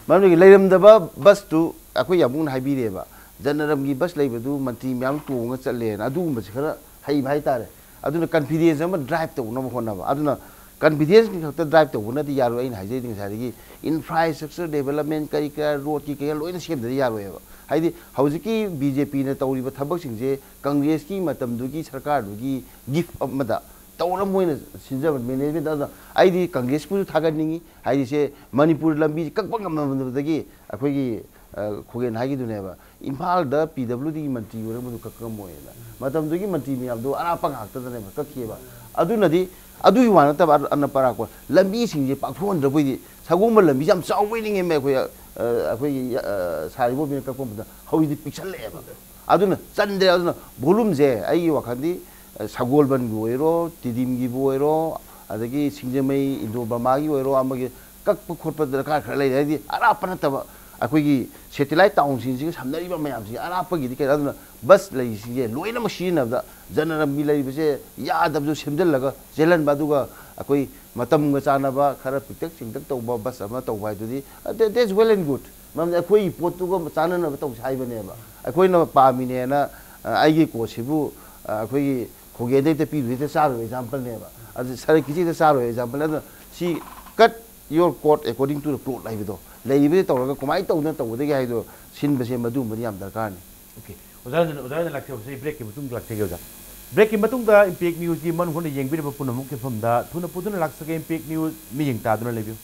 ꯃꯔꯝꯗꯤ ꯂꯩꯔꯝꯗꯕ ꯕꯁꯇꯨ ꯑꯩꯈꯣꯏ ꯌꯥꯝꯕꯨꯡꯅ ꯍꯥꯏꯕꯤꯔꯛꯑꯦꯕ, ꯖꯅꯔꯝꯒꯤ ꯕꯁ ꯂꯩꯕꯗꯨ ꯃꯟꯇ꯭ꯔꯤ ꯃꯌꯥꯝ ꯇꯣꯡꯉꯒ ꯆꯠꯂꯦꯅ꯫ ꯑꯗꯨꯒꯨꯝꯕꯁꯦ ꯈꯔ ꯍꯩꯕ ꯍꯥꯏꯇꯥꯔꯦ꯫ ꯑꯗꯨꯅ ꯀꯟꯐꯤꯗꯦꯟꯁ ꯑꯃ ꯗ꯭ꯔꯥꯏꯚ ꯇꯧꯅꯕ ꯍꯣꯠꯅꯕ꯫ ꯑꯗꯨꯅ ꯀꯟꯐꯤꯗꯦꯟꯁꯀꯤ ꯈꯛꯇ ꯗ꯭ꯔꯥꯏꯚ ꯇꯧꯕꯅꯗꯤ ꯌꯥꯔꯣꯏ꯫ ꯑꯩꯅ ꯍꯥꯏꯖꯩꯗꯤ ꯉꯁꯥꯏꯗꯒꯤ ꯏꯟꯐ꯭ꯔꯥꯁ꯭ꯇ꯭ꯔꯛꯆꯔ ꯗꯦꯕꯂꯞꯃꯦꯟ ꯀꯔꯤ ꯀꯔꯥ, ꯔꯣꯗꯀꯤ ꯀꯩꯀꯥ ꯂꯣꯏꯅ ꯁꯦꯝꯗ꯭ꯔꯗꯤ ꯌꯥꯔꯣꯏꯕ꯫ ꯍꯥꯏꯗꯤ ꯍꯧꯖꯤꯛꯀꯤ ꯕꯤ ꯖꯦ ꯄꯤꯅ ꯇꯧꯔꯤꯕ ꯊꯕꯛꯁꯤꯡꯁꯦ ꯀꯪꯒ꯭ꯔꯦꯁꯀꯤ ꯃꯇꯝꯗꯨꯒꯤ ꯁꯔꯀꯥꯔꯗꯨꯒꯤ ꯒꯤꯐ ꯑꯃꯗ ꯇꯧꯔꯝꯃꯣꯏꯅ ꯁꯤꯟꯖꯕ ꯃꯦꯅꯦꯖꯃꯦꯟ꯫ ꯑꯗꯨꯅ ꯑꯩꯗꯤ ꯀꯪꯒ꯭ꯔꯦꯁꯄꯨꯁꯨ ꯊꯥꯒꯠꯅꯤꯡꯉꯤ꯫ ꯍꯥꯏꯗꯤ ꯁꯦ ꯃꯅꯤꯄꯨꯔ ꯂꯝꯕꯤꯁꯦ ꯀꯛꯄ ꯉꯝꯃꯝꯗꯕꯗꯒꯤ ꯑꯩꯈꯣꯏꯒꯤ, ꯑ, ꯈꯣꯒꯦꯟ ꯍꯥꯏꯈꯤꯗꯨꯅꯦꯕ, ꯏꯝꯐꯥꯜꯗ ꯄꯤ ꯗꯕ꯭ꯂꯤꯌꯨ ꯗꯤꯒꯤ ꯃꯟꯇ꯭ꯔꯤ ꯑꯣꯏꯔꯒ ꯃꯗꯨ ꯀꯛꯄ ꯉꯝꯃꯣꯏꯅ꯫ ꯃꯇꯝꯗꯨꯒꯤ ꯃꯟꯇ꯭ꯔꯤ ꯃꯌꯥꯝꯗꯣ ꯑꯔꯥꯞꯄ ꯉꯥꯛꯇꯗꯅꯦꯕ ꯀꯛꯈꯤꯑꯕ꯫ ꯑꯗꯨꯅꯗꯤ ꯑꯗꯨꯒꯤ ꯋꯥ ꯅꯠꯇꯕ ꯑ-, ꯑꯅꯛꯄ ꯑꯔꯥꯞꯄ ꯂꯝꯕꯤꯁꯤꯡꯁꯦ ꯄꯥꯛꯊꯣꯛꯍꯟꯗ꯭ꯔꯕꯣꯏꯗꯤ ꯁꯒꯣꯜꯕꯟ ꯂꯝꯕꯤꯁꯦ ꯌꯥꯝ ꯆꯥꯎꯕꯣꯏ ꯅꯤꯡꯉꯦꯃꯦ ꯑꯩꯈꯣꯏ, ꯑ, ꯑꯩꯈꯣꯏꯒꯤ, ꯑ, ꯁꯥꯔꯤꯕ ꯃꯤꯅ ꯀꯛꯄ ꯃꯇꯝꯗ ꯍꯧꯖꯤꯛꯇꯤ ꯄꯤꯛꯁꯜꯂꯛꯑꯦꯕ꯫ ꯑꯗꯨꯅ ꯆꯟꯗ꯭ꯔꯦ꯫ ꯑꯗꯨꯅ ꯚꯣꯂꯨꯝꯁꯦ ꯑꯩꯒꯤ ꯋꯥꯈꯜꯗꯤ, ꯑ, ꯁꯒꯣꯜꯕꯟꯒꯤ ꯑꯣꯏꯔꯣ, ꯇꯤꯗꯤꯝꯒꯤꯕꯨ ꯑꯣꯏꯔꯣ, ꯑꯗꯒꯤ ꯁꯤꯡꯖꯃꯩ ꯏꯟꯗꯣ ꯕꯔꯃꯥꯒꯤ ꯑꯣꯏꯔꯣ, ꯑꯃꯒꯤ ꯀꯛꯄ ꯈꯣꯠꯄ ꯗꯔꯀꯥꯔ ꯈꯔ ꯂꯩꯔꯦ꯫ ꯍꯥꯏꯗꯤ ꯑꯔꯥꯞꯄ ꯅꯠꯇꯕ ꯑꯩꯈꯣꯏꯒꯤ ꯁꯦꯇꯦꯂꯥꯏꯠ ꯇꯥꯎꯟꯁꯤꯡꯁꯤꯒ ꯁꯝꯅꯔꯤꯕ ꯃꯌꯥꯝꯁꯤꯡ ꯑꯔꯥꯞꯄꯒꯤꯗꯤ ꯀꯩꯅꯣ꯫ ꯑꯗꯨꯅ ꯕꯁ ꯂꯩꯔꯤꯁꯤꯡꯁꯦ ꯂꯣꯏꯅꯃꯛ ꯁꯤꯖꯤꯟꯅꯕꯗ ꯖꯟ ꯂꯝꯕꯤ ꯂꯩꯔꯤꯕꯁꯦ ꯌꯥꯗꯕꯁꯨ ꯁꯦꯝꯖꯤꯜꯂꯒ ꯆꯦꯜꯍꯟꯕ, ꯑꯗꯨꯒ ꯑꯩꯈꯣꯏ ꯃꯇꯝꯒ ꯆꯥꯟꯅꯕ ꯈꯔ ꯄꯤꯛꯇꯛ ꯆꯤꯡꯇꯛ ꯇꯧꯕ ꯕꯁ ꯑꯃ ꯇꯧꯕ ꯍꯥꯏꯗꯨꯗꯤ, that, that's well and good꯫ ꯃꯔꯝꯗꯤ ꯑꯩꯈꯣꯏꯒꯤ ꯄꯣꯠꯇꯨꯒ ꯆꯥꯟꯅꯅꯕ ꯇꯧꯁꯦ ꯍꯥꯏꯕꯅꯦꯕ꯫ ꯑꯩꯈꯣꯏꯅ ꯄꯥꯝꯃꯤꯅꯦꯅ, ꯑ, ꯑꯩꯒꯤ ꯀꯣꯠꯁꯤꯕꯨ, ꯑ, ꯑꯩꯈꯣꯏꯒꯤ ꯈꯣꯒꯦꯗ ꯍꯦꯛꯇ ꯄꯤꯔꯨ ꯍꯦꯛꯇ ꯆꯥꯔꯣꯏ ꯑꯦꯛꯖꯥꯝꯄꯜꯅꯦꯕ꯫ ꯑꯗꯨ ꯁꯔꯛꯀꯤꯁꯤ ꯍꯦꯛꯇ ꯆꯥꯔꯣꯏ ꯑꯦꯛꯖꯥꯝꯄꯜ꯫ ꯑꯗꯨꯅ ꯁꯤ cut your coat according to the cloth ꯍꯥꯏꯕꯗꯣ, ꯂꯩꯔꯤꯕꯁꯤ ꯇꯧꯔꯒ ꯀꯃꯥꯏꯅ ꯇꯧꯗꯅ ꯇꯧꯒꯗꯒꯦ ꯍꯥꯏꯗꯣ ꯁꯤꯟꯕꯁꯦ ꯃꯗꯨꯒꯨꯝꯕꯗꯤ ꯌꯥꯝ ꯗꯔꯀꯥꯔꯅꯤ꯫ ꯑꯣꯀꯦ, ꯑꯣꯖꯥ ꯔꯟꯖꯟ, ꯑꯣꯖꯥ ꯔꯟꯖꯟ ꯂꯥꯛꯆꯒꯦ ꯑꯣꯖꯥ꯫ ꯕ꯭ꯔꯦꯛꯀꯤ ꯃꯇꯨꯡꯗ ꯂꯥꯛꯆꯒꯦ ꯑꯣꯖꯥ꯫ ꯕ꯭ꯔꯦꯛꯀꯤ ꯃꯇꯨꯡꯗ ꯏꯝꯄꯦꯛ ꯅ꯭ꯌꯨꯁꯀꯤ ꯃꯔꯨꯞ ꯍꯣꯟꯅ ꯌꯦꯡꯕꯤꯔꯕ ꯄꯨꯝꯅꯃꯛꯀꯤ ꯃꯐꯝꯗ ꯊꯨꯅ ꯄꯨꯗꯨꯅ ꯂꯥꯛꯆꯒꯦ ꯏꯝꯄꯦꯛ ꯅ꯭ꯌꯨꯁ ꯃꯤꯠꯌꯦꯡ ꯇꯥꯗꯨꯅ ꯂꯩꯕꯤꯌꯨ꯫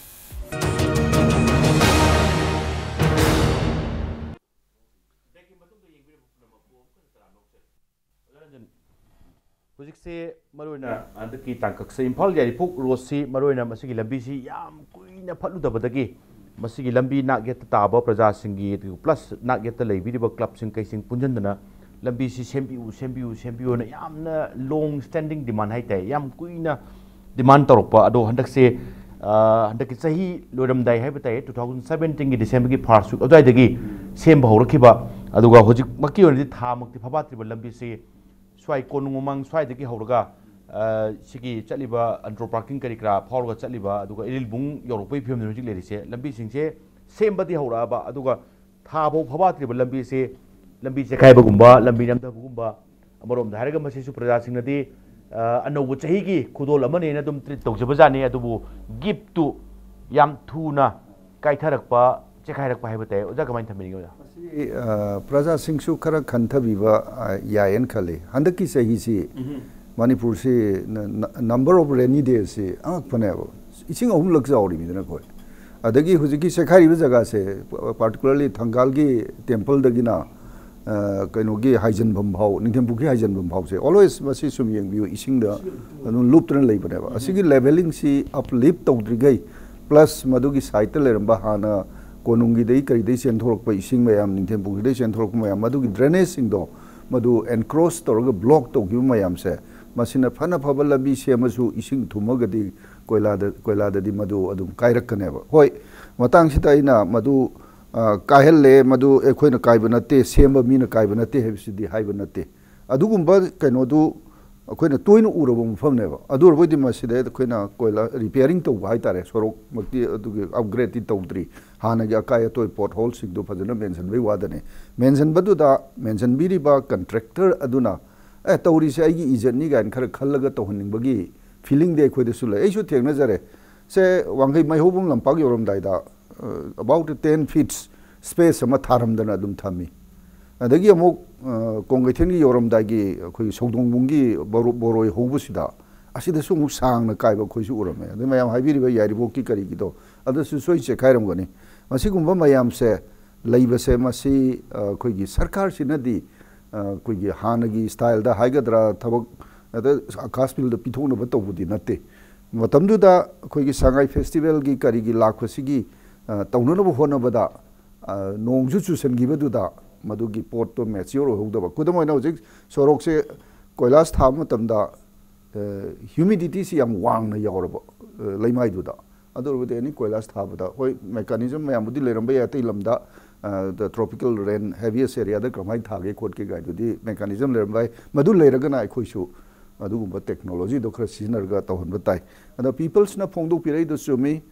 ꯍꯧꯖꯤꯛꯁꯦ ꯃꯔꯨꯑꯣꯏꯅ ꯍꯟꯗꯛꯀꯤ ꯇꯥꯡꯀꯛꯁꯦ ꯏꯝꯐꯥꯜ ꯌꯥꯏꯔꯤꯄꯣꯛ ꯔꯣꯗꯁꯤ ꯃꯔꯨꯑꯣꯏꯅ ꯃꯁꯤꯒꯤ ꯂꯝꯕꯤꯁꯤ ꯌꯥꯝ ꯀꯨꯏꯅ ꯐꯠꯂꯨꯗꯕꯗꯒꯤ ꯃꯁꯤꯒꯤ ꯂꯝꯕꯤ ꯅꯥꯛ ꯌꯦꯠꯇ ꯇꯥꯕ ꯄ꯭ꯔꯖꯥꯁꯤꯡꯒꯤ, ꯑꯗꯨꯒ ꯄ꯭ꯂꯁ ꯅꯥꯛ ꯌꯦꯠꯇ ꯂꯩꯕꯤꯔꯤꯕ ꯀ꯭ꯂꯕꯁꯤꯡ ꯀꯩꯁꯤꯡ ꯄꯨꯟꯁꯤꯟꯗꯅ ꯂꯝꯕꯤꯁꯤ ꯁꯦꯝꯕꯤꯌꯨ, ꯁꯦꯝꯕꯤꯌꯨ, ꯁꯦꯝꯕꯤꯌꯨꯅ ꯌꯥꯝꯅ ꯂꯣꯡ ꯁ꯭ꯇꯦꯟꯗꯤꯡ ꯗꯤꯃꯥꯟ ꯍꯥꯏꯇꯥꯔꯦ, ꯌꯥꯝ ꯀꯨꯏꯅ ꯗꯤꯃꯥꯟ ꯇꯧꯔꯛꯄ꯫ ꯑꯗꯣ ꯍꯟꯗꯛꯁꯦ, ꯑ, ꯍꯟꯗꯛꯀꯤ ꯆꯍꯤ ꯂꯣꯏꯔꯝꯗꯥꯏ ꯍꯥꯏꯕ ꯇꯥꯏ, ꯇꯨ ꯊꯥꯎꯖꯟ ꯁꯕꯦꯟꯇꯤꯟꯒꯤ ꯗꯤꯁꯦꯝꯕꯔꯒꯤ ꯐꯥꯔꯁ ꯋꯤꯛ ꯑꯗꯨꯋꯥꯏꯗꯒꯤ ꯁꯦꯝꯕ ꯍꯧꯔꯛꯈꯤꯕ꯫ ꯑꯗꯨꯒ ꯍꯧꯖꯤꯛꯃꯛꯀꯤ ꯑꯣꯏꯅꯗꯤ ꯊꯥꯃꯛꯇꯤ ꯐꯥꯐꯥꯠꯇ꯭ꯔꯤꯕ ꯂꯝꯕꯤꯁꯤ ꯁ꯭ꯋꯥꯏ ꯀꯣꯅꯨꯡ ꯃꯃꯥꯡ ꯁ꯭ꯋꯥꯏꯗꯒꯤ ꯍꯧꯔꯒ, ꯑ, ꯁꯤꯒꯤ ꯆꯠꯂꯤꯕ ꯑꯟꯗ꯭ꯔꯣ ꯄꯥꯔꯀꯤꯡ ꯀꯔꯤ ꯀꯔꯥ ꯐꯥꯎꯔꯒ ꯆꯠꯂꯤꯕ, ꯑꯗꯨꯒ ꯏꯔꯤꯜꯕꯨꯡ ꯌꯧꯔꯛꯄꯒꯤ ꯐꯤꯕꯝꯗꯅꯤ ꯍꯧꯖꯤꯛ ꯂꯩꯔꯤꯁꯦ꯫ ꯂꯝꯕꯤꯁꯤꯡꯁꯦ ꯁꯦꯝꯕꯗꯤ ꯍꯧꯔꯛꯑꯕ, ꯑꯗꯨꯒ ꯊꯥ ꯐꯥꯎ ꯐꯥꯐꯥꯠꯇ꯭ꯔꯤꯕ ꯂꯝꯕꯤꯁꯦ, ꯂꯝꯕꯤ ꯆꯦꯈꯥꯏꯕꯒꯨꯝꯕ, ꯂꯝꯕꯤ ꯅꯝꯊꯕꯒꯨꯝꯕ, ꯑꯃꯔꯣꯝꯗ ꯍꯥꯏꯔꯒ ꯃꯁꯤꯁꯨ ꯄ꯭ꯔꯖꯥꯁꯤꯡꯅꯗꯤ ꯑ, ꯑꯅꯧꯕ ꯆꯍꯤꯒꯤ ꯈꯨꯗꯣꯜ ꯑꯃꯅꯦꯅ ꯑꯗꯨꯝ ꯇ꯭ꯔꯤꯠ ꯇꯧꯖꯕꯖꯥꯠꯅꯤ꯫ ꯑꯗꯨꯕꯨ ꯒꯤꯐꯇꯨ ꯌꯥꯝ ꯊꯨꯅ ꯀꯥꯏꯊꯔꯛꯄ, ꯆꯦꯈꯥꯏꯔꯛꯄ ꯍꯥꯏꯕ ꯇꯥꯏ꯫ ꯑꯣꯖꯥ, ꯀꯃꯥꯏꯅ ꯊꯝꯕꯤꯅꯤꯡꯉꯤ, ꯑꯣꯖꯥ? ꯃꯁꯤ, ꯑ, ꯄ꯭ꯔꯖꯥꯁꯤꯡꯁꯨ ꯈꯔ ꯈꯟꯊꯕꯤꯕ, ꯑ, ꯌꯥꯏꯌꯦꯅ ꯈꯜꯂꯤ꯫ ꯍꯟꯗꯛꯀꯤ ꯆꯍꯤꯁꯤ ꯃꯅꯤꯄꯨꯔꯁꯤ ꯅ-, ꯅ-, number of rainy days ꯁꯤ ꯑꯉꯛꯄꯅꯦꯕ꯫ ꯏꯁꯤꯡ ꯑꯍꯨꯝꯂꯛ ꯆꯥꯎꯔꯤꯃꯤꯗꯅ ꯑꯩꯈꯣꯏ꯫ ꯑꯗꯒꯤ ꯍꯧꯖꯤꯛꯀꯤ ꯆꯦꯈꯥꯏꯔꯤꯕ ꯖꯒꯥꯁꯦ, particularly ꯊꯪꯒꯥꯜꯒꯤ temple ꯗꯒꯤꯅ, ꯑ, ꯀꯩꯅꯣꯒꯤ ꯍꯥꯏꯖꯟꯐꯝ ꯐꯥꯎ, ꯅꯤꯡꯊꯦꯝꯄꯨꯈ꯭ꯔꯤ ꯍꯥꯏꯖꯟꯐꯝ ꯐꯥꯎꯁꯦ, always ꯃꯁꯤ ꯁꯨꯝ ꯌꯦꯡꯕꯤꯌꯨ, ꯏꯁꯤꯡꯗ ꯑꯗꯨꯝ ꯂꯨꯞꯇꯅ ꯂꯩꯕꯅꯦꯕ꯫ ꯑꯁꯤꯒꯤ levelling ꯁꯤ uplift ꯇꯧꯗ꯭ꯔꯤꯈꯩ, plus ꯃꯗꯨꯒꯤ side ꯇ ꯂꯩꯔꯝꯕ ꯍꯥꯟꯅ ꯀꯣꯅꯨꯡꯒꯤꯗꯩ ꯀꯔꯤꯗꯩ ꯆꯦꯟꯊꯣꯔꯛꯄ ꯏꯁꯤꯡ ꯃꯌꯥꯝ, ꯅꯤꯡꯊꯦꯝꯄꯨꯈ꯭ꯔꯤꯗꯩ ꯆꯦꯟꯊꯣꯔꯛꯄ ꯃꯌꯥꯝ, ꯃꯗꯨꯒꯤ drainage ꯁꯤꯡꯗꯣ ꯃꯗꯨ encroach ꯇꯧꯔꯒ block ꯇꯧꯈꯤꯕ ꯃꯌꯥꯝꯁꯦ, ꯃꯁꯤꯅ ꯐꯅ ꯐꯕ ꯂꯝꯕꯤ ꯁꯦꯝꯃꯁꯨ ꯏꯁꯤꯡ ꯊꯨꯝꯃꯒꯗꯤ ꯀꯣꯏꯂꯥꯗ, ꯀꯣꯏꯂꯥꯗꯗꯤ ꯃꯗꯨ ꯑꯗꯨꯝ ꯀꯥꯏꯔꯛꯀꯅꯦꯕ꯫ ꯍꯣꯏ, ꯃꯇꯥꯡꯁꯤꯗ ꯑꯩꯅ ꯃꯗꯨ, ꯑ, ꯀꯥꯏꯍꯜꯂꯦ, ꯃꯗꯨ ꯑꯩꯈꯣꯏꯅ ꯀꯥꯏꯕ ꯅꯠꯇꯦ, ꯁꯦꯝꯕ ꯃꯤꯅ ꯀꯥꯏꯕ ꯅꯠꯇꯦ ꯍꯥꯏꯕꯁꯤꯗꯤ ꯍꯥꯏꯕ ꯅꯠꯇꯦ꯫ ꯑꯗꯨꯒꯨꯝꯕ ꯀꯩꯅꯣꯗꯨ ꯑꯩꯈꯣꯏꯅ ꯇꯣꯏꯅ ꯎꯔꯕ ꯃꯐꯝꯅꯦꯕ꯫ ꯑꯗꯨ ꯑꯣꯏꯔꯕꯣꯏꯗꯤ ꯃꯁꯤꯗ ꯑꯩꯈꯣꯏꯅ ꯀꯣꯏꯂꯥ repairing ꯇꯧꯕ ꯍꯥꯏꯇꯥꯔꯦ, ꯁꯣꯔꯣꯛꯃꯛꯇꯤ ꯑꯗꯨꯒꯤ upgrade ꯇꯤ ꯇꯧꯗ꯭ꯔꯤ꯫ ꯍꯥꯟꯅꯒꯤ ꯑꯀꯥꯏ ꯑꯇꯣꯏ pothole ꯁꯤꯡꯗꯨ ꯐꯖꯅ ꯃꯦꯟꯁꯤꯟꯕꯒꯤ ꯋꯥꯗꯅꯦ꯫ ꯃꯦꯟꯁꯤꯟꯕꯗꯨꯗ ꯃꯦꯟꯁꯤꯟꯕꯤꯔꯤꯕ contractor ꯑꯗꯨꯅ, "ꯑꯦ, ꯇꯧꯔꯤꯁꯦ ꯑꯩꯒꯤ ꯏꯖꯠꯅꯤ" ꯀꯥꯏꯅ ꯈꯔ ꯈꯜꯂꯒ ꯇꯧꯍꯟꯅꯤꯡꯕꯒꯤ feeling ꯗꯤ ꯑꯩꯈꯣꯏꯗꯁꯨ ꯂꯩ꯫ ꯑꯩꯁꯨ ꯊꯦꯡꯅꯖꯔꯦ꯫ ꯁꯦ, ꯋꯥꯡꯈꯩ ꯃꯩꯍꯧꯕꯝ ꯂꯝꯄꯥꯛ ꯌꯧꯔꯝꯗꯥꯏꯗ, ꯑ, about ten feet space ꯑꯃ ꯊꯥꯔꯝꯗꯅ ꯑꯗꯨꯝ ꯊꯝꯃꯤ꯫ ꯑꯗꯒꯤ ꯑꯃꯨꯛ, ꯑ, ꯀꯣꯡ ꯀꯩꯊꯦꯜꯒꯤ ꯌꯧꯔꯝꯗꯥꯏꯒꯤ ꯑꯩꯈꯣꯏꯒꯤ ꯁꯧꯗꯣꯡꯕꯨꯡꯒꯤ ꯕꯣꯔꯣ-, ꯕꯣꯔꯣꯏ ꯍꯧꯕꯁꯤꯗ, ꯑꯁꯤꯗꯁꯨ ꯑꯃꯨꯛ ꯁꯥꯡꯅ ꯀꯥꯏꯕ ꯑꯩꯈꯣꯏꯁꯨ ꯎꯔꯝꯃꯦ꯫ ꯑꯗꯩ ꯃꯌꯥꯝ ꯍꯥꯏꯕꯤꯔꯤꯕ ꯌꯥꯏꯔꯤꯄꯣꯛꯀꯤ ꯀꯔꯤꯒꯤꯗꯣ, ꯑꯗꯨꯁꯨ ꯁꯣꯏ ꯆꯦꯈꯥꯏꯔꯝꯒꯅꯤ꯫ ꯃꯁꯤꯒꯨꯝꯕ ꯃꯌꯥꯝꯁꯦ ꯂꯩꯕꯁꯦ, ꯃꯁꯤ, ꯑ, ꯑꯩꯈꯣꯏꯒꯤ ꯁꯔꯀꯥꯔꯁꯤꯅꯗꯤ, ꯑ, ꯑꯩꯈꯣꯏꯒꯤ ꯍꯥꯟꯅꯒꯤ style ꯗ ꯍꯥꯏꯒꯗ꯭ꯔꯥ, ꯊꯕꯛ ꯑꯗ ꯑꯀꯥꯁ field ꯗ ꯄꯤꯊꯣꯛꯅꯕ ꯇꯧꯕꯗꯤ ꯅꯠꯇꯦ꯫ ꯃꯇꯝꯗꯨꯗ ꯑꯩꯈꯣꯏꯒꯤ ꯁꯉꯥꯏ festival ꯒꯤ ꯀꯔꯤꯒꯤ ꯂꯥꯛꯄꯁꯤꯒꯤ, ꯑ, ꯇꯧꯅꯅꯕ ꯍꯣꯠꯅꯕꯗ, ꯑ, ꯅꯣꯡꯁꯨ ꯆꯨꯁꯟꯈꯤꯕꯗꯨꯗ ꯃꯗꯨꯒꯤ ꯄꯣꯠꯇꯣ mature ꯑꯣꯏꯍꯧꯗꯕ꯫ ꯈꯨꯗꯝ ꯑꯣꯏꯅ ꯍꯧꯖꯤꯛ ꯁꯣꯔꯣꯛꯁꯦ ꯀꯣꯏꯂꯥꯁ ꯊꯥꯕ ꯃꯇꯝꯗ, ꯑ, humidity ꯁꯤ ꯌꯥꯝ ꯋꯥꯡꯅ ꯌꯥꯎꯔꯕ, ꯑ, ꯂꯩꯃꯥꯏꯗꯨꯗ꯫ ꯑꯗꯨ ꯑꯣꯏꯔꯕꯗꯤ ꯑꯦꯅꯤ ꯀꯣꯏꯂꯥꯁ ꯊꯥꯕꯗ, ꯍꯣꯏ, mechanism ꯃꯌꯥꯝꯕꯨꯗꯤ ꯂꯩꯔꯝꯕ ꯌꯥꯏ ꯑꯇꯩ ꯂꯝꯗ, ꯑ, the tropical rain heaviest area ꯗ ꯀꯃꯥꯏꯅ ꯊꯥꯒꯦ ꯈꯣꯠꯀꯦ ꯀꯥꯏꯗꯨꯗꯤ mechanism ꯂꯩꯔꯝꯕ ꯌꯥꯏ꯫ ꯃꯗꯨ ꯂꯩꯔꯒꯅ ꯑꯩꯈꯣꯏꯁꯨ ꯑꯗꯨꯒꯨꯝꯕ technology ꯗꯣ ꯈꯔ ꯁꯤꯖꯤꯟꯅꯔꯒ ꯇꯧꯍꯟꯕ ꯇꯥꯏ꯫ ꯑꯗꯣ peoples ꯅ ꯐꯣꯡꯗꯣꯛꯄꯤꯔꯛꯏꯗꯣ ꯆꯨꯝꯃꯤ꯫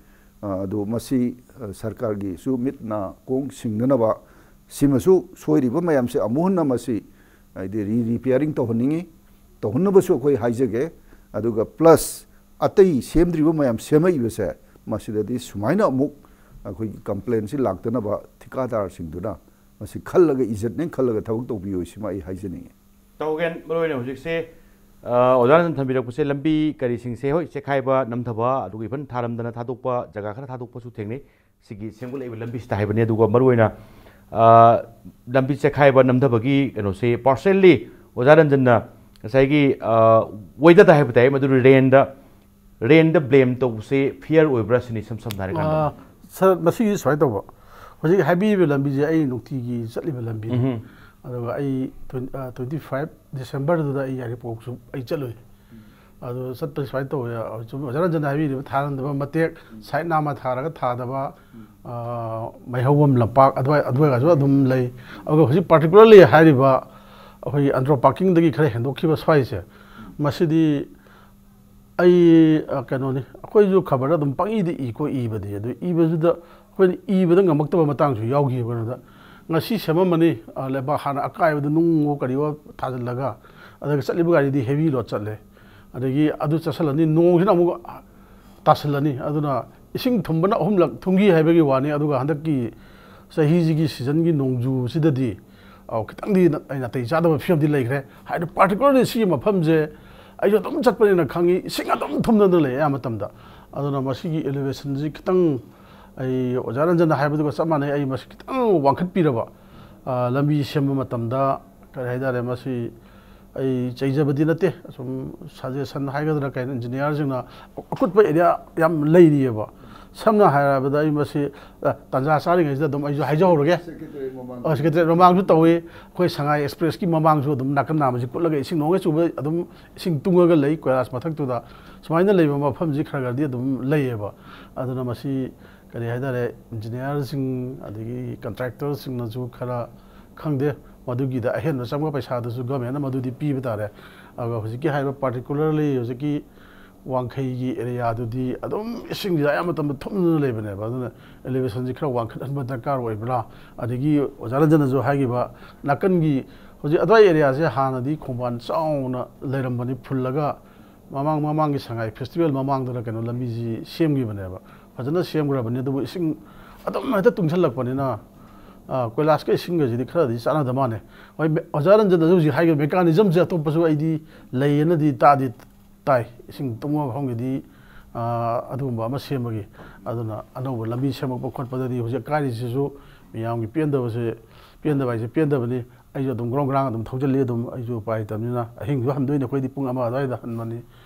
ꯑ, ꯑꯗꯨ ꯃꯁꯤ, ꯑ, ꯁꯔꯀꯥꯔꯒꯤꯁꯨ ꯃꯤꯠ ꯅꯥ ꯀꯣꯡ ꯁꯤꯡꯅꯅꯕ, ꯁꯤꯃꯁꯨ ꯁꯣꯏꯔꯤꯕ ꯃꯌꯥꯝꯁꯦ ꯑꯃꯨꯛ ꯍꯟꯅ ꯃꯁꯤ ꯍꯥꯏꯗꯤ re-, repairing ꯇꯧꯍꯟꯅꯤꯡꯉꯤ꯫ ꯇꯧꯍꯟꯅꯕꯁꯨ ꯑꯩꯈꯣꯏ ꯍꯥꯏꯖꯒꯦ꯫ ꯑꯗꯨꯒ ꯄ꯭ꯂꯁ ꯑꯇꯩ ꯁꯦꯝꯗ꯭ꯔꯤꯕ ꯃꯌꯥꯝ ꯁꯦꯝꯃꯛꯏꯕꯁꯦ, ꯃꯁꯤꯗꯗꯤ ꯁꯨꯃꯥꯏꯅ ꯑꯃꯨꯛ ꯑꯩꯈꯣꯏꯒꯤ ꯀꯝꯄ꯭ꯂꯦꯟꯁꯤ ꯂꯥꯛꯇꯅꯕ ꯊꯤꯀꯥꯗꯥꯔꯁꯤꯡꯗꯨꯅ ꯃꯁꯤ ꯈꯜꯂꯒ, ꯏꯖꯠꯅꯦꯅ ꯈꯜꯂꯒ ꯊꯕꯛ ꯇꯧꯕꯤꯌꯨ, ꯁꯤꯃ ꯑꯩ ꯍꯥꯏꯖꯅꯤꯡꯉꯤ꯫ ꯇꯧꯒꯦꯟ ꯃꯔꯨꯑꯣꯏꯅ ꯍꯧꯖꯤꯛꯁꯦ ꯑ, ꯑꯣꯖꯥꯅ ꯊꯝꯕꯤꯔꯛꯄꯁꯦ ꯂꯝꯕꯤ ꯀꯔꯤꯁꯤꯡꯁꯦ, ꯍꯣꯏ, ꯆꯦꯛꯈꯥꯏꯕ ꯅꯝꯊꯕ, ꯑꯗꯨꯒ ꯏꯚꯟ ꯊꯥꯔꯝꯗꯅ ꯊꯥꯗꯣꯛꯄ, ꯖꯒꯥ ꯈꯔ ꯊꯥꯗꯣꯛꯄꯁꯨ ꯊꯦꯡꯅꯩ꯫ ꯁꯤꯒꯤ ꯁꯦꯝꯒꯠꯂꯛꯏꯕ ꯂꯝꯕꯤꯁꯤꯗ ꯍꯥꯏꯕꯅꯤ꯫ ꯑꯗꯨꯒ ꯃꯔꯨꯑꯣꯏꯅ ꯑ, ꯂꯝꯕꯤ ꯆꯦꯛꯈꯥꯏꯕ ꯅꯝꯊꯕꯒꯤ ꯀꯩꯅꯣꯁꯦ ꯄꯥꯔꯁꯦꯜꯂꯤ ꯑꯣꯖꯥ ꯔꯟꯖꯟꯅ ꯉꯁꯥꯏꯒꯤ ꯑ, ꯋꯦꯗꯔꯗ ꯍꯥꯏꯕ ꯇꯥꯏ, ꯃꯗꯨ ꯔꯦꯟꯗ ꯔꯦꯟꯗ ꯕ꯭ꯂꯦꯝ ꯇꯧꯕꯁꯦ ꯐꯤꯌꯔ ꯑꯣꯏꯕ꯭ꯔꯥ ꯁꯤꯅꯤ, ꯏꯁꯝ ꯁꯝꯅ ꯍꯥꯏꯔꯀꯥꯟꯗ꯫ ꯑꯥ, ꯁꯥꯔ, ꯃꯁꯤꯒꯤ ꯁꯨꯃꯥꯏꯅ ꯇꯧꯕ, ꯍꯧꯖꯤꯛ ꯍꯥꯏꯕꯤꯔꯤꯕ ꯂꯝꯕꯤꯁꯦ ꯑꯩ ꯅꯨꯡꯇꯤꯒꯤ ꯆꯠꯂꯤꯕ ꯂꯝꯕꯤꯅꯤ꯫ ꯎꯝꯍꯨꯝ꯫ ꯑꯗꯨꯒ ꯑꯩ ꯇ꯭ꯋꯦꯟꯇꯤ ꯐꯥꯏꯚ ꯗꯤꯁꯦꯝꯕꯔꯗꯨꯗ ꯑꯩ ꯌꯥꯏꯔꯤꯄꯣꯛꯁꯨ ꯑꯩ ꯆꯠꯂꯨꯏ꯫ ꯑꯗꯨ ꯆꯠꯄꯁꯦ ꯁꯨꯃꯥꯏꯅ ꯇꯧꯋꯦ, ꯍꯧꯖꯤꯛ ꯁꯨꯝ ꯑꯣꯖꯥ ꯔꯟꯖꯟꯅ ꯍꯥꯏꯕꯤꯔꯤꯕ ꯊꯥꯔꯝꯗꯕ ꯃꯇꯦꯛ, ꯁꯥꯏꯠ ꯅꯥꯝꯃ ꯊꯥꯔꯒ ꯊꯥꯗꯕ, ꯑꯥ, ꯃꯩꯍꯧꯕꯝ ꯂꯝꯄꯥꯛ ꯑꯗꯨꯋꯥꯏ, ꯑꯗꯨꯋꯥꯏꯒꯁꯨ ꯑꯗꯨꯝ ꯂꯩ꯫ ꯑꯗꯨꯒ ꯍꯧꯖꯤꯛ ꯄꯥꯔꯇꯤꯀꯨꯂꯔꯂꯤ ꯍꯥꯏꯔꯤꯕ ꯑꯩꯈꯣꯏꯒꯤ ꯑꯟꯗ꯭ꯔꯣ ꯄꯥꯔꯀꯤꯡꯗꯒꯤ ꯈꯔ ꯍꯦꯟꯗꯣꯛꯈꯤꯕ ꯁ꯭ꯋꯥꯏꯁꯦ, ꯃꯁꯤꯗꯤ ꯑꯩ, ꯑ, ꯀꯩꯅꯣꯅꯤ, ꯑꯩꯈꯣꯏꯁꯨ ꯈꯕꯔꯗ ꯑꯗꯨꯝ ꯄꯪꯏꯗ ꯏꯀꯣ, ꯏꯕꯗꯤ꯫ ꯑꯗꯨ ꯏꯕꯁꯤꯗ ꯑꯩꯈꯣꯏꯅ ꯏꯕꯗ ꯉꯝꯃꯛꯇꯕ ꯃꯇꯥꯡꯁꯨ ꯌꯥꯎꯈꯤꯕ꯫ ꯀꯩꯅꯣꯗ, ꯉꯁꯤ ꯁꯦꯝꯃꯝꯃꯅꯤ, ꯑ, ꯂꯩꯕꯥꯛ ꯍꯥꯟꯅ ꯑꯀꯥꯏꯕꯗ ꯅꯨꯡꯉꯣ ꯀꯔꯤꯑꯣ ꯊꯥꯖꯤꯜꯂꯒ, ꯑꯗꯨꯒ ꯆꯠꯂꯤꯕ ꯒꯥꯔꯤꯗꯤ ꯍꯦꯚꯤ ꯂꯣꯗ ꯆꯠꯂꯦ꯫ ꯑꯗꯒꯤ ꯑꯗꯨ ꯆꯠꯁꯤꯜꯂꯅꯤ, ꯅꯣꯡꯁꯤꯅ ꯑꯃꯨꯛ ꯇꯥꯁꯤꯜꯂꯅꯤ꯫ ꯑꯗꯨꯅ ꯏꯁꯤꯡ ꯊꯨꯝꯕꯅ ꯑꯍꯨꯝꯂꯛ ꯊꯨꯝꯈꯤ ꯍꯥꯏꯕꯒꯤ ꯋꯥꯅꯤ꯫ ꯑꯗꯨꯒ ꯍꯟꯗꯛꯀꯤ ꯆꯍꯤꯁꯤꯒꯤ ꯁꯤꯖꯟꯒꯤ ꯅꯣꯡꯖꯨꯁꯤꯗꯗꯤ, ꯑ, ꯈꯤꯇꯪꯗꯤ ꯅ-, ꯅꯥꯇꯩ ꯆꯥꯗꯕ ꯐꯤꯕꯝꯗꯤ ꯂꯩꯈ꯭ꯔꯦ꯫ ꯍꯥꯏꯗꯤ, ꯄꯥꯔꯇꯤꯀꯨꯂꯔꯂꯤ ꯁꯤꯒꯤ ꯃꯐꯝꯁꯦ ꯑꯩꯁꯨ ꯑꯗꯨꯝ ꯆꯠꯄꯅꯤꯅ ꯈꯪꯉꯤ, ꯏꯁꯤꯡ ꯑꯗꯨꯝ ꯊꯨꯝꯗꯅ ꯂꯩ ꯑꯌꯥꯝꯕ ꯃꯇꯝꯗ꯫ ꯑꯗꯨꯅ ꯃꯁꯤꯒꯤ ꯑꯦꯂꯤꯚꯦꯁꯟꯁꯤ ꯈꯤꯇꯪ, ꯑꯩ ꯑꯣꯖꯥ ꯔꯟꯖꯟꯅ ꯍꯥꯏꯕꯗꯨꯒ ꯆꯞ ꯃꯥꯟꯅꯩ, ꯑꯩ ꯃꯁꯤ ꯈꯤꯇꯪ ꯋꯥꯡꯈꯠꯄꯤꯔꯕ, ꯑ, ꯂꯝꯕꯤ ꯁꯦꯝꯕ ꯃꯇꯝꯗ, ꯀꯔꯤ ꯍꯥꯏꯇꯥꯔꯦ, ꯃꯁꯤ ꯑꯩ ꯆꯩꯖꯕꯗꯤ ꯅꯠꯇꯦ, ꯁꯨꯝ ꯁꯖꯦꯁꯟ ꯍꯥꯏꯒꯗ꯭ꯔꯥ ꯀꯩꯅꯣ, ꯏꯟꯖꯤꯅꯤꯌꯥꯔꯁꯤꯡꯅ ꯑꯀꯨꯠꯄ ꯑꯦꯔꯤꯌꯥ ꯌꯥꯝ ꯂꯩꯔꯤꯑꯕ꯫ ꯁꯝꯅ ꯍꯥꯏꯔꯕꯗ, ꯑꯩ ꯃꯁꯤ, ꯑ, ꯇꯥꯟꯖꯥ ꯆꯥꯔꯤꯉꯩꯁꯤꯗ ꯑꯗꯨꯝ ꯑꯩꯁꯨ ꯍꯥꯏꯖꯍꯧꯔꯒꯦ꯫ ꯁꯦꯀ꯭ꯔꯦꯇꯔꯤ ꯃꯃꯥꯡ ꯑ, ꯁꯦꯀ꯭ꯔꯦꯇꯔꯤ ꯃꯃꯥꯡꯁꯨ ꯇꯧꯏ, ꯑꯩꯈꯣꯏ ꯁꯉꯥꯏ ꯑꯦꯛꯁꯄ꯭ꯔꯦꯁꯀꯤ ꯃꯃꯥꯡꯁꯨ ꯑꯗꯨꯝ ꯅꯥꯀꯟ ꯅꯥꯝꯃꯁꯤ ꯀꯨꯠꯂꯒ ꯏꯁꯤꯡ ꯅꯣꯡ ꯍꯦꯛ ꯆꯨꯕ ꯑꯗꯨꯝ ꯏꯁꯤꯡ ꯇꯨꯡꯉꯒ ꯂꯩ, ꯀꯣꯏꯂꯥꯁ ꯃꯊꯛꯇꯨꯗ꯫ ꯁꯨꯃꯥꯏꯅ ꯂꯩꯕ ꯃꯐꯝꯁꯤ ꯈꯔ ꯈꯔꯗꯤ ꯑꯗꯨꯝ ꯂꯩꯌꯦꯕ꯫ ꯑꯗꯨꯅ ꯃꯁꯤ, ꯀꯔꯤ ꯍꯥꯏꯇꯥꯔꯦ, ꯏꯟꯖꯤꯅꯤꯌꯥꯔꯁꯤꯡ ꯑꯗꯒꯤ ꯀꯟꯇ꯭ꯔꯦꯛꯇꯔꯁꯤꯡꯅꯁꯨ ꯈꯔ, ꯈꯪꯗꯦ, ꯃꯗꯨꯒꯤꯗ ꯑꯍꯦꯟꯕ ꯆꯪꯕ ꯄꯩꯁꯥꯗꯨꯁꯨ ꯒꯃꯦꯟꯅ ꯃꯗꯨꯗꯤ ꯄꯤꯕ ꯇꯥꯔꯦ꯫ ꯑꯗꯨꯒ ꯍꯧꯖꯤꯛꯀꯤ ꯍꯥꯏꯔꯤꯕ ꯄꯥꯔꯇꯤꯀꯨꯂꯔꯂꯤ ꯍꯧꯖꯤꯛꯀꯤ ꯋꯥꯡꯈꯩꯒꯤ ꯑꯦꯔꯤꯌꯥꯗꯨꯗꯤ ꯑꯗꯨꯝ ꯏꯁꯤꯡꯁꯤꯗ ꯑꯌꯥꯝꯕ ꯃꯇꯝꯗ ꯊꯨꯝꯗꯨꯅ ꯂꯩꯕꯅꯦꯕ꯫ ꯑꯗꯨꯅ ꯑꯦꯂꯤꯚꯦꯁꯟꯁꯤ ꯈꯔ ꯋꯥꯡꯈꯠꯍꯟꯕ ꯗꯔꯀꯥꯔ ꯑꯣꯏꯕ꯭ꯔꯥ? ꯑꯗꯒꯤ ꯑꯣꯖꯥ ꯔꯟꯖꯟꯅꯁꯨ ꯍꯥꯏꯈꯤꯕ ꯅꯥꯀꯟꯒꯤ ꯍꯧꯖꯤꯛ ꯑꯗ꯭ꯋꯥꯏ ꯑꯦꯔꯤꯌꯥꯁꯦ ꯍꯥꯟꯅꯗꯤ ꯈꯣꯡꯕꯥꯟ ꯆꯥꯎꯅ ꯂꯩꯔꯝꯕꯅꯤ, ꯐꯨꯜꯂꯒ ꯃꯃꯥꯡ ꯃꯃꯥꯡꯒꯤ ꯁꯉꯥꯏ ꯐꯦꯁꯇꯤꯚꯦꯜ ꯃꯃꯥꯡꯗꯅ ꯀꯩꯅꯣ ꯂꯝꯕꯤꯁꯤ ꯁꯦꯝꯈꯤꯕꯅꯦꯕ꯫ ꯐꯖꯅ ꯁꯦꯝꯈ꯭ꯔꯕꯅꯤ, ꯑꯗꯨꯕꯨ ꯏꯁꯤꯡ ꯑꯗꯨꯝ ꯍꯦꯛꯇ ꯇꯨꯡꯁꯜꯂꯛꯄꯅꯤꯅ, ꯑ, ꯀꯣꯏꯂꯥꯁꯀ ꯏꯁꯤꯡꯒꯁꯤꯗꯤ ꯈꯔꯗꯤ ꯆꯥꯟꯅꯗ ꯃꯥꯜꯂꯦ꯫ ꯍꯣꯏ, ꯃꯦ-, ꯑꯣꯖꯥ ꯔꯟꯖꯟꯅꯁꯨ ꯍꯧꯖꯤꯛ ꯍꯥꯏꯈꯤꯕ ꯃꯦꯀꯥꯅꯤꯖꯝꯁꯦ ꯑꯇꯣꯞꯄꯁꯨ ꯑꯩꯗꯤ ꯂꯩꯌꯦꯅꯗꯤ ꯇꯥꯗꯤ ꯇꯥꯏ, ꯏꯁꯤꯡ ꯇꯨꯡꯕ ꯃꯐꯝꯒꯤꯗꯤ, ꯑ, ꯑꯗꯨꯒꯨꯝꯕ ꯑꯃ ꯁꯦꯝꯕꯒꯤ꯫ ꯑꯗꯨꯅ ꯑꯅꯧꯕ ꯂꯝꯕꯤ ꯁꯦꯝꯃꯛꯄ ꯈꯣꯠꯄꯗꯗꯤ ꯍꯧꯖꯤꯛ ꯀꯥꯏꯔꯤꯁꯤꯁꯨ ꯃꯤꯌꯥꯝꯒꯤ ꯄꯦꯟꯗꯕꯁꯦ, ꯄꯦꯟꯗꯕ ꯍꯥꯏꯁꯦ ꯄꯦꯟꯗꯕꯅꯤ꯫ ꯑꯩꯁꯨ ꯑꯗꯨꯝ ꯒ꯭ꯔꯣꯡ ꯒ꯭ꯔꯥꯡ ꯑꯗꯨꯝ ꯊꯧꯖꯤꯜꯂꯤ꯫ ꯑꯗꯨꯝ ꯑꯩꯁꯨ ꯎꯄꯥꯏ ꯂꯩꯇꯕꯅꯤꯅ ꯑꯍꯤꯡꯁꯨ ꯍꯟꯗꯣꯏꯅꯦ꯫ ꯑꯩꯈꯣꯏꯗꯤ ꯄꯨꯡ ꯑꯃ ꯑꯗꯨꯋꯥꯏꯗ ꯍꯟꯕꯅꯤ꯫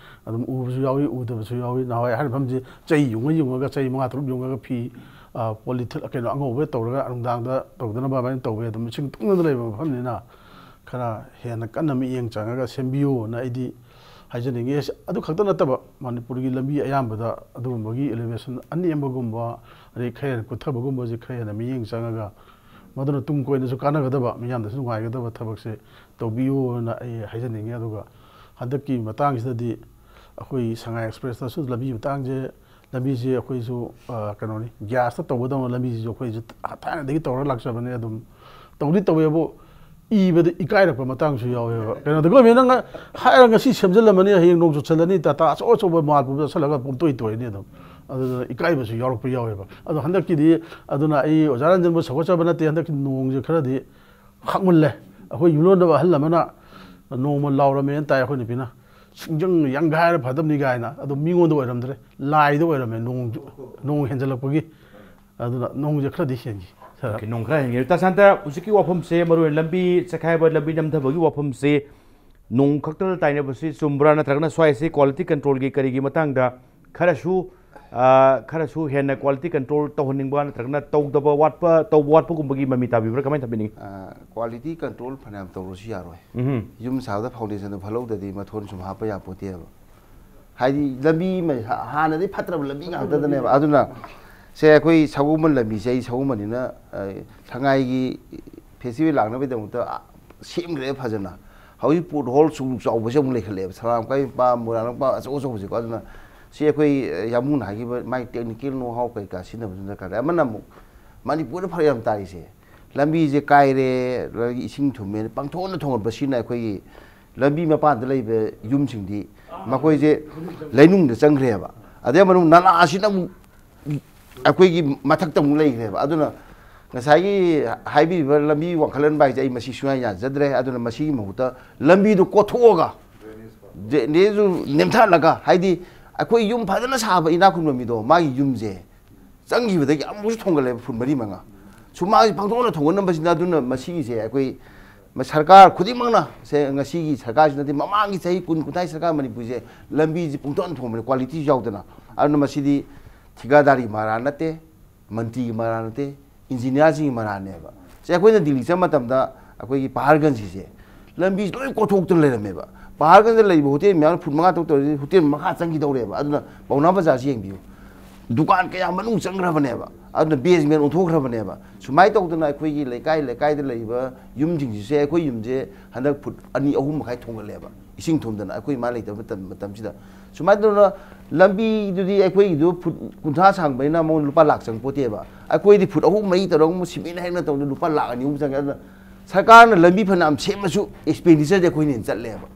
ꯑꯗꯨꯝ ꯎꯕꯁꯨ ꯌꯥꯎꯏ, ꯎꯗꯕꯁꯨ ꯌꯥꯎꯏ꯫ ꯅꯍꯥꯟꯋꯥꯏ ꯑꯍꯜ ꯃꯐꯝꯁꯦ ꯆꯩ ꯌꯨꯡꯉ ꯌꯨꯡꯉꯒ, ꯆꯩ ꯃꯉꯥ ꯇꯔꯨꯛ ꯌꯨꯡꯉꯒ ꯐꯤ, ꯑ, ꯄꯣꯂꯤꯊꯤꯟ, ꯀꯩꯅꯣ, ꯑꯉꯧꯕ ꯇꯧꯔꯒ ꯅꯨꯡꯗꯥꯡꯗ ꯇꯧꯗꯅꯕ ꯑꯗꯨꯃꯥꯏꯅ ꯇꯧꯋꯦ꯫ ꯑꯗꯨꯝ ꯏꯁꯤꯡ ꯇꯨꯡꯗꯨꯅ ꯂꯩꯕ ꯃꯐꯝꯅꯤꯅ ꯈꯔ ꯍꯦꯟꯅ ꯀꯟꯅ ꯃꯤꯠꯌꯦꯡ ꯆꯪꯉꯒ ꯁꯦꯝꯕꯤꯌꯨꯅ ꯑꯩꯗꯤ ꯍꯥꯏꯖꯅꯤꯡꯉꯤ꯫ ꯑꯗꯨ ꯈꯛꯇ ꯅꯠꯇꯕ, ꯃꯅꯤꯄꯨꯔꯒꯤ ꯂꯝꯕꯤ ꯑꯌꯥꯝꯕꯗ ꯑꯗꯨꯒꯨꯝꯕꯒꯤ ꯏꯂꯤꯚꯦꯁꯟ ꯑꯅꯦꯝꯕꯒꯨꯝꯕ, ꯑꯗꯩ ꯈꯔ ꯍꯦꯟꯅ ꯀꯨꯠꯊꯕꯒꯨꯝꯕꯁꯦ ꯈꯔ ꯍꯦꯟꯅ ꯃꯤꯠꯌꯦꯡ ꯆꯪꯉꯒ, ꯃꯗꯨꯅ ꯇꯨꯡ ꯀꯣꯏꯅꯁꯨ ꯀꯥꯟꯅꯒꯗꯕ, ꯃꯤꯌꯥꯝꯗꯁꯨ ꯅꯨꯡꯉꯥꯏꯒꯗꯕ ꯊꯕꯛꯁꯦ ꯇꯧꯕꯤꯌꯨꯅ ꯑꯩ ꯍꯥꯏꯖꯅꯤꯡꯉꯤ꯫ ꯑꯗꯨꯒ ꯍꯟꯗꯛꯀꯤ ꯃꯇꯥꯡꯁꯤꯗꯗꯤ ꯑꯩꯈꯣꯏ ꯁꯉꯥꯏ ꯑꯦꯛꯁꯄ꯭ꯔꯦꯁꯇꯁꯨ ꯂꯝꯕꯤ ꯃꯇꯥꯡꯁꯦ, ꯂꯝꯕꯤꯁꯦ ꯑꯩꯈꯣꯏꯁꯨ, ꯑ, ꯀꯩꯅꯣꯅꯤ, ꯒ꯭ꯌꯥꯁꯇ ꯇꯧꯒꯗꯧꯅ ꯂꯝꯕꯤꯁꯤꯁꯨ ꯑꯩꯈꯣꯏꯁꯨ ꯊꯥꯏꯅꯗꯒꯤ ꯇꯧꯔꯒ ꯂꯥꯛꯆꯕꯅꯦ꯫ ꯑꯗꯨꯝ ꯇꯧꯗꯤ ꯇꯧꯋꯦꯕꯨ, ꯏꯕꯗ ꯏꯀꯥꯏꯔꯛꯄ ꯃꯇꯥꯡꯁꯨ ꯌꯥꯎꯋꯦꯕ꯫ ꯀꯩꯅꯣꯗ ꯒꯣꯔꯃꯦꯟꯅ ꯉ-, ꯍꯥꯏꯔ ꯉꯁꯤ ꯁꯦꯝꯖꯤꯜꯂꯝꯃꯅꯤ, ꯍꯌꯦꯡ ꯅꯣꯡ ꯆꯨꯠꯁꯜꯂꯅꯤ, ꯇꯥꯇꯥ ꯑꯆꯧ ꯑꯆꯧꯕ ꯃꯥꯜ ꯄꯨꯕ ꯆꯠꯁꯜꯂꯒ ꯄꯨꯡꯇꯣꯏ ꯇꯣꯏꯅꯤ ꯑꯗꯨꯝ꯫ ꯑꯗꯨꯅ ꯏꯀꯥꯏꯕꯁꯨ ꯌꯥꯎꯔꯛꯄ ꯌꯥꯎꯋꯦꯕ꯫ ꯑꯗꯣ ꯍꯟꯗꯛꯀꯤꯗꯤ, ꯑꯗꯨꯅ ꯑꯩ ꯑꯣꯖꯥ ꯔꯟꯖꯟꯕꯨ ꯁꯧꯒꯠꯆꯕ ꯅꯠꯇꯦ, ꯍꯟꯗꯛꯀꯤ ꯅꯣꯡꯁꯦ ꯈꯔꯗꯤ ꯈꯥꯛꯃꯜꯂꯦ꯫ ꯑꯩꯈꯣꯏ ꯌꯨꯝꯂꯣꯟꯅꯕ ꯑꯍꯜ ꯑꯃꯅ ꯅꯣꯡꯃ ꯂꯥꯎꯔꯝꯃꯦꯅ ꯇꯥꯏ ꯑꯩꯈꯣꯏ ꯅꯨꯄꯤꯅ, "ꯁꯤꯡꯖꯪ ꯌꯥꯡꯒꯥꯏꯔ ꯐꯗꯕꯅꯤ" ꯀꯥꯏꯅ꯫ ꯑꯗꯣ ꯃꯤꯉꯣꯟꯗ ꯑꯣꯏꯔꯝꯗ꯭ꯔꯦ, ꯂꯥꯏꯗ ꯑꯣꯏꯔꯝꯃꯦ, ꯅꯣꯡ, ꯅꯣꯡ ꯍꯦꯟꯖꯜꯂꯛꯄꯒꯤ꯫ ꯑꯗꯨꯅ ꯅꯣꯡꯁꯦ ꯈꯔꯗꯤ ꯍꯦꯟꯈꯤ꯫ ꯁꯥꯔ꯫ ꯑꯣꯀꯦ, ꯅꯣꯡ ꯈꯔ ꯍꯦꯟꯈꯤ꯫ ꯇꯥ ꯁꯥꯟꯇ, ꯍꯧꯖꯤꯛꯀꯤ ꯋꯥꯐꯝꯁꯦ, ꯃꯔꯨꯑꯣꯏꯅ ꯂꯝꯕꯤ ꯆꯈꯥꯏꯕ, ꯂꯝꯕꯤ ꯅꯝꯊꯕꯒꯤ ꯋꯥꯐꯝꯁꯦ ꯅꯣꯡ ꯈꯛꯇꯗ ꯇꯥꯏꯅꯕꯁꯤ ꯆꯨꯝꯕ꯭ꯔꯥ? ꯅꯠꯇ꯭ꯔꯒꯅ ꯁ꯭ꯋꯥꯏꯁꯤ ꯀ꯭ꯋꯥꯂꯤꯇꯤ ꯀꯟꯇ꯭ꯔꯣꯜꯒꯤ ꯀꯔꯤꯒꯤ ꯃꯇꯥꯡꯗ ꯈꯔꯁꯨ, ꯑ, ꯈꯔꯁꯨ ꯍꯦꯟꯅ ꯀ꯭ꯋꯥꯂꯤꯇꯤ ꯀꯟꯇ꯭ꯔꯣꯜ ꯇꯧꯍꯟꯅꯤꯡꯕ, ꯅꯠꯇ꯭ꯔꯒꯅ ꯇꯧꯗꯕ ꯋꯥꯠꯄ, ꯇꯧꯕ ꯋꯥꯠꯄꯒꯨꯝꯕꯒꯤ ꯃꯃꯤ ꯇꯥꯕꯤꯕ꯭ꯔꯥ? ꯀꯃꯥꯏꯅ ꯊꯝꯕꯤꯅꯤꯡꯉꯤ? ꯑ, ꯀ꯭ꯋꯥꯂꯤꯇꯤ ꯀꯟꯇ꯭ꯔꯣꯜ ꯐꯅꯌꯥꯝ ꯇꯧꯔꯁꯨ ꯌꯥꯔꯣꯏ꯫ ꯎꯝꯍꯨꯝ꯫ ꯌꯨꯝ ꯁꯥꯕꯗ ꯐꯥꯎꯟꯗꯦꯁꯟꯗꯣ ꯐꯠꯍꯧꯗ꯭ꯔꯗꯤ ꯃꯊꯣꯟ ꯁꯨꯝ ꯍꯥꯞꯄ ꯌꯥꯄꯣꯠꯇꯦꯕ꯫ ꯍꯥꯏꯗꯤ ꯂꯝꯕꯤ ꯑꯃ ꯍꯥ-, ꯍꯥꯟꯅꯗꯤ ꯐꯠꯇ꯭ꯔꯕ ꯂꯝꯕꯤ ꯉꯥꯛꯇꯗꯅꯦꯕ꯫ ꯑꯗꯨꯅ ꯁꯦ, ꯑꯩꯈꯣꯏ ꯁꯒꯣꯜꯕꯟ ꯂꯝꯕꯤꯁꯦ, ꯑꯩ ꯁꯒꯣꯜꯕꯟꯅꯤꯅ, ꯑ, ꯁꯉꯥꯏꯒꯤ ꯐꯦꯁꯇꯤꯚꯦꯜ ꯂꯥꯛꯅꯕꯒꯤꯗꯃꯛꯇ, ꯑ, ꯁꯦꯝꯈ꯭ꯔꯦ ꯐꯖꯅ꯫ ꯍꯧꯖꯤꯛ ꯄꯣꯠ ꯍꯣꯜ ꯆꯥꯎ-, ꯆꯥꯎꯕꯁꯦ ꯑꯃꯨꯛ ꯂꯩꯈꯠꯂꯛꯑꯦꯕ, ꯁꯂꯥꯝ ꯀꯥꯏ ꯃꯄꯥ, ꯃꯣꯏꯔꯥꯡ ꯂꯝꯄꯥꯛ ꯑꯆꯧ ꯑꯆꯧꯕꯁꯦꯀꯣ꯫ ꯑꯗꯨꯅ ꯁꯤ ꯑꯩꯈꯣꯏ, ꯑ, ꯌꯥꯝꯕꯨꯡꯅ ꯍꯥꯏꯈꯤꯕ ꯃꯥꯏ ꯇꯦꯛꯅꯤꯀꯦꯜ ꯅꯣ ꯍꯥꯎ ꯀꯩꯀꯥ ꯁꯤꯖꯤꯟꯅꯕꯁꯨ ꯗꯔꯀꯥꯔ ꯇꯥꯏ꯫ ꯑꯃꯅ ꯑꯃꯨꯛ ꯃꯅꯤꯄꯨꯔꯗ ꯐꯔꯛ ꯌꯥꯝ ꯇꯥꯔꯤꯁꯦ, ꯂꯝꯕꯤꯁꯦ ꯀꯥꯏꯔꯦ, ꯑꯗꯒꯤ ꯏꯁꯤꯡ ꯊꯨꯝꯃꯦ, ꯄꯪꯊꯣꯛꯅ ꯊꯣꯡꯒꯠꯄꯁꯤꯅ ꯑꯩꯈꯣꯏꯒꯤ ꯂꯝꯕꯤ ꯃꯄꯥꯟꯗ ꯂꯩꯕ ꯌꯨꯝꯁꯤꯡꯗꯤ ꯃꯈꯣꯏꯁꯦ ꯂꯩꯅꯨꯡꯗ ꯆꯪꯈ꯭ꯔꯦꯕ꯫ ꯑꯗꯩ ꯃꯅꯨꯡ ꯅꯂꯥꯁꯤꯅ ꯑꯃꯨꯛ ꯑꯩꯈꯣꯏꯒꯤ ꯃꯊꯛꯇ ꯑꯃꯨꯛ ꯂꯩꯈ꯭ꯔꯦꯕ꯫ ꯑꯗꯨꯅ ꯉꯁꯥꯏꯒꯤ ꯍꯥꯏꯕꯤꯔꯤꯕ ꯂꯝꯕꯤ ꯋꯥꯡꯈꯠꯍꯟꯕ ꯍꯥꯏꯁꯦ ꯑꯩ ꯃꯁꯤ ꯁꯨꯡꯌꯥ ꯌꯥꯖꯗ꯭ꯔꯦ꯫ ꯑꯗꯨꯅ ꯃꯁꯤꯒꯤ ꯃꯍꯨꯠꯇ ꯂꯝꯕꯤꯗꯨ ꯀꯣꯊꯣꯛꯑꯒ, ꯗ꯭ꯔꯦꯅꯦꯖꯁꯨ ꯅꯦꯝꯊꯍꯜꯂꯒ, ꯍꯥꯏꯗꯤ ꯑꯩꯈꯣꯏ ꯌꯨꯝ ꯐꯖꯅ ꯁꯥꯕ ꯏꯅꯥꯛ ꯈꯨꯟꯕ ꯃꯤꯗꯣ, ꯃꯥꯒꯤ ꯌꯨꯝꯁꯦ ꯆꯪꯈꯤꯕꯗꯒꯤ ꯑꯃꯨꯛꯁꯨ ꯊꯣꯡꯒꯠꯂꯦꯕ ꯐꯨꯠ ꯃꯔꯤ ꯃꯉꯥ꯫ ꯁꯨꯃꯥꯡꯁꯦ ꯄꯪꯊꯣꯛꯅ ꯊꯣꯡꯒꯠꯅꯕꯁꯤꯅ, ꯑꯗꯨꯅ ꯃꯁꯤꯒꯤꯁꯦ ꯑꯩꯈꯣꯏ ꯃ-, ꯁꯔꯀꯥꯔ ꯈꯨꯗꯤꯡꯃꯛꯅ, ꯁꯦ, ꯉꯁꯤꯒꯤ ꯁꯔꯀꯥꯔꯁꯤ ꯅꯠꯇꯦ, ꯃꯃꯥꯡꯒꯤ ꯆꯍꯤ ꯀꯨꯟ, ꯀꯨꯟꯊ꯭ꯔꯥꯒꯤ ꯁꯔꯀꯥꯔ ꯃꯅꯤꯄꯨꯔꯁꯦ ꯂꯝꯕꯤꯁꯤ ꯄꯨꯡꯊꯣꯡ ꯊꯣꯡꯕꯅꯤ, ꯀ꯭ꯋꯥꯂꯤꯇꯤꯁꯨ ꯌꯥꯎꯗꯅ꯫ ꯑꯗꯨꯅ ꯃꯁꯤꯗꯤ ꯊꯤꯀꯥꯗꯥꯔꯤ ꯃꯔꯥ ꯅꯠꯇꯦ, ꯃꯟꯇ꯭ꯔꯤꯒꯤ ꯃꯔꯥ ꯅꯠꯇꯦ, ꯏꯟꯖꯤꯅꯤꯌꯥꯔꯁꯤꯡꯒꯤ ꯃꯔꯥꯜꯅꯦꯕ꯫ ꯁꯦ, ꯑꯩꯈꯣꯏꯅ ꯗꯤꯜꯂꯤ ꯆꯠꯄ ꯃꯇꯝꯗ ꯑꯩꯈꯣꯏꯒꯤ ꯄꯍꯥꯔꯒꯟꯖꯤꯁꯦ ꯂꯝꯕꯤ ꯂꯣꯏ ꯀꯣꯊꯣꯛꯇꯅ ꯂꯩꯔꯝꯃꯦꯕ꯫ ꯄꯍꯥꯔꯒꯟꯖꯗ ꯂꯩꯔꯤꯕ ꯍꯣꯇꯦꯜ ꯃꯌꯥꯝ ꯐꯨꯠ ꯃꯉꯥ ꯇꯔꯨꯛ ꯇꯧꯔꯗꯤ ꯍꯣꯇꯦꯜ ꯃꯈꯥ ꯆꯪꯈꯤꯗꯧꯔꯦꯕ꯫ ꯑꯗꯨꯅ ꯄꯥꯎꯅꯥ ꯕꯖꯥꯔꯁꯤ ꯌꯦꯡꯕꯤꯌꯨ, ꯗꯨꯀꯥꯟ ꯀꯌꯥ ꯃꯅꯨꯡ ꯆꯪꯈ꯭ꯔꯕꯅꯦꯕ꯫ ꯑꯗꯨꯅ ꯕꯦꯁꯃꯦꯟ ꯑꯣꯟꯊꯣꯛꯈ꯭ꯔꯕꯅꯦꯕ꯫ ꯁꯨꯃꯥꯏꯅ ꯇꯧꯗꯅ ꯑꯩꯈꯣꯏꯒꯤ ꯂꯩꯀꯥꯏ ꯂꯩꯀꯥꯏꯗ ꯂꯩꯔꯤꯕ ꯌꯨꯝꯁꯤꯡꯁꯤꯁꯦ, ꯑꯩꯈꯣꯏ ꯌꯨꯝꯁꯦ ꯍꯟꯗꯛ ꯐꯨꯠ ꯑꯅꯤ ꯑꯍꯨꯝ ꯃꯈꯥꯏ ꯊꯣꯡꯒꯠꯂꯦꯕ, ꯏꯁꯤꯡ ꯊꯨꯝꯗꯅ, ꯑꯩꯈꯣꯏ ꯏꯃꯥ ꯂꯩꯇꯕ ꯃꯇꯝ, ꯃꯇꯝꯁꯤꯗ꯫ ꯁꯨꯃꯥꯏꯅ ꯇꯧꯗꯅ ꯂꯝꯕꯤꯗꯨꯗꯤ ꯑꯩꯈꯣꯏꯒꯤꯗꯨ ꯐꯨꯠ ꯀꯨꯟꯊ꯭ꯔꯥ ꯁꯥꯡꯕꯅꯤꯅ ꯃꯉꯣꯟꯗ ꯂꯨꯄꯥ ꯂꯥꯛ ꯆꯪꯄꯣꯠꯇꯦꯕ꯫ ꯑꯩꯈꯣꯏꯗꯤ ꯐꯨꯠ ꯑꯍꯨꯝ ꯃꯔꯤ ꯇꯧꯔꯒ ꯑꯃꯨꯛ ꯁꯤꯃꯦꯟ ꯍꯦꯛꯅ ꯇꯧꯕꯗ ꯂꯨꯄꯥ ꯂꯥꯛ ꯑꯅꯤ ꯑꯍꯨꯝ ꯆꯪꯉꯦ꯫ ꯑꯗꯨꯅ ꯁꯔꯀꯥꯔꯅ ꯂꯝꯕꯤ ꯐꯅꯌꯥꯝ ꯁꯦꯝꯃꯁꯨ ꯑꯦꯛꯁꯄꯦꯟꯗꯤꯆꯔꯗꯤ ꯑꯩꯈꯣꯏꯅ ꯍꯦꯟꯅ ꯆꯠꯂꯦꯕ꯫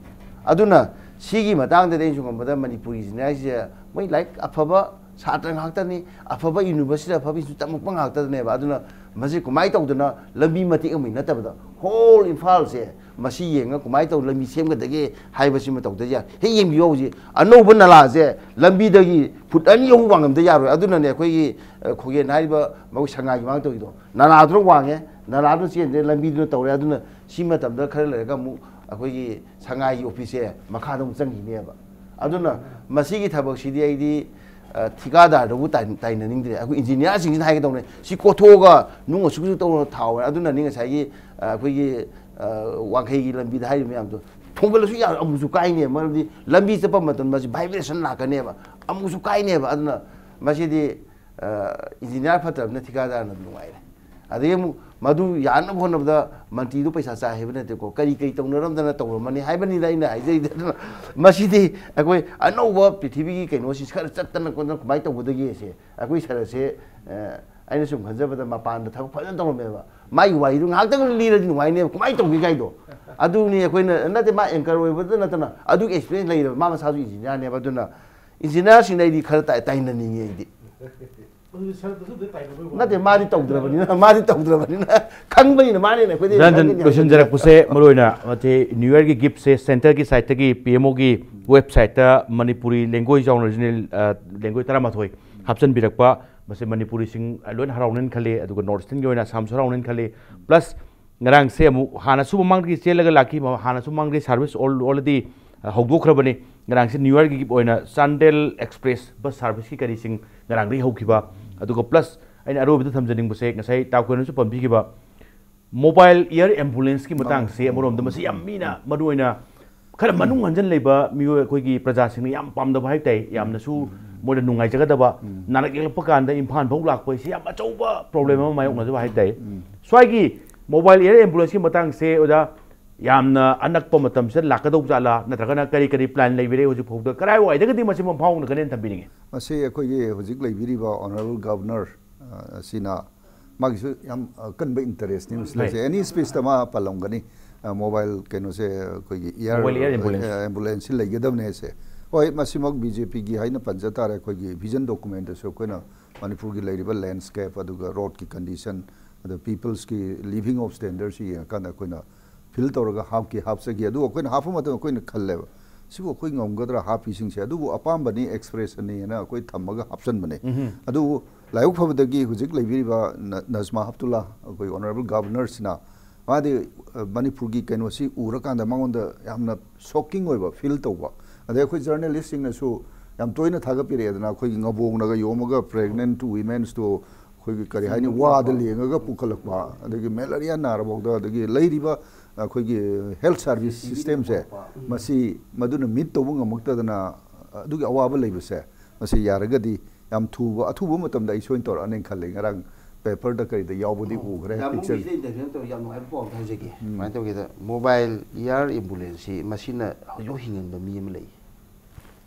ꯑꯗꯨꯅ ꯁꯤꯒꯤ ꯃꯇꯥꯡꯗꯗꯤ ꯑꯩꯅ ꯁꯨꯝ ꯈꯟꯕꯗ ꯃꯅꯤꯄꯨꯔꯒꯤ ꯏꯟꯖꯤꯅꯤꯌꯥꯔꯁꯦ ꯃꯣꯏ ꯂꯥꯏꯔꯤꯛ ꯑꯐꯕ ꯁꯥꯇ꯭ꯔ ꯉꯥꯛꯇꯅꯤ, ꯑꯐꯕ ꯌꯨꯅꯤꯚꯔꯁꯤꯇꯤ ꯑꯐꯕ ꯏꯟꯁꯇꯤꯇ꯭ꯌꯨꯠ ꯇꯝꯃꯛꯄ ꯉꯥꯛꯇꯅꯦꯕ꯫ ꯑꯗꯨꯅ ꯃꯁꯤ ꯀꯃꯥꯏꯅ ꯇꯧꯗꯅ ꯂꯝꯕꯤ ꯃꯇꯦꯛ ꯑꯃꯒꯤ ꯅꯠꯇꯕꯗ ꯍꯣꯜ ꯏꯝꯐꯥꯜꯁꯦ ꯃꯁꯤ ꯌꯦꯡꯉꯒ ꯀꯃꯥꯏꯅ ꯇꯧ ꯂꯝꯕꯤ ꯁꯦꯝꯒꯗꯒꯦ ꯍꯥꯏꯕꯁꯤꯃ ꯇꯧꯗ ꯌꯥꯏ꯫ ꯍꯦꯛ ꯌꯦꯡꯕꯤꯌꯨ ꯍꯧꯖꯤꯛ ꯑꯅꯧꯕ ꯅꯂꯥꯁꯦ ꯂꯝꯕꯤꯗꯒꯤ ꯐꯨꯠ ꯑꯅꯤ ꯑꯍꯨꯝ ꯋꯥꯡꯉꯝꯗ ꯌꯥꯔꯣꯏ꯫ ꯑꯗꯨꯅꯅꯦ ꯑꯩꯈꯣꯏꯒꯤ, ꯑ, ꯈꯣꯒꯦꯟ ꯍꯥꯏꯔꯤꯕ ꯃꯈꯣꯏ ꯁꯉꯥꯏꯒꯤ ꯃꯃꯥꯡ ꯇꯧꯔꯤꯗꯣ, ꯅꯂꯥꯗꯨꯅ ꯋꯥꯡꯉꯦ, ꯅꯂꯥꯗꯨꯅ ꯆꯦꯟꯗ꯭ꯔꯦ, ꯂꯝꯕꯤꯗꯨꯅ ꯇꯧꯔꯦ꯫ ꯑꯗꯨꯅ ꯁꯤ ꯃꯇꯝꯗ ꯈꯔ ꯂꯩꯔꯒ ꯑꯃꯨꯛ ꯑꯩꯈꯣꯏꯒꯤ ꯁꯉꯥꯏꯒꯤ ꯑꯣꯐꯤꯁꯁꯦ ꯃꯈꯥꯗ ꯑꯃꯨꯛ ꯆꯪꯈꯤꯅꯦꯕ꯫ ꯑꯗꯨꯅ ꯃꯁꯤꯒꯤ ꯊꯕꯛꯁꯤꯗꯤ ꯑꯩꯗꯤ, ꯑ, ꯊꯤꯀꯥꯗꯥꯔꯗꯕꯨ ꯇꯥꯏ-, ꯇꯥꯏꯅꯅꯤꯡꯗ꯭ꯔꯦ꯫ ꯑꯩꯈꯣꯏ ꯏꯟꯖꯤꯅꯤꯌꯥꯔꯁꯤꯡꯁꯤꯅ ꯍꯥꯏꯒꯗꯧꯅꯦ, ꯁꯤ ꯀꯣꯊꯣꯛꯑꯒ ꯅꯨꯡ ꯑꯁꯨꯛ ꯑꯁꯨꯛ ꯇꯧꯔꯒ ꯊꯥꯎ ꯍꯥꯏ꯫ ꯑꯗꯨꯅꯅꯤ ꯉꯁꯥꯏꯒꯤ, ꯑ, ꯑꯩꯈꯣꯏꯒꯤ, ꯑ, ꯋꯥꯡꯈꯩꯒꯤ ꯂꯝꯕꯤꯗ ꯍꯥꯏꯔꯤꯕ ꯃꯌꯥꯝꯗꯣ ꯊꯣꯡꯒꯠꯂꯁꯨ ꯌꯥꯔꯣꯏ, ꯑꯃꯨꯛꯁꯨ ꯀꯥꯏꯅꯦꯕ꯫ ꯃꯔꯝꯗꯤ ꯂꯝꯕꯤ ꯆꯠꯄ ꯃꯇꯝꯗ ꯃꯁꯤ ꯚꯥꯏꯕ꯭ꯔꯦꯁꯟ ꯂꯥꯛꯀꯅꯦꯕ, ꯑꯃꯨꯛꯁꯨ ꯀꯥꯏꯅꯦꯕ꯫ ꯑꯗꯨꯅ ꯃꯁꯤꯗꯤ, ꯑ, ꯏꯟꯖꯤꯅꯤꯌꯥꯔ ꯐꯠꯇꯕꯅ ꯊꯤꯀꯥꯗꯥꯔꯅ ꯅꯨꯡꯉꯥꯏꯔꯦ꯫ ꯑꯗꯒꯤ ꯑꯃꯨꯛ ꯃꯗꯨ ꯌꯥꯅꯕ ꯍꯣꯠꯅꯕꯗ ꯃꯟꯇ꯭ꯔꯤꯗꯨ ꯄꯩꯁꯥ ꯆꯥꯏ ꯍꯥꯏꯕ ꯅꯠꯇꯦꯀꯣ, ꯀꯔꯤ ꯀꯔꯤ ꯇꯧꯅꯔꯝꯗꯅ ꯇꯧꯔꯝꯃꯅꯤ ꯍꯥꯏꯕꯅꯤꯗ ꯑꯩꯅ ꯍꯥꯏꯖꯔꯤꯗꯤ꯫ ꯑꯗꯨꯅ ꯃꯁꯤꯗꯤ ꯑꯩꯈꯣꯏ ꯑꯅꯧꯕ ꯄ꯭ꯔꯤꯊꯤꯕꯤꯒꯤ ꯀꯩꯅꯣꯁꯤ ꯈꯔ ꯆꯠꯇꯅ ꯈꯣꯠꯇꯅ ꯀꯃꯥꯏꯅ ꯇꯧꯒꯗꯒꯦꯁꯦ ꯑꯩꯈꯣꯏ ꯁꯔꯁꯦ, ꯑ, ꯑꯩꯅ ꯁꯨꯝ ꯈꯟꯖꯕꯗ ꯃꯄꯥꯟꯗ ꯊꯕꯛ ꯐꯖꯅ ꯇꯧꯔꯝꯃꯦꯕ꯫ ꯃꯥꯒꯤ ꯋꯥꯔꯤꯗꯣ ꯉꯥꯏꯍꯥꯛꯇꯪ ꯂꯤꯔꯗꯤ ꯅꯨꯡꯉꯥꯏꯅꯦꯕ, ꯀꯃꯥꯏꯅ ꯇꯧꯒꯦ ꯀꯥꯏꯗꯣ꯫ ꯑꯗꯨꯅꯤ ꯑꯩꯈꯣꯏꯅ, ꯅꯠꯇꯦ, ꯃꯥ ꯑꯦꯡꯀꯔ ꯑꯣꯏꯕꯗ ꯅꯠꯇꯅ ꯑꯗꯨꯒꯤ ꯑꯦꯛꯁꯄꯤꯔꯤꯌꯦꯟꯁ ꯂꯩꯔꯕ, ꯃꯥ ꯃꯁꯥꯁꯨ ꯏꯟꯖꯤꯅꯤꯌꯥꯔꯅꯦꯕ꯫ ꯑꯗꯨꯅ ꯏꯟꯖꯤꯅꯤꯌꯥꯔꯁꯤꯡꯗ ꯑꯩꯗꯤ ꯈꯔ ꯇꯥꯏ-, ꯇꯥꯏꯅꯅꯤꯡꯉꯦ ꯑꯩꯗꯤ꯫ ꯑꯗꯨꯗꯤ ꯁꯔꯗꯁꯨ ꯑꯝꯇ ꯇꯥꯏꯅꯕꯩ ꯋꯥꯅꯤ꯫ ꯅꯠꯇꯦ, ꯃꯥꯗꯤ ꯇꯧꯗ꯭ꯔꯕꯅꯤꯅ, ꯃꯥꯗꯤ ꯇꯧꯗ꯭ꯔꯕꯅꯤꯅ ꯈꯪꯕꯅꯤꯅ ꯃꯥꯅ ꯍꯦꯟꯅ ꯑꯩꯈꯣꯏꯗꯤ ꯔꯟꯖꯟ, ꯈꯪꯒꯅꯤ ꯍꯥꯏꯕ꯫ ꯂꯣꯏꯁꯤꯟꯖꯔꯛꯄꯁꯦ, ꯃꯔꯨꯑꯣꯏꯅ ꯃꯁꯤ ꯅ꯭ꯌꯨ ꯌꯔꯒꯤ ꯒꯤꯐꯁꯦ ꯁꯦꯟꯇꯔꯒꯤ ꯁꯥꯏꯠꯇꯒꯤ, ꯄꯤ ꯑꯦꯝ ꯑꯣꯒꯤ ꯋꯦꯕꯁꯥꯏꯠꯇ ꯃꯅꯤꯄꯨꯔꯤ ꯂꯦꯡꯒ꯭ꯋꯦꯖ ꯌꯥꯎꯅ ꯔꯤꯖꯅꯦꯜ, ꯑ, ꯂꯦꯡꯒ꯭ꯋꯦꯖ ꯇꯔꯥꯃꯥꯊꯣꯏ ꯍꯥꯞꯆꯤꯟꯕꯤꯔꯛꯄ, ꯃꯁꯤ ꯃꯅꯤꯄꯨꯔꯤꯁꯤꯡ ꯂꯣꯏꯅ ꯍꯔꯥꯎꯅꯦꯅ ꯈꯜꯂꯤ꯫ ꯑꯗꯨꯒ ꯅꯣꯔꯠ ꯏꯁꯇꯔꯟꯒꯤ ꯑꯣꯏꯅ ꯑꯁꯥꯝꯁꯨ ꯍꯔꯥꯎꯅꯦꯅ ꯈꯜꯂꯤ꯫ ꯄ꯭ꯂꯁ ꯉꯔꯥꯡꯁꯦ ꯑꯃꯨꯛ ꯍꯥꯟꯅꯁꯨ ꯃꯃꯥꯡꯗꯒꯤ ꯆꯦꯜꯂꯒ ꯂꯥꯛꯈꯤ, ꯃ-, ꯍꯥꯟꯅꯁꯨ ꯃꯃꯥꯡꯗꯒꯤ ꯁꯥꯔꯚꯤꯁ ꯑꯣꯜ-, ꯑꯣꯜꯔꯦꯗꯤ, ꯑ, ꯍꯧꯗꯣꯛꯈ꯭ꯔꯕꯅꯤ꯫ ꯉꯔꯥꯡꯁꯦ ꯅ꯭ꯌꯨ ꯌꯔꯒꯤ ꯒꯤꯐ ꯑꯣꯏꯅ ꯆꯥꯟꯗꯦꯜ ꯑꯦꯛꯁꯄ꯭ꯔꯦꯁ ꯕꯁ ꯁꯥꯔꯚꯤꯁꯀꯤ ꯒꯥꯔꯤꯁꯤꯡ ꯉꯔꯥꯡꯗꯒꯤ ꯍꯧꯈꯤꯕ꯫ ꯑꯗꯨꯒ ꯄ꯭ꯂꯁ ꯑꯩꯅ ꯑꯔꯣꯏꯕꯗ ꯊꯝꯖꯅꯤꯡꯕꯁꯦ, ꯉꯁꯥꯏ ꯇꯥꯎ ꯀꯣꯏꯅꯁꯨ ꯄꯟꯕꯤꯈꯤꯕ, ꯃꯣꯕꯥꯏꯜ ꯏꯌꯔ ꯑꯦꯝꯕꯨꯂꯦꯟꯁꯀꯤ ꯃꯇꯥꯡꯁꯦ ꯑꯃꯔꯣꯝꯗ ꯃꯁꯤ ꯌꯥꯝ ꯃꯤꯅ, ꯃꯔꯨꯑꯣꯏꯅ ꯈꯔ ꯃꯅꯨꯡ ꯍꯟꯖꯟ ꯂꯩꯕ ꯃꯤꯑꯣꯏ ꯑꯩꯈꯣꯏꯒꯤ ꯄ꯭ꯔꯖꯥꯁꯤꯡꯅ ꯌꯥꯝ ꯄꯥꯝꯗꯕ ꯍꯥꯏꯕ ꯇꯥꯏ, ꯌꯥꯝꯅꯁꯨ ꯃꯣꯏꯗ ꯅꯨꯡꯉꯥꯏꯖꯒꯗꯕ꯫ ꯅꯥꯔꯛ ꯌꯦꯛꯂꯛꯄ ꯀꯥꯟꯗ ꯏꯝꯐꯥꯜ ꯐꯥꯎ ꯂꯥꯛꯄ ꯍꯥꯏꯁꯤ ꯌꯥꯝ ꯑꯆꯧꯕ ꯄ꯭ꯔꯣꯕ꯭ꯂꯦꯝ ꯑꯃ ꯃꯥꯌꯣꯛꯅꯖꯕ ꯍꯥꯏꯕ ꯇꯥꯏ꯫ ꯁ꯭ꯋꯥꯏꯒꯤ ꯃꯣꯕꯥꯏꯜ ꯏꯌꯔ ꯑꯦꯝꯕꯨꯂꯦꯟꯁꯀꯤ ꯃꯇꯥꯡꯁꯦ, ꯑꯣꯖꯥ, ꯌꯥꯝꯅ ꯑꯅꯛꯄ ꯃꯇꯝꯁꯤꯗ ꯂꯥꯛꯀꯗꯧꯕ ꯖꯥꯠꯂꯥ, ꯅꯠꯇ꯭ꯔꯒꯅ ꯀꯔꯤ ꯀꯔꯤ ꯄ꯭ꯂꯥꯟ ꯂꯩꯕꯤꯔꯦ ꯍꯧꯖꯤꯛ ꯐꯥꯎꯗ? ꯀꯔꯥꯏꯋꯥꯏꯗꯒꯗꯤ ꯃꯁꯤ ꯃꯐꯥꯎꯅꯒꯅꯦꯅ ꯊꯝꯕꯤꯅꯤꯡꯉꯤ? ꯃꯁꯤ ꯑꯩꯈꯣꯏꯒꯤ ꯍꯧꯖꯤꯛ ꯂꯩꯕꯤꯔꯤꯕ ꯑꯣꯅꯔꯦꯕꯜ ꯒꯕꯅꯔ, ꯑ, ꯑꯁꯤꯅ ꯃꯥꯒꯤꯁꯨ ꯌꯥꯝ, ꯑ, ꯀꯟꯕ ꯏꯟꯇꯔꯦꯁꯅꯤ ꯃꯁꯤ ꯂꯩꯖꯩ꯫ ꯑꯦꯅꯤ ꯁ꯭ꯄꯦꯁꯇ ꯃꯥ ꯄꯜꯂꯝꯒꯅꯤ꯫ ꯑ, ꯃꯣꯕꯥꯏꯜ ꯀꯩꯅꯣꯁꯦ, ꯑꯩꯈꯣꯏꯒꯤ ꯏꯌꯔ, ꯃꯣꯕꯥꯏꯜ ꯏꯌꯔ ꯑꯦꯝꯕꯨꯂꯦꯟꯁ꯫ ꯑ, ꯑꯦꯝꯕꯨꯂꯦꯟꯁꯁꯤ ꯂꯩꯒꯗꯕꯅꯦ ꯍꯥꯏꯁꯦ꯫ ꯍꯣꯏ, ꯃꯁꯤꯃꯛ ꯕꯤ ꯖꯦ ꯄꯤꯒꯤ ꯍꯥꯏꯅ ꯄꯟꯖ ꯇꯥꯔꯦ꯫ ꯑꯩꯈꯣꯏꯒꯤ ꯚꯤꯖꯟ ꯗꯣꯀꯨꯃꯦꯟꯗꯁꯨ ꯑꯩꯈꯣꯏꯅ ꯃꯅꯤꯄꯨꯔꯒꯤ ꯂꯩꯔꯤꯕ ꯂꯦꯟꯁꯀꯦꯞ, ꯑꯗꯨꯒ ꯔꯣꯗꯀꯤ ꯀꯟꯗꯤꯁꯟ, ꯑꯗ ꯄꯤꯄꯜꯁꯀꯤ ꯂꯤꯚꯤꯡ ꯑꯣꯐ ꯁ꯭ꯇꯦꯟꯗꯔꯗꯁꯤ ꯌꯦꯡꯉꯀꯥꯟꯗ ꯑꯩꯈꯣꯏꯅ ꯐꯤꯜ ꯇꯧꯔꯒ ꯍꯥꯞꯀꯦ ꯍꯥꯞꯆꯒꯦ꯫ ꯑꯗꯨꯒ ꯑꯩꯈꯣꯏꯅ ꯍꯥꯞꯄ ꯃꯇꯝꯗ ꯑꯩꯈꯣꯏꯅ ꯈꯜꯂꯦꯕ, "ꯁꯤꯕꯨ ꯑꯩꯈꯣꯏ ꯉꯝꯒꯗ꯭ꯔꯥ ꯍꯥꯞꯄꯤꯁꯤꯡꯁꯦ?" ꯑꯗꯨꯕꯨ ꯑꯄꯥꯝꯕꯅꯤ, ꯑꯦꯛꯁꯄ꯭ꯔꯦꯁꯟꯅꯤꯅ ꯑꯩꯈꯣꯏ ꯊꯝꯃꯒ ꯍꯥꯞꯆꯟꯕꯅꯦ꯫ ꯑꯗꯨꯕꯨ ꯂꯥꯏꯕꯛ ꯐꯕꯗꯒꯤ ꯍꯧꯖꯤꯛ ꯂꯩꯕꯤꯔꯤꯕ ꯅ-, ꯅꯖꯃꯥ ꯍꯞꯇꯨꯜꯂꯥ, ꯑꯩꯈꯣꯏ ꯑꯣꯅꯔꯦꯕꯜ ꯒꯕꯅꯔꯁꯤꯅ, ꯃꯥꯗꯤ, ꯑ, ꯃꯅꯤꯄꯨꯔꯒꯤ ꯀꯩꯅꯣꯁꯤ ꯎꯔꯀꯥꯟꯗ ꯃꯉꯣꯟꯗ ꯌꯥꯝꯅ ꯁꯣꯛꯀꯤꯡ ꯑꯣꯏꯕ ꯐꯤꯜ ꯇꯧꯕ꯫ ꯑꯗꯩ ꯑꯩꯈꯣꯏ ꯖꯔꯅꯦꯂꯤꯁꯁꯤꯡꯅꯁꯨ ꯌꯥꯝ ꯇꯣꯏꯅ ꯊꯥꯒꯠꯄꯤꯔꯛꯑꯦꯗꯅ, ꯑꯩꯈꯣꯏꯒꯤ ꯉꯕꯣꯡꯅꯒ ꯌꯣꯝꯃꯒ ꯄ꯭ꯔꯦꯒꯅꯦꯟꯠ ꯋꯤꯃꯦꯟꯁꯇꯨ ꯑꯩꯈꯣꯏꯒꯤ ꯀꯔꯤ ꯍꯥꯏꯅꯤ, ꯋꯥꯗ ꯂꯦꯡꯉꯒ ꯄꯨꯈꯠꯂꯛꯄ, ꯑꯗꯒꯤ ꯃꯦꯂꯔꯤꯌꯥ ꯅꯥꯔꯐꯥꯎꯗ, ꯑꯗꯒꯤ ꯂꯩꯔꯤꯕ ꯑꯩꯈꯣꯏꯒꯤ ꯍꯦꯜꯊ ꯁꯥꯔꯚꯤꯁ ꯁꯤꯁꯇꯦꯝꯁꯦ, ꯃꯁꯤ ꯃꯗꯨꯅ ꯃꯤꯠ ꯇꯧꯕ ꯉꯝꯃꯛꯇꯗꯅ ꯑꯗꯨꯒꯤ ꯑꯋꯥꯕ ꯂꯩꯕꯁꯦ, ꯃꯁꯤ ꯌꯥꯔꯒꯗꯤ ꯌꯥꯝ ꯊꯨꯕ, ꯑꯊꯨꯕ ꯃꯇꯝꯗ ꯑꯩ ꯁꯣꯏꯅ ꯇꯧꯔꯛꯑꯅꯤꯅ ꯈꯜꯂꯤ꯫ ꯉꯔꯥꯡ ꯄꯦꯄꯔꯗ ꯀꯔꯤꯗ ꯌꯥꯎꯕꯗꯤ ꯎꯈ꯭ꯔꯦ, ꯄꯤꯛꯆꯔ꯫ ꯌꯥꯝꯕꯨꯡꯒꯤꯁꯤꯗ ꯏꯟꯇꯔꯚ꯭ꯌꯨ ꯑꯃ ꯇꯧꯔ ꯌꯥꯝ ꯅꯨꯡꯉꯥꯏꯕ ꯄꯥꯎ ꯑꯝꯇ ꯍꯥꯏꯖꯒꯦ꯫ ꯀꯃꯥꯏꯅ ꯇꯧꯒꯦꯗ, ꯃꯣꯕꯥꯏꯜ ꯏꯌꯥꯔ ꯑꯦꯝꯕꯨꯂꯦꯟꯁꯁꯤ ꯃꯁꯤꯅ ꯍꯧꯖꯤꯛ ꯍꯤꯡꯍꯟꯕ ꯃꯤ ꯑꯃ ꯂꯩ꯫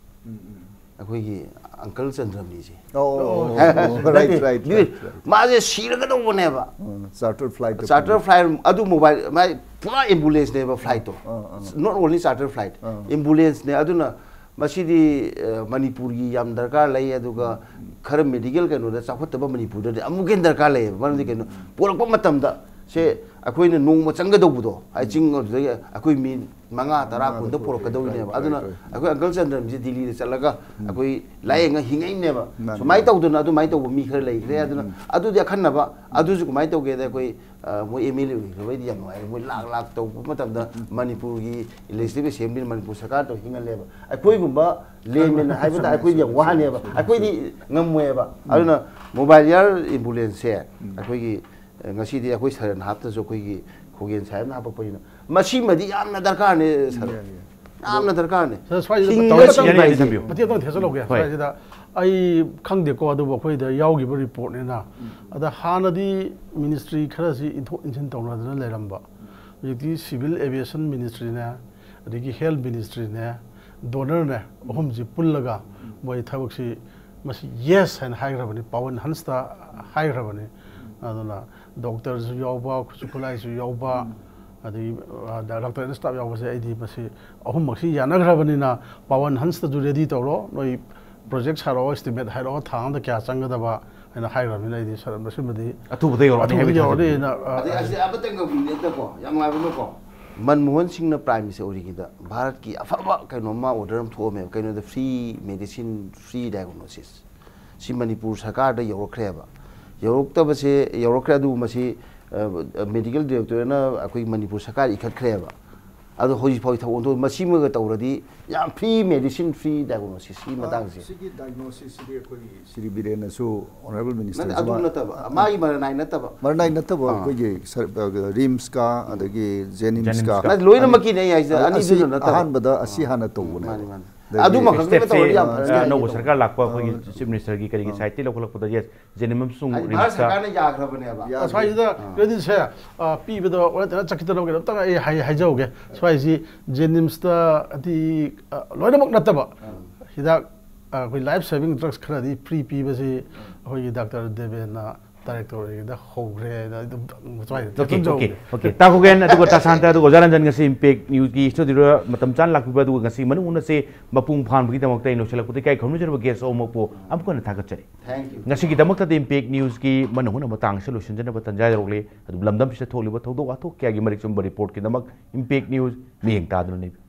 ꯑꯩꯈꯣꯏꯒꯤ ꯑꯪꯀꯜ ꯆꯟꯗ꯭ꯔꯃꯅꯤꯁꯦ꯫ Oh, ꯅꯠꯇꯦ, right, right, ꯃꯤ- right, right. ꯃꯥꯁꯦ ꯁꯤꯔꯒꯗꯧꯕꯅꯦꯕ꯫ ꯆꯥꯔꯇꯔ ꯐ꯭ꯂꯥꯏꯠ ꯆꯥꯔꯇꯔ ꯐ꯭ꯂꯥꯏꯠ ꯑꯗꯨ ꯃꯣꯕꯥꯏꯜ ꯃꯥꯏ ꯄꯨꯔꯥ ꯑꯦꯝꯕꯨꯂꯦꯟꯁꯅꯦꯕ ꯐ꯭ꯂꯥꯏꯠꯇꯣ꯫ ꯑꯥ, ꯑꯥ. Not only charter flight, ꯑꯥ. ꯑꯦꯝꯕꯨꯂꯦꯟꯁꯅꯦ꯫ ꯑꯗꯨꯅ ꯃꯁꯤꯗꯤ ꯑ, ꯃꯅꯤꯄꯨꯔꯒꯤ ꯌꯥꯝ ꯗꯔꯀꯥꯔ ꯂꯩ꯫ ꯑꯗꯨꯒ ꯈꯔ ꯃꯦꯗꯤꯀꯦꯜ ꯀꯩꯅꯣꯗ ꯆꯥꯎꯈꯠꯇꯕ ꯃꯅꯤꯄꯨꯔꯗꯗꯤ ꯑꯃꯨꯛꯀ ꯍꯦꯟꯅ ꯗꯔꯀꯥꯔ ꯂꯩꯌꯦꯕ꯫ ꯃꯔꯝꯗꯤ ꯀꯩꯅꯣ, ꯄꯨꯔꯛꯄ ꯃꯇꯝꯗ ꯁꯦ ꯑꯩꯈꯣꯏꯅ ꯅꯣꯡꯃ ꯆꯪꯒꯗꯧꯕꯗꯣ, ꯑꯩ ꯆꯤꯡ ꯑꯗꯨꯗꯒꯤ ꯑꯩꯈꯣꯏ ꯃꯤ ꯃꯉꯥ ꯇꯔꯥ ꯃꯉꯥꯗ ꯀꯨꯟꯗ ꯄꯨꯔꯛꯑꯦ, ꯄꯨꯔꯛꯀꯗꯧꯔꯤꯅꯦꯕ꯫ right, ꯑꯗꯨꯅ right, right. ꯑꯩꯈꯣꯏ ꯑꯪꯀꯜ ꯆꯟꯗ꯭ꯔꯝꯁꯦ ꯗꯤꯜꯂꯤꯗ ꯆꯠꯂꯒ ꯑꯩꯈꯣꯏ ꯂꯥꯏꯌꯦꯡꯉ ꯍꯤꯡꯉꯛꯏꯅꯦꯕ꯫ ꯃꯥꯅꯤ, ꯁꯨꯃꯥꯏꯅ ꯃꯥꯅꯤ. ꯇꯧꯗꯅ ꯑꯗꯨꯃꯥꯏꯅ ꯇꯧꯕ ꯃꯤ ꯈꯔ ꯂꯩꯈ꯭ꯔꯦ꯫ ꯑꯗꯨꯅ ꯑꯗꯨꯗꯤ ꯑꯈꯟꯅꯕ꯫ ꯑꯗꯨꯁꯨ ꯀꯃꯥꯏꯅ ꯇꯧꯒꯦꯗ, ꯑꯩꯈꯣꯏ ꯑ, ꯃꯣꯏ ꯑꯦꯝ ꯑꯦꯜ ꯑꯦ ꯑꯣꯏꯈ꯭ꯔꯕꯩꯗꯤ ꯌꯥꯝ ꯅꯨꯡꯉꯥꯏꯔꯦ꯫ ꯃꯣꯏ ꯂꯥꯛ ꯂꯥꯛ ꯇꯧꯕ ꯃꯇꯝꯗ ꯃꯅꯤꯄꯨꯔꯒꯤ ꯂꯦꯖꯤꯁꯂꯦꯇꯤꯚ ꯑꯦꯁꯦꯝꯕ꯭ꯂꯤꯅ ꯃꯅꯤꯄꯨꯔ ꯁꯔꯀꯥꯔ ꯇꯧ ꯍꯤꯡꯍꯜꯂꯦꯕ꯫ ꯑꯩꯈꯣꯏꯒꯨꯝꯕ ꯂꯦꯟꯃꯦꯟ ꯍꯥꯏꯕꯗ ꯑꯩꯈꯣꯏꯗꯤ ꯌꯥꯝ ꯋꯥꯅꯦꯕ, ꯑꯩꯈꯣꯏꯗꯤ ꯉꯝꯃꯣꯏꯕ꯫ ꯑꯗꯨꯅ ꯃꯣꯕꯥꯏꯜ ꯑꯦꯌꯥꯔ ꯑꯦꯝꯕꯨꯂꯦꯟꯁꯁꯦ ꯑꯩꯈꯣꯏꯒꯤ ꯑ, ꯉꯁꯤꯗꯤ ꯑꯩꯈꯣꯏ ꯁꯔꯅ ꯍꯥꯞꯇ꯭ꯔꯁꯨ ꯑꯩꯈꯣꯏꯒꯤ ꯈꯣꯒꯦꯟ ꯁꯥꯍꯦꯕꯅ ꯍꯥꯞꯄꯛꯄꯅꯤꯅ ꯃꯁꯤꯃꯗꯤ ꯌꯥꯝꯅ ꯗꯔꯀꯥꯔꯅꯦ ꯁꯔ꯫ ꯌꯥꯏ, ꯌꯥꯏ. ꯌꯥꯝꯅ ꯗꯔꯀꯥꯔꯅꯦ꯫ ꯁꯔ, ꯁ꯭ꯋꯥꯏꯁꯤꯗ ꯍꯤꯡꯕ ꯇꯧꯔꯒ ꯆꯪꯕ ꯌꯥꯅꯤ, ꯌꯥꯅꯤ, ꯍꯥꯏꯁꯦ꯫ ꯊꯝꯕꯤꯌꯨ꯫ ꯃꯇꯦꯛ ꯑꯃꯇꯪ ꯊꯦꯠꯆꯜꯍꯧꯒꯦ꯫ ꯍꯣꯏ. ꯁ꯭ꯋꯥꯏꯁꯤꯗ ꯑꯩ ꯈꯪꯗꯦꯀꯣ, ꯑꯗꯨꯕꯨ ꯑꯩꯈꯣꯏꯗ ꯌꯥꯎꯈꯤꯕ ꯔꯤꯄꯣꯔꯠꯅꯤꯅ꯫ ꯑꯗ ꯍꯥꯟꯅꯗꯤ ꯃꯤꯅꯤꯁꯇ꯭ꯔꯤ ꯈꯔꯁꯤ ꯏꯟꯊꯣꯛ ꯏꯟꯁꯤꯟ ꯇꯧꯅꯗꯅ ꯂꯩꯔꯝꯕ, ꯍꯧꯖꯤꯛꯇꯤ ꯁꯤꯚꯤꯜ ꯑꯦꯚꯤꯌꯦꯁꯟ ꯃꯤꯅꯤꯁꯇ꯭ꯔꯤꯅꯦ, ꯑꯗꯒꯤ ꯍꯦꯜꯊ ꯃꯤꯅꯤꯁꯇ꯭ꯔꯤꯅꯦ, ꯗꯣꯅꯔꯅꯦ, ꯑꯍꯨꯝꯁꯤ ꯄꯨꯜꯂꯒ ꯃꯣꯏ ꯊꯕꯛꯁꯤ ꯃꯁꯤ ꯌꯦꯁ ꯍꯥꯏꯅ ꯍꯥꯏꯈ꯭ꯔꯕꯅꯤ, ꯄꯋꯟ ꯍꯟꯁꯇ ꯍꯥꯏꯈ꯭ꯔꯕꯅꯤ꯫ ꯑꯗꯨꯅ ꯗꯣꯛꯇꯔꯁꯨ ꯌꯥꯎꯕ, ꯈꯨꯠꯁꯨ ꯈꯨꯠꯂꯥꯏꯁꯨ ꯌꯥꯎꯕ, ꯑꯗꯒꯤ ꯗꯥꯛꯇꯔ ꯑꯦꯟ ꯁ꯭ꯇꯥꯐ ꯌꯥꯎꯕꯁꯦ ꯑꯩꯗꯤ ꯃꯁꯤ ꯑꯍꯨꯝꯃꯛꯁꯤ ꯌꯥꯅꯈ꯭ꯔꯕꯅꯤꯅ ꯄꯋꯟ ꯍꯟꯁꯇꯁꯨ ꯔꯦꯗꯤ ꯇꯧꯔꯣ, ꯅꯣꯏ ꯄ꯭ꯔꯣꯖꯦꯛ ꯁꯥꯔꯛꯑꯣ, ꯏꯁꯇꯤꯃꯦꯠ ꯍꯥꯏꯔꯛꯑꯣ, ꯊꯥ ꯑꯃꯗ ꯀꯌꯥ ꯆꯪꯒꯗꯕ ꯍꯥꯏꯅ ꯍꯥꯏꯈ꯭ꯔꯕꯅꯤꯅ ꯑꯩꯗꯤ ꯁꯔ ꯃꯁꯤꯃꯗꯤ ꯑꯊꯨꯕꯗ ꯌꯧꯔꯛꯑꯅꯤ ꯑꯊꯨꯕꯗ ꯍꯥꯏꯕꯒꯤ ꯌꯧꯔꯛꯑꯅꯤꯅ, ꯑ, ꯑꯗꯩ ꯑꯁꯤ ꯑꯃꯇꯪꯒ ꯍꯪꯅꯤꯡꯉꯦ ꯑꯝꯇꯀꯣ, ꯌꯥꯝ ꯅꯨꯡꯉꯥꯏꯕ ꯑꯃꯀꯣ, ꯃꯟꯃꯣꯍꯟ ꯁꯤꯡꯅ ꯄ꯭ꯔꯥꯏꯝ ꯃꯤꯅꯤꯁꯇꯔ ꯑꯣꯏꯔꯤꯉꯩꯗ ꯚꯥꯔꯠꯀꯤ ꯑꯐꯕ ꯀꯩꯅꯣꯝꯃ ꯑꯣꯔꯗꯔ ꯑꯃ ꯊꯣꯛꯑꯝꯃꯦꯕ꯫ ꯀꯩꯅꯣꯗ ꯐ꯭ꯔꯤ ꯃꯦꯗꯤꯁꯤꯟ, ꯐ꯭ꯔꯤ ꯗꯥꯏꯒꯅꯣꯁꯤꯁ꯫ ꯁꯤ ꯃꯅꯤꯄꯨꯔ ꯁꯔꯀꯥꯔꯗ ꯌꯧꯔꯛꯈ꯭ꯔꯦꯕ꯫ ꯌꯧꯔꯛꯇꯕꯁꯦ ꯌꯧꯔꯛꯈ꯭ꯔꯦ, ꯑꯗꯨꯕꯨ ꯃꯁꯤ ꯃꯦꯗꯤꯀꯦꯜ ꯗꯤꯔꯦꯛꯇꯣꯔꯦꯠꯅ ꯑꯩꯈꯣꯏ ꯃꯅꯤꯄꯨꯔ ꯁꯔꯀꯥꯔ ꯏꯈꯠꯈ꯭ꯔꯦꯕ꯫ ꯑꯗꯣ ꯍꯧꯖꯤꯛ ꯐꯥꯎꯒꯤ ꯊꯕꯛ ꯑꯣꯟꯊꯣꯛ ꯃꯁꯤꯃꯒ ꯇꯧꯔꯗꯤ ꯌꯥꯝ ꯐ꯭ꯔꯤ ꯃꯦꯗꯤꯁꯤꯟ, ꯐ꯭ꯔꯤ ꯗꯥꯏꯒꯅꯣꯁꯤꯁꯀꯤ ꯃꯇꯥꯡꯁꯦ꯫ ꯁꯤꯒꯤ ꯗꯥꯏꯒꯅꯣꯁꯤꯁꯁꯤꯗꯤ ꯑꯩꯈꯣꯏ ꯁ꯭ꯔꯤ ꯕꯤꯔꯦꯟꯅꯁꯨ ꯑꯣꯅꯔꯦꯕꯜ ꯅꯠꯇꯦ, ꯃꯤꯅꯤꯁꯇꯔ ꯑꯗꯨ ꯅꯠꯇꯕ, ꯃꯥꯒꯤ ꯃꯔꯅꯥꯏ ꯅꯠꯇꯕ꯫ ꯃꯔꯅꯥꯏ ꯅꯠꯇꯕ ꯑꯥ. ꯑꯩꯈꯣꯏꯒꯤ ꯁꯔ-, ꯑ, ꯔꯤꯝꯁꯀ ꯑꯗꯒꯤ ꯖꯦꯅꯤꯝꯁꯀ. ꯖꯦꯅꯤꯝꯁꯀ. ꯅꯠꯇꯦ, ꯂꯣꯏꯅꯃꯛꯀꯤꯅꯦ ꯑꯩ ꯍꯥꯏꯁꯦ, ꯑ, ꯑꯅꯤꯗꯨꯅ ꯑꯁꯤ ꯅꯠꯇꯕ꯫ ꯑꯍꯥꯟꯕꯗ ꯑꯁꯤ ꯑꯥ. ꯍꯥꯟꯅ ꯇꯧꯕꯅꯦ. ꯃꯥꯅꯤ, ꯃꯥꯅꯤ. ꯑꯗꯒꯤ ꯑꯗꯨꯃꯛ ꯁ꯭ꯇꯦꯞꯁꯦ ꯇꯧꯔꯗꯤ ꯌꯥꯝ ꯑ, ꯐꯔꯅꯤ, ꯑꯅꯧꯕ ꯍꯥꯏꯗꯤ ꯁꯔꯀꯥꯔ ꯂꯥꯛꯄ ꯑꯩꯈꯣꯏꯒꯤ ꯆꯤꯐ ꯃꯤꯅꯤꯁꯇꯔꯒꯤ ꯀꯔꯤꯒꯤ ꯁꯥꯏꯠꯇꯒꯤ ꯂꯧꯈꯠꯂꯛꯄꯗ ꯌꯦꯁ, ꯖꯦꯅꯤꯝꯁ ꯑꯃꯁꯨꯡ ꯍꯥꯏꯗꯤ ꯚꯥꯔꯠ ꯔꯤꯝꯁꯇ ꯁꯔꯀꯥꯔꯅ ꯌꯥꯈ꯭ꯔꯕꯅꯦꯕ꯫ ꯌꯥ- ꯁ꯭ꯋꯥꯏꯁꯤꯗ ꯀ꯭ꯔꯦꯗꯤꯠꯁꯦ, ꯑ, ꯄꯤꯕꯗ ꯑꯣꯟꯅ ꯇꯩꯅ ꯆꯠꯈꯤꯗꯅꯕꯒꯤ ꯑꯝꯇꯪ ꯑꯩ ꯍꯥꯏ-, ꯍꯥꯏꯖꯍꯧꯒꯦ꯫ ꯁ꯭ꯋꯥꯏꯁꯤ ꯖꯦꯅꯤꯝꯁꯇ ꯍꯥꯏꯗꯤ, ꯑ, ꯂꯣꯏꯅꯃꯛ ꯅꯠꯇꯕ ꯍꯤꯗꯥꯛ ꯑꯩꯈꯣꯏ ꯂꯥꯏꯐ ꯁꯦꯚꯤꯡ ꯗ꯭ꯔꯛꯁ ꯈꯔꯗꯤ ꯐ꯭ꯔꯤ ꯄꯤꯕꯁꯤ ꯑꯩꯈꯣꯏꯒꯤ ꯗꯥꯛꯇꯔ ꯗꯦꯕꯦꯟꯅ ꯗꯥꯏꯔꯦꯛꯇꯔ ꯑꯣꯏꯔꯤꯉꯩꯗ ꯍꯧꯈ꯭ꯔꯦ ꯍꯥꯏꯅ ꯑꯗꯨꯝ ꯁ꯭ꯋꯥꯏꯗ ꯑꯣꯀꯦ ꯊꯝꯖꯍꯧꯒꯦ꯫ ꯑꯣꯀꯦ ꯑꯣꯀꯦ ꯇꯥ ꯈꯣꯒꯦꯟ, ꯑꯗꯨꯒ ꯇꯥ ꯁꯥꯟꯇ, ꯑꯗꯨꯒ ꯑꯣꯖꯥ ꯔꯟꯖꯟ, ꯉꯁꯤ ꯏꯝꯄꯦꯛ ꯅ꯭ꯌꯨꯁꯀꯤ ꯁ꯭ꯇꯨꯗꯤꯑꯣꯗ ꯃꯇꯝ ꯆꯥꯅ ꯂꯥꯛꯄꯤꯕ ꯑꯗꯨꯒ ꯉꯁꯤ ꯃꯅꯨꯡ ꯍꯨꯠꯅꯁꯤ ꯃꯄꯨꯡ ꯐꯥꯍꯟꯕꯒꯤꯗꯃꯛꯇ ꯑꯩꯅ ꯂꯣꯏꯁꯤꯜꯂꯛꯄꯗ ꯏꯀꯥꯏ ꯈꯨꯝꯅꯖꯔꯕ ꯒꯦꯁ ꯑꯍꯨꯝꯃꯛꯄꯨ ꯑꯃꯨꯛ ꯍꯟꯅ ꯊꯥꯒꯠꯆꯔꯤ꯫ Thank you. ꯉꯁꯤꯒꯤꯗꯃꯛꯇꯗꯤ ꯏꯝꯄꯦꯛ ꯅ꯭ꯌꯨꯁꯀꯤ ꯃꯅꯨꯡ ꯍꯨꯠꯅ ꯃꯇꯥꯡ ꯑꯁꯤ ꯂꯣꯏꯁꯤꯟꯖꯅꯕ ꯇꯟꯖꯥ ꯌꯧꯔꯛꯂꯤ꯫ ꯑꯗꯨꯕꯨ ꯂꯝꯗꯝꯁꯤꯗ ꯊꯣꯛꯂꯤꯕ ꯊꯧꯗꯣꯛ ꯋꯥꯊꯣꯛ ꯀꯌꯥꯒꯤ ꯃꯔꯤꯛ ꯆꯨꯝꯕ ꯔꯤꯄꯣꯔꯠꯀꯤꯗꯃꯛ ꯏꯝꯄꯦꯛ ꯅ꯭ꯌꯨꯁ ꯃꯤꯠꯌꯦꯡ ꯇꯥꯗꯨꯅ ꯂꯩꯕꯤꯌꯨ꯫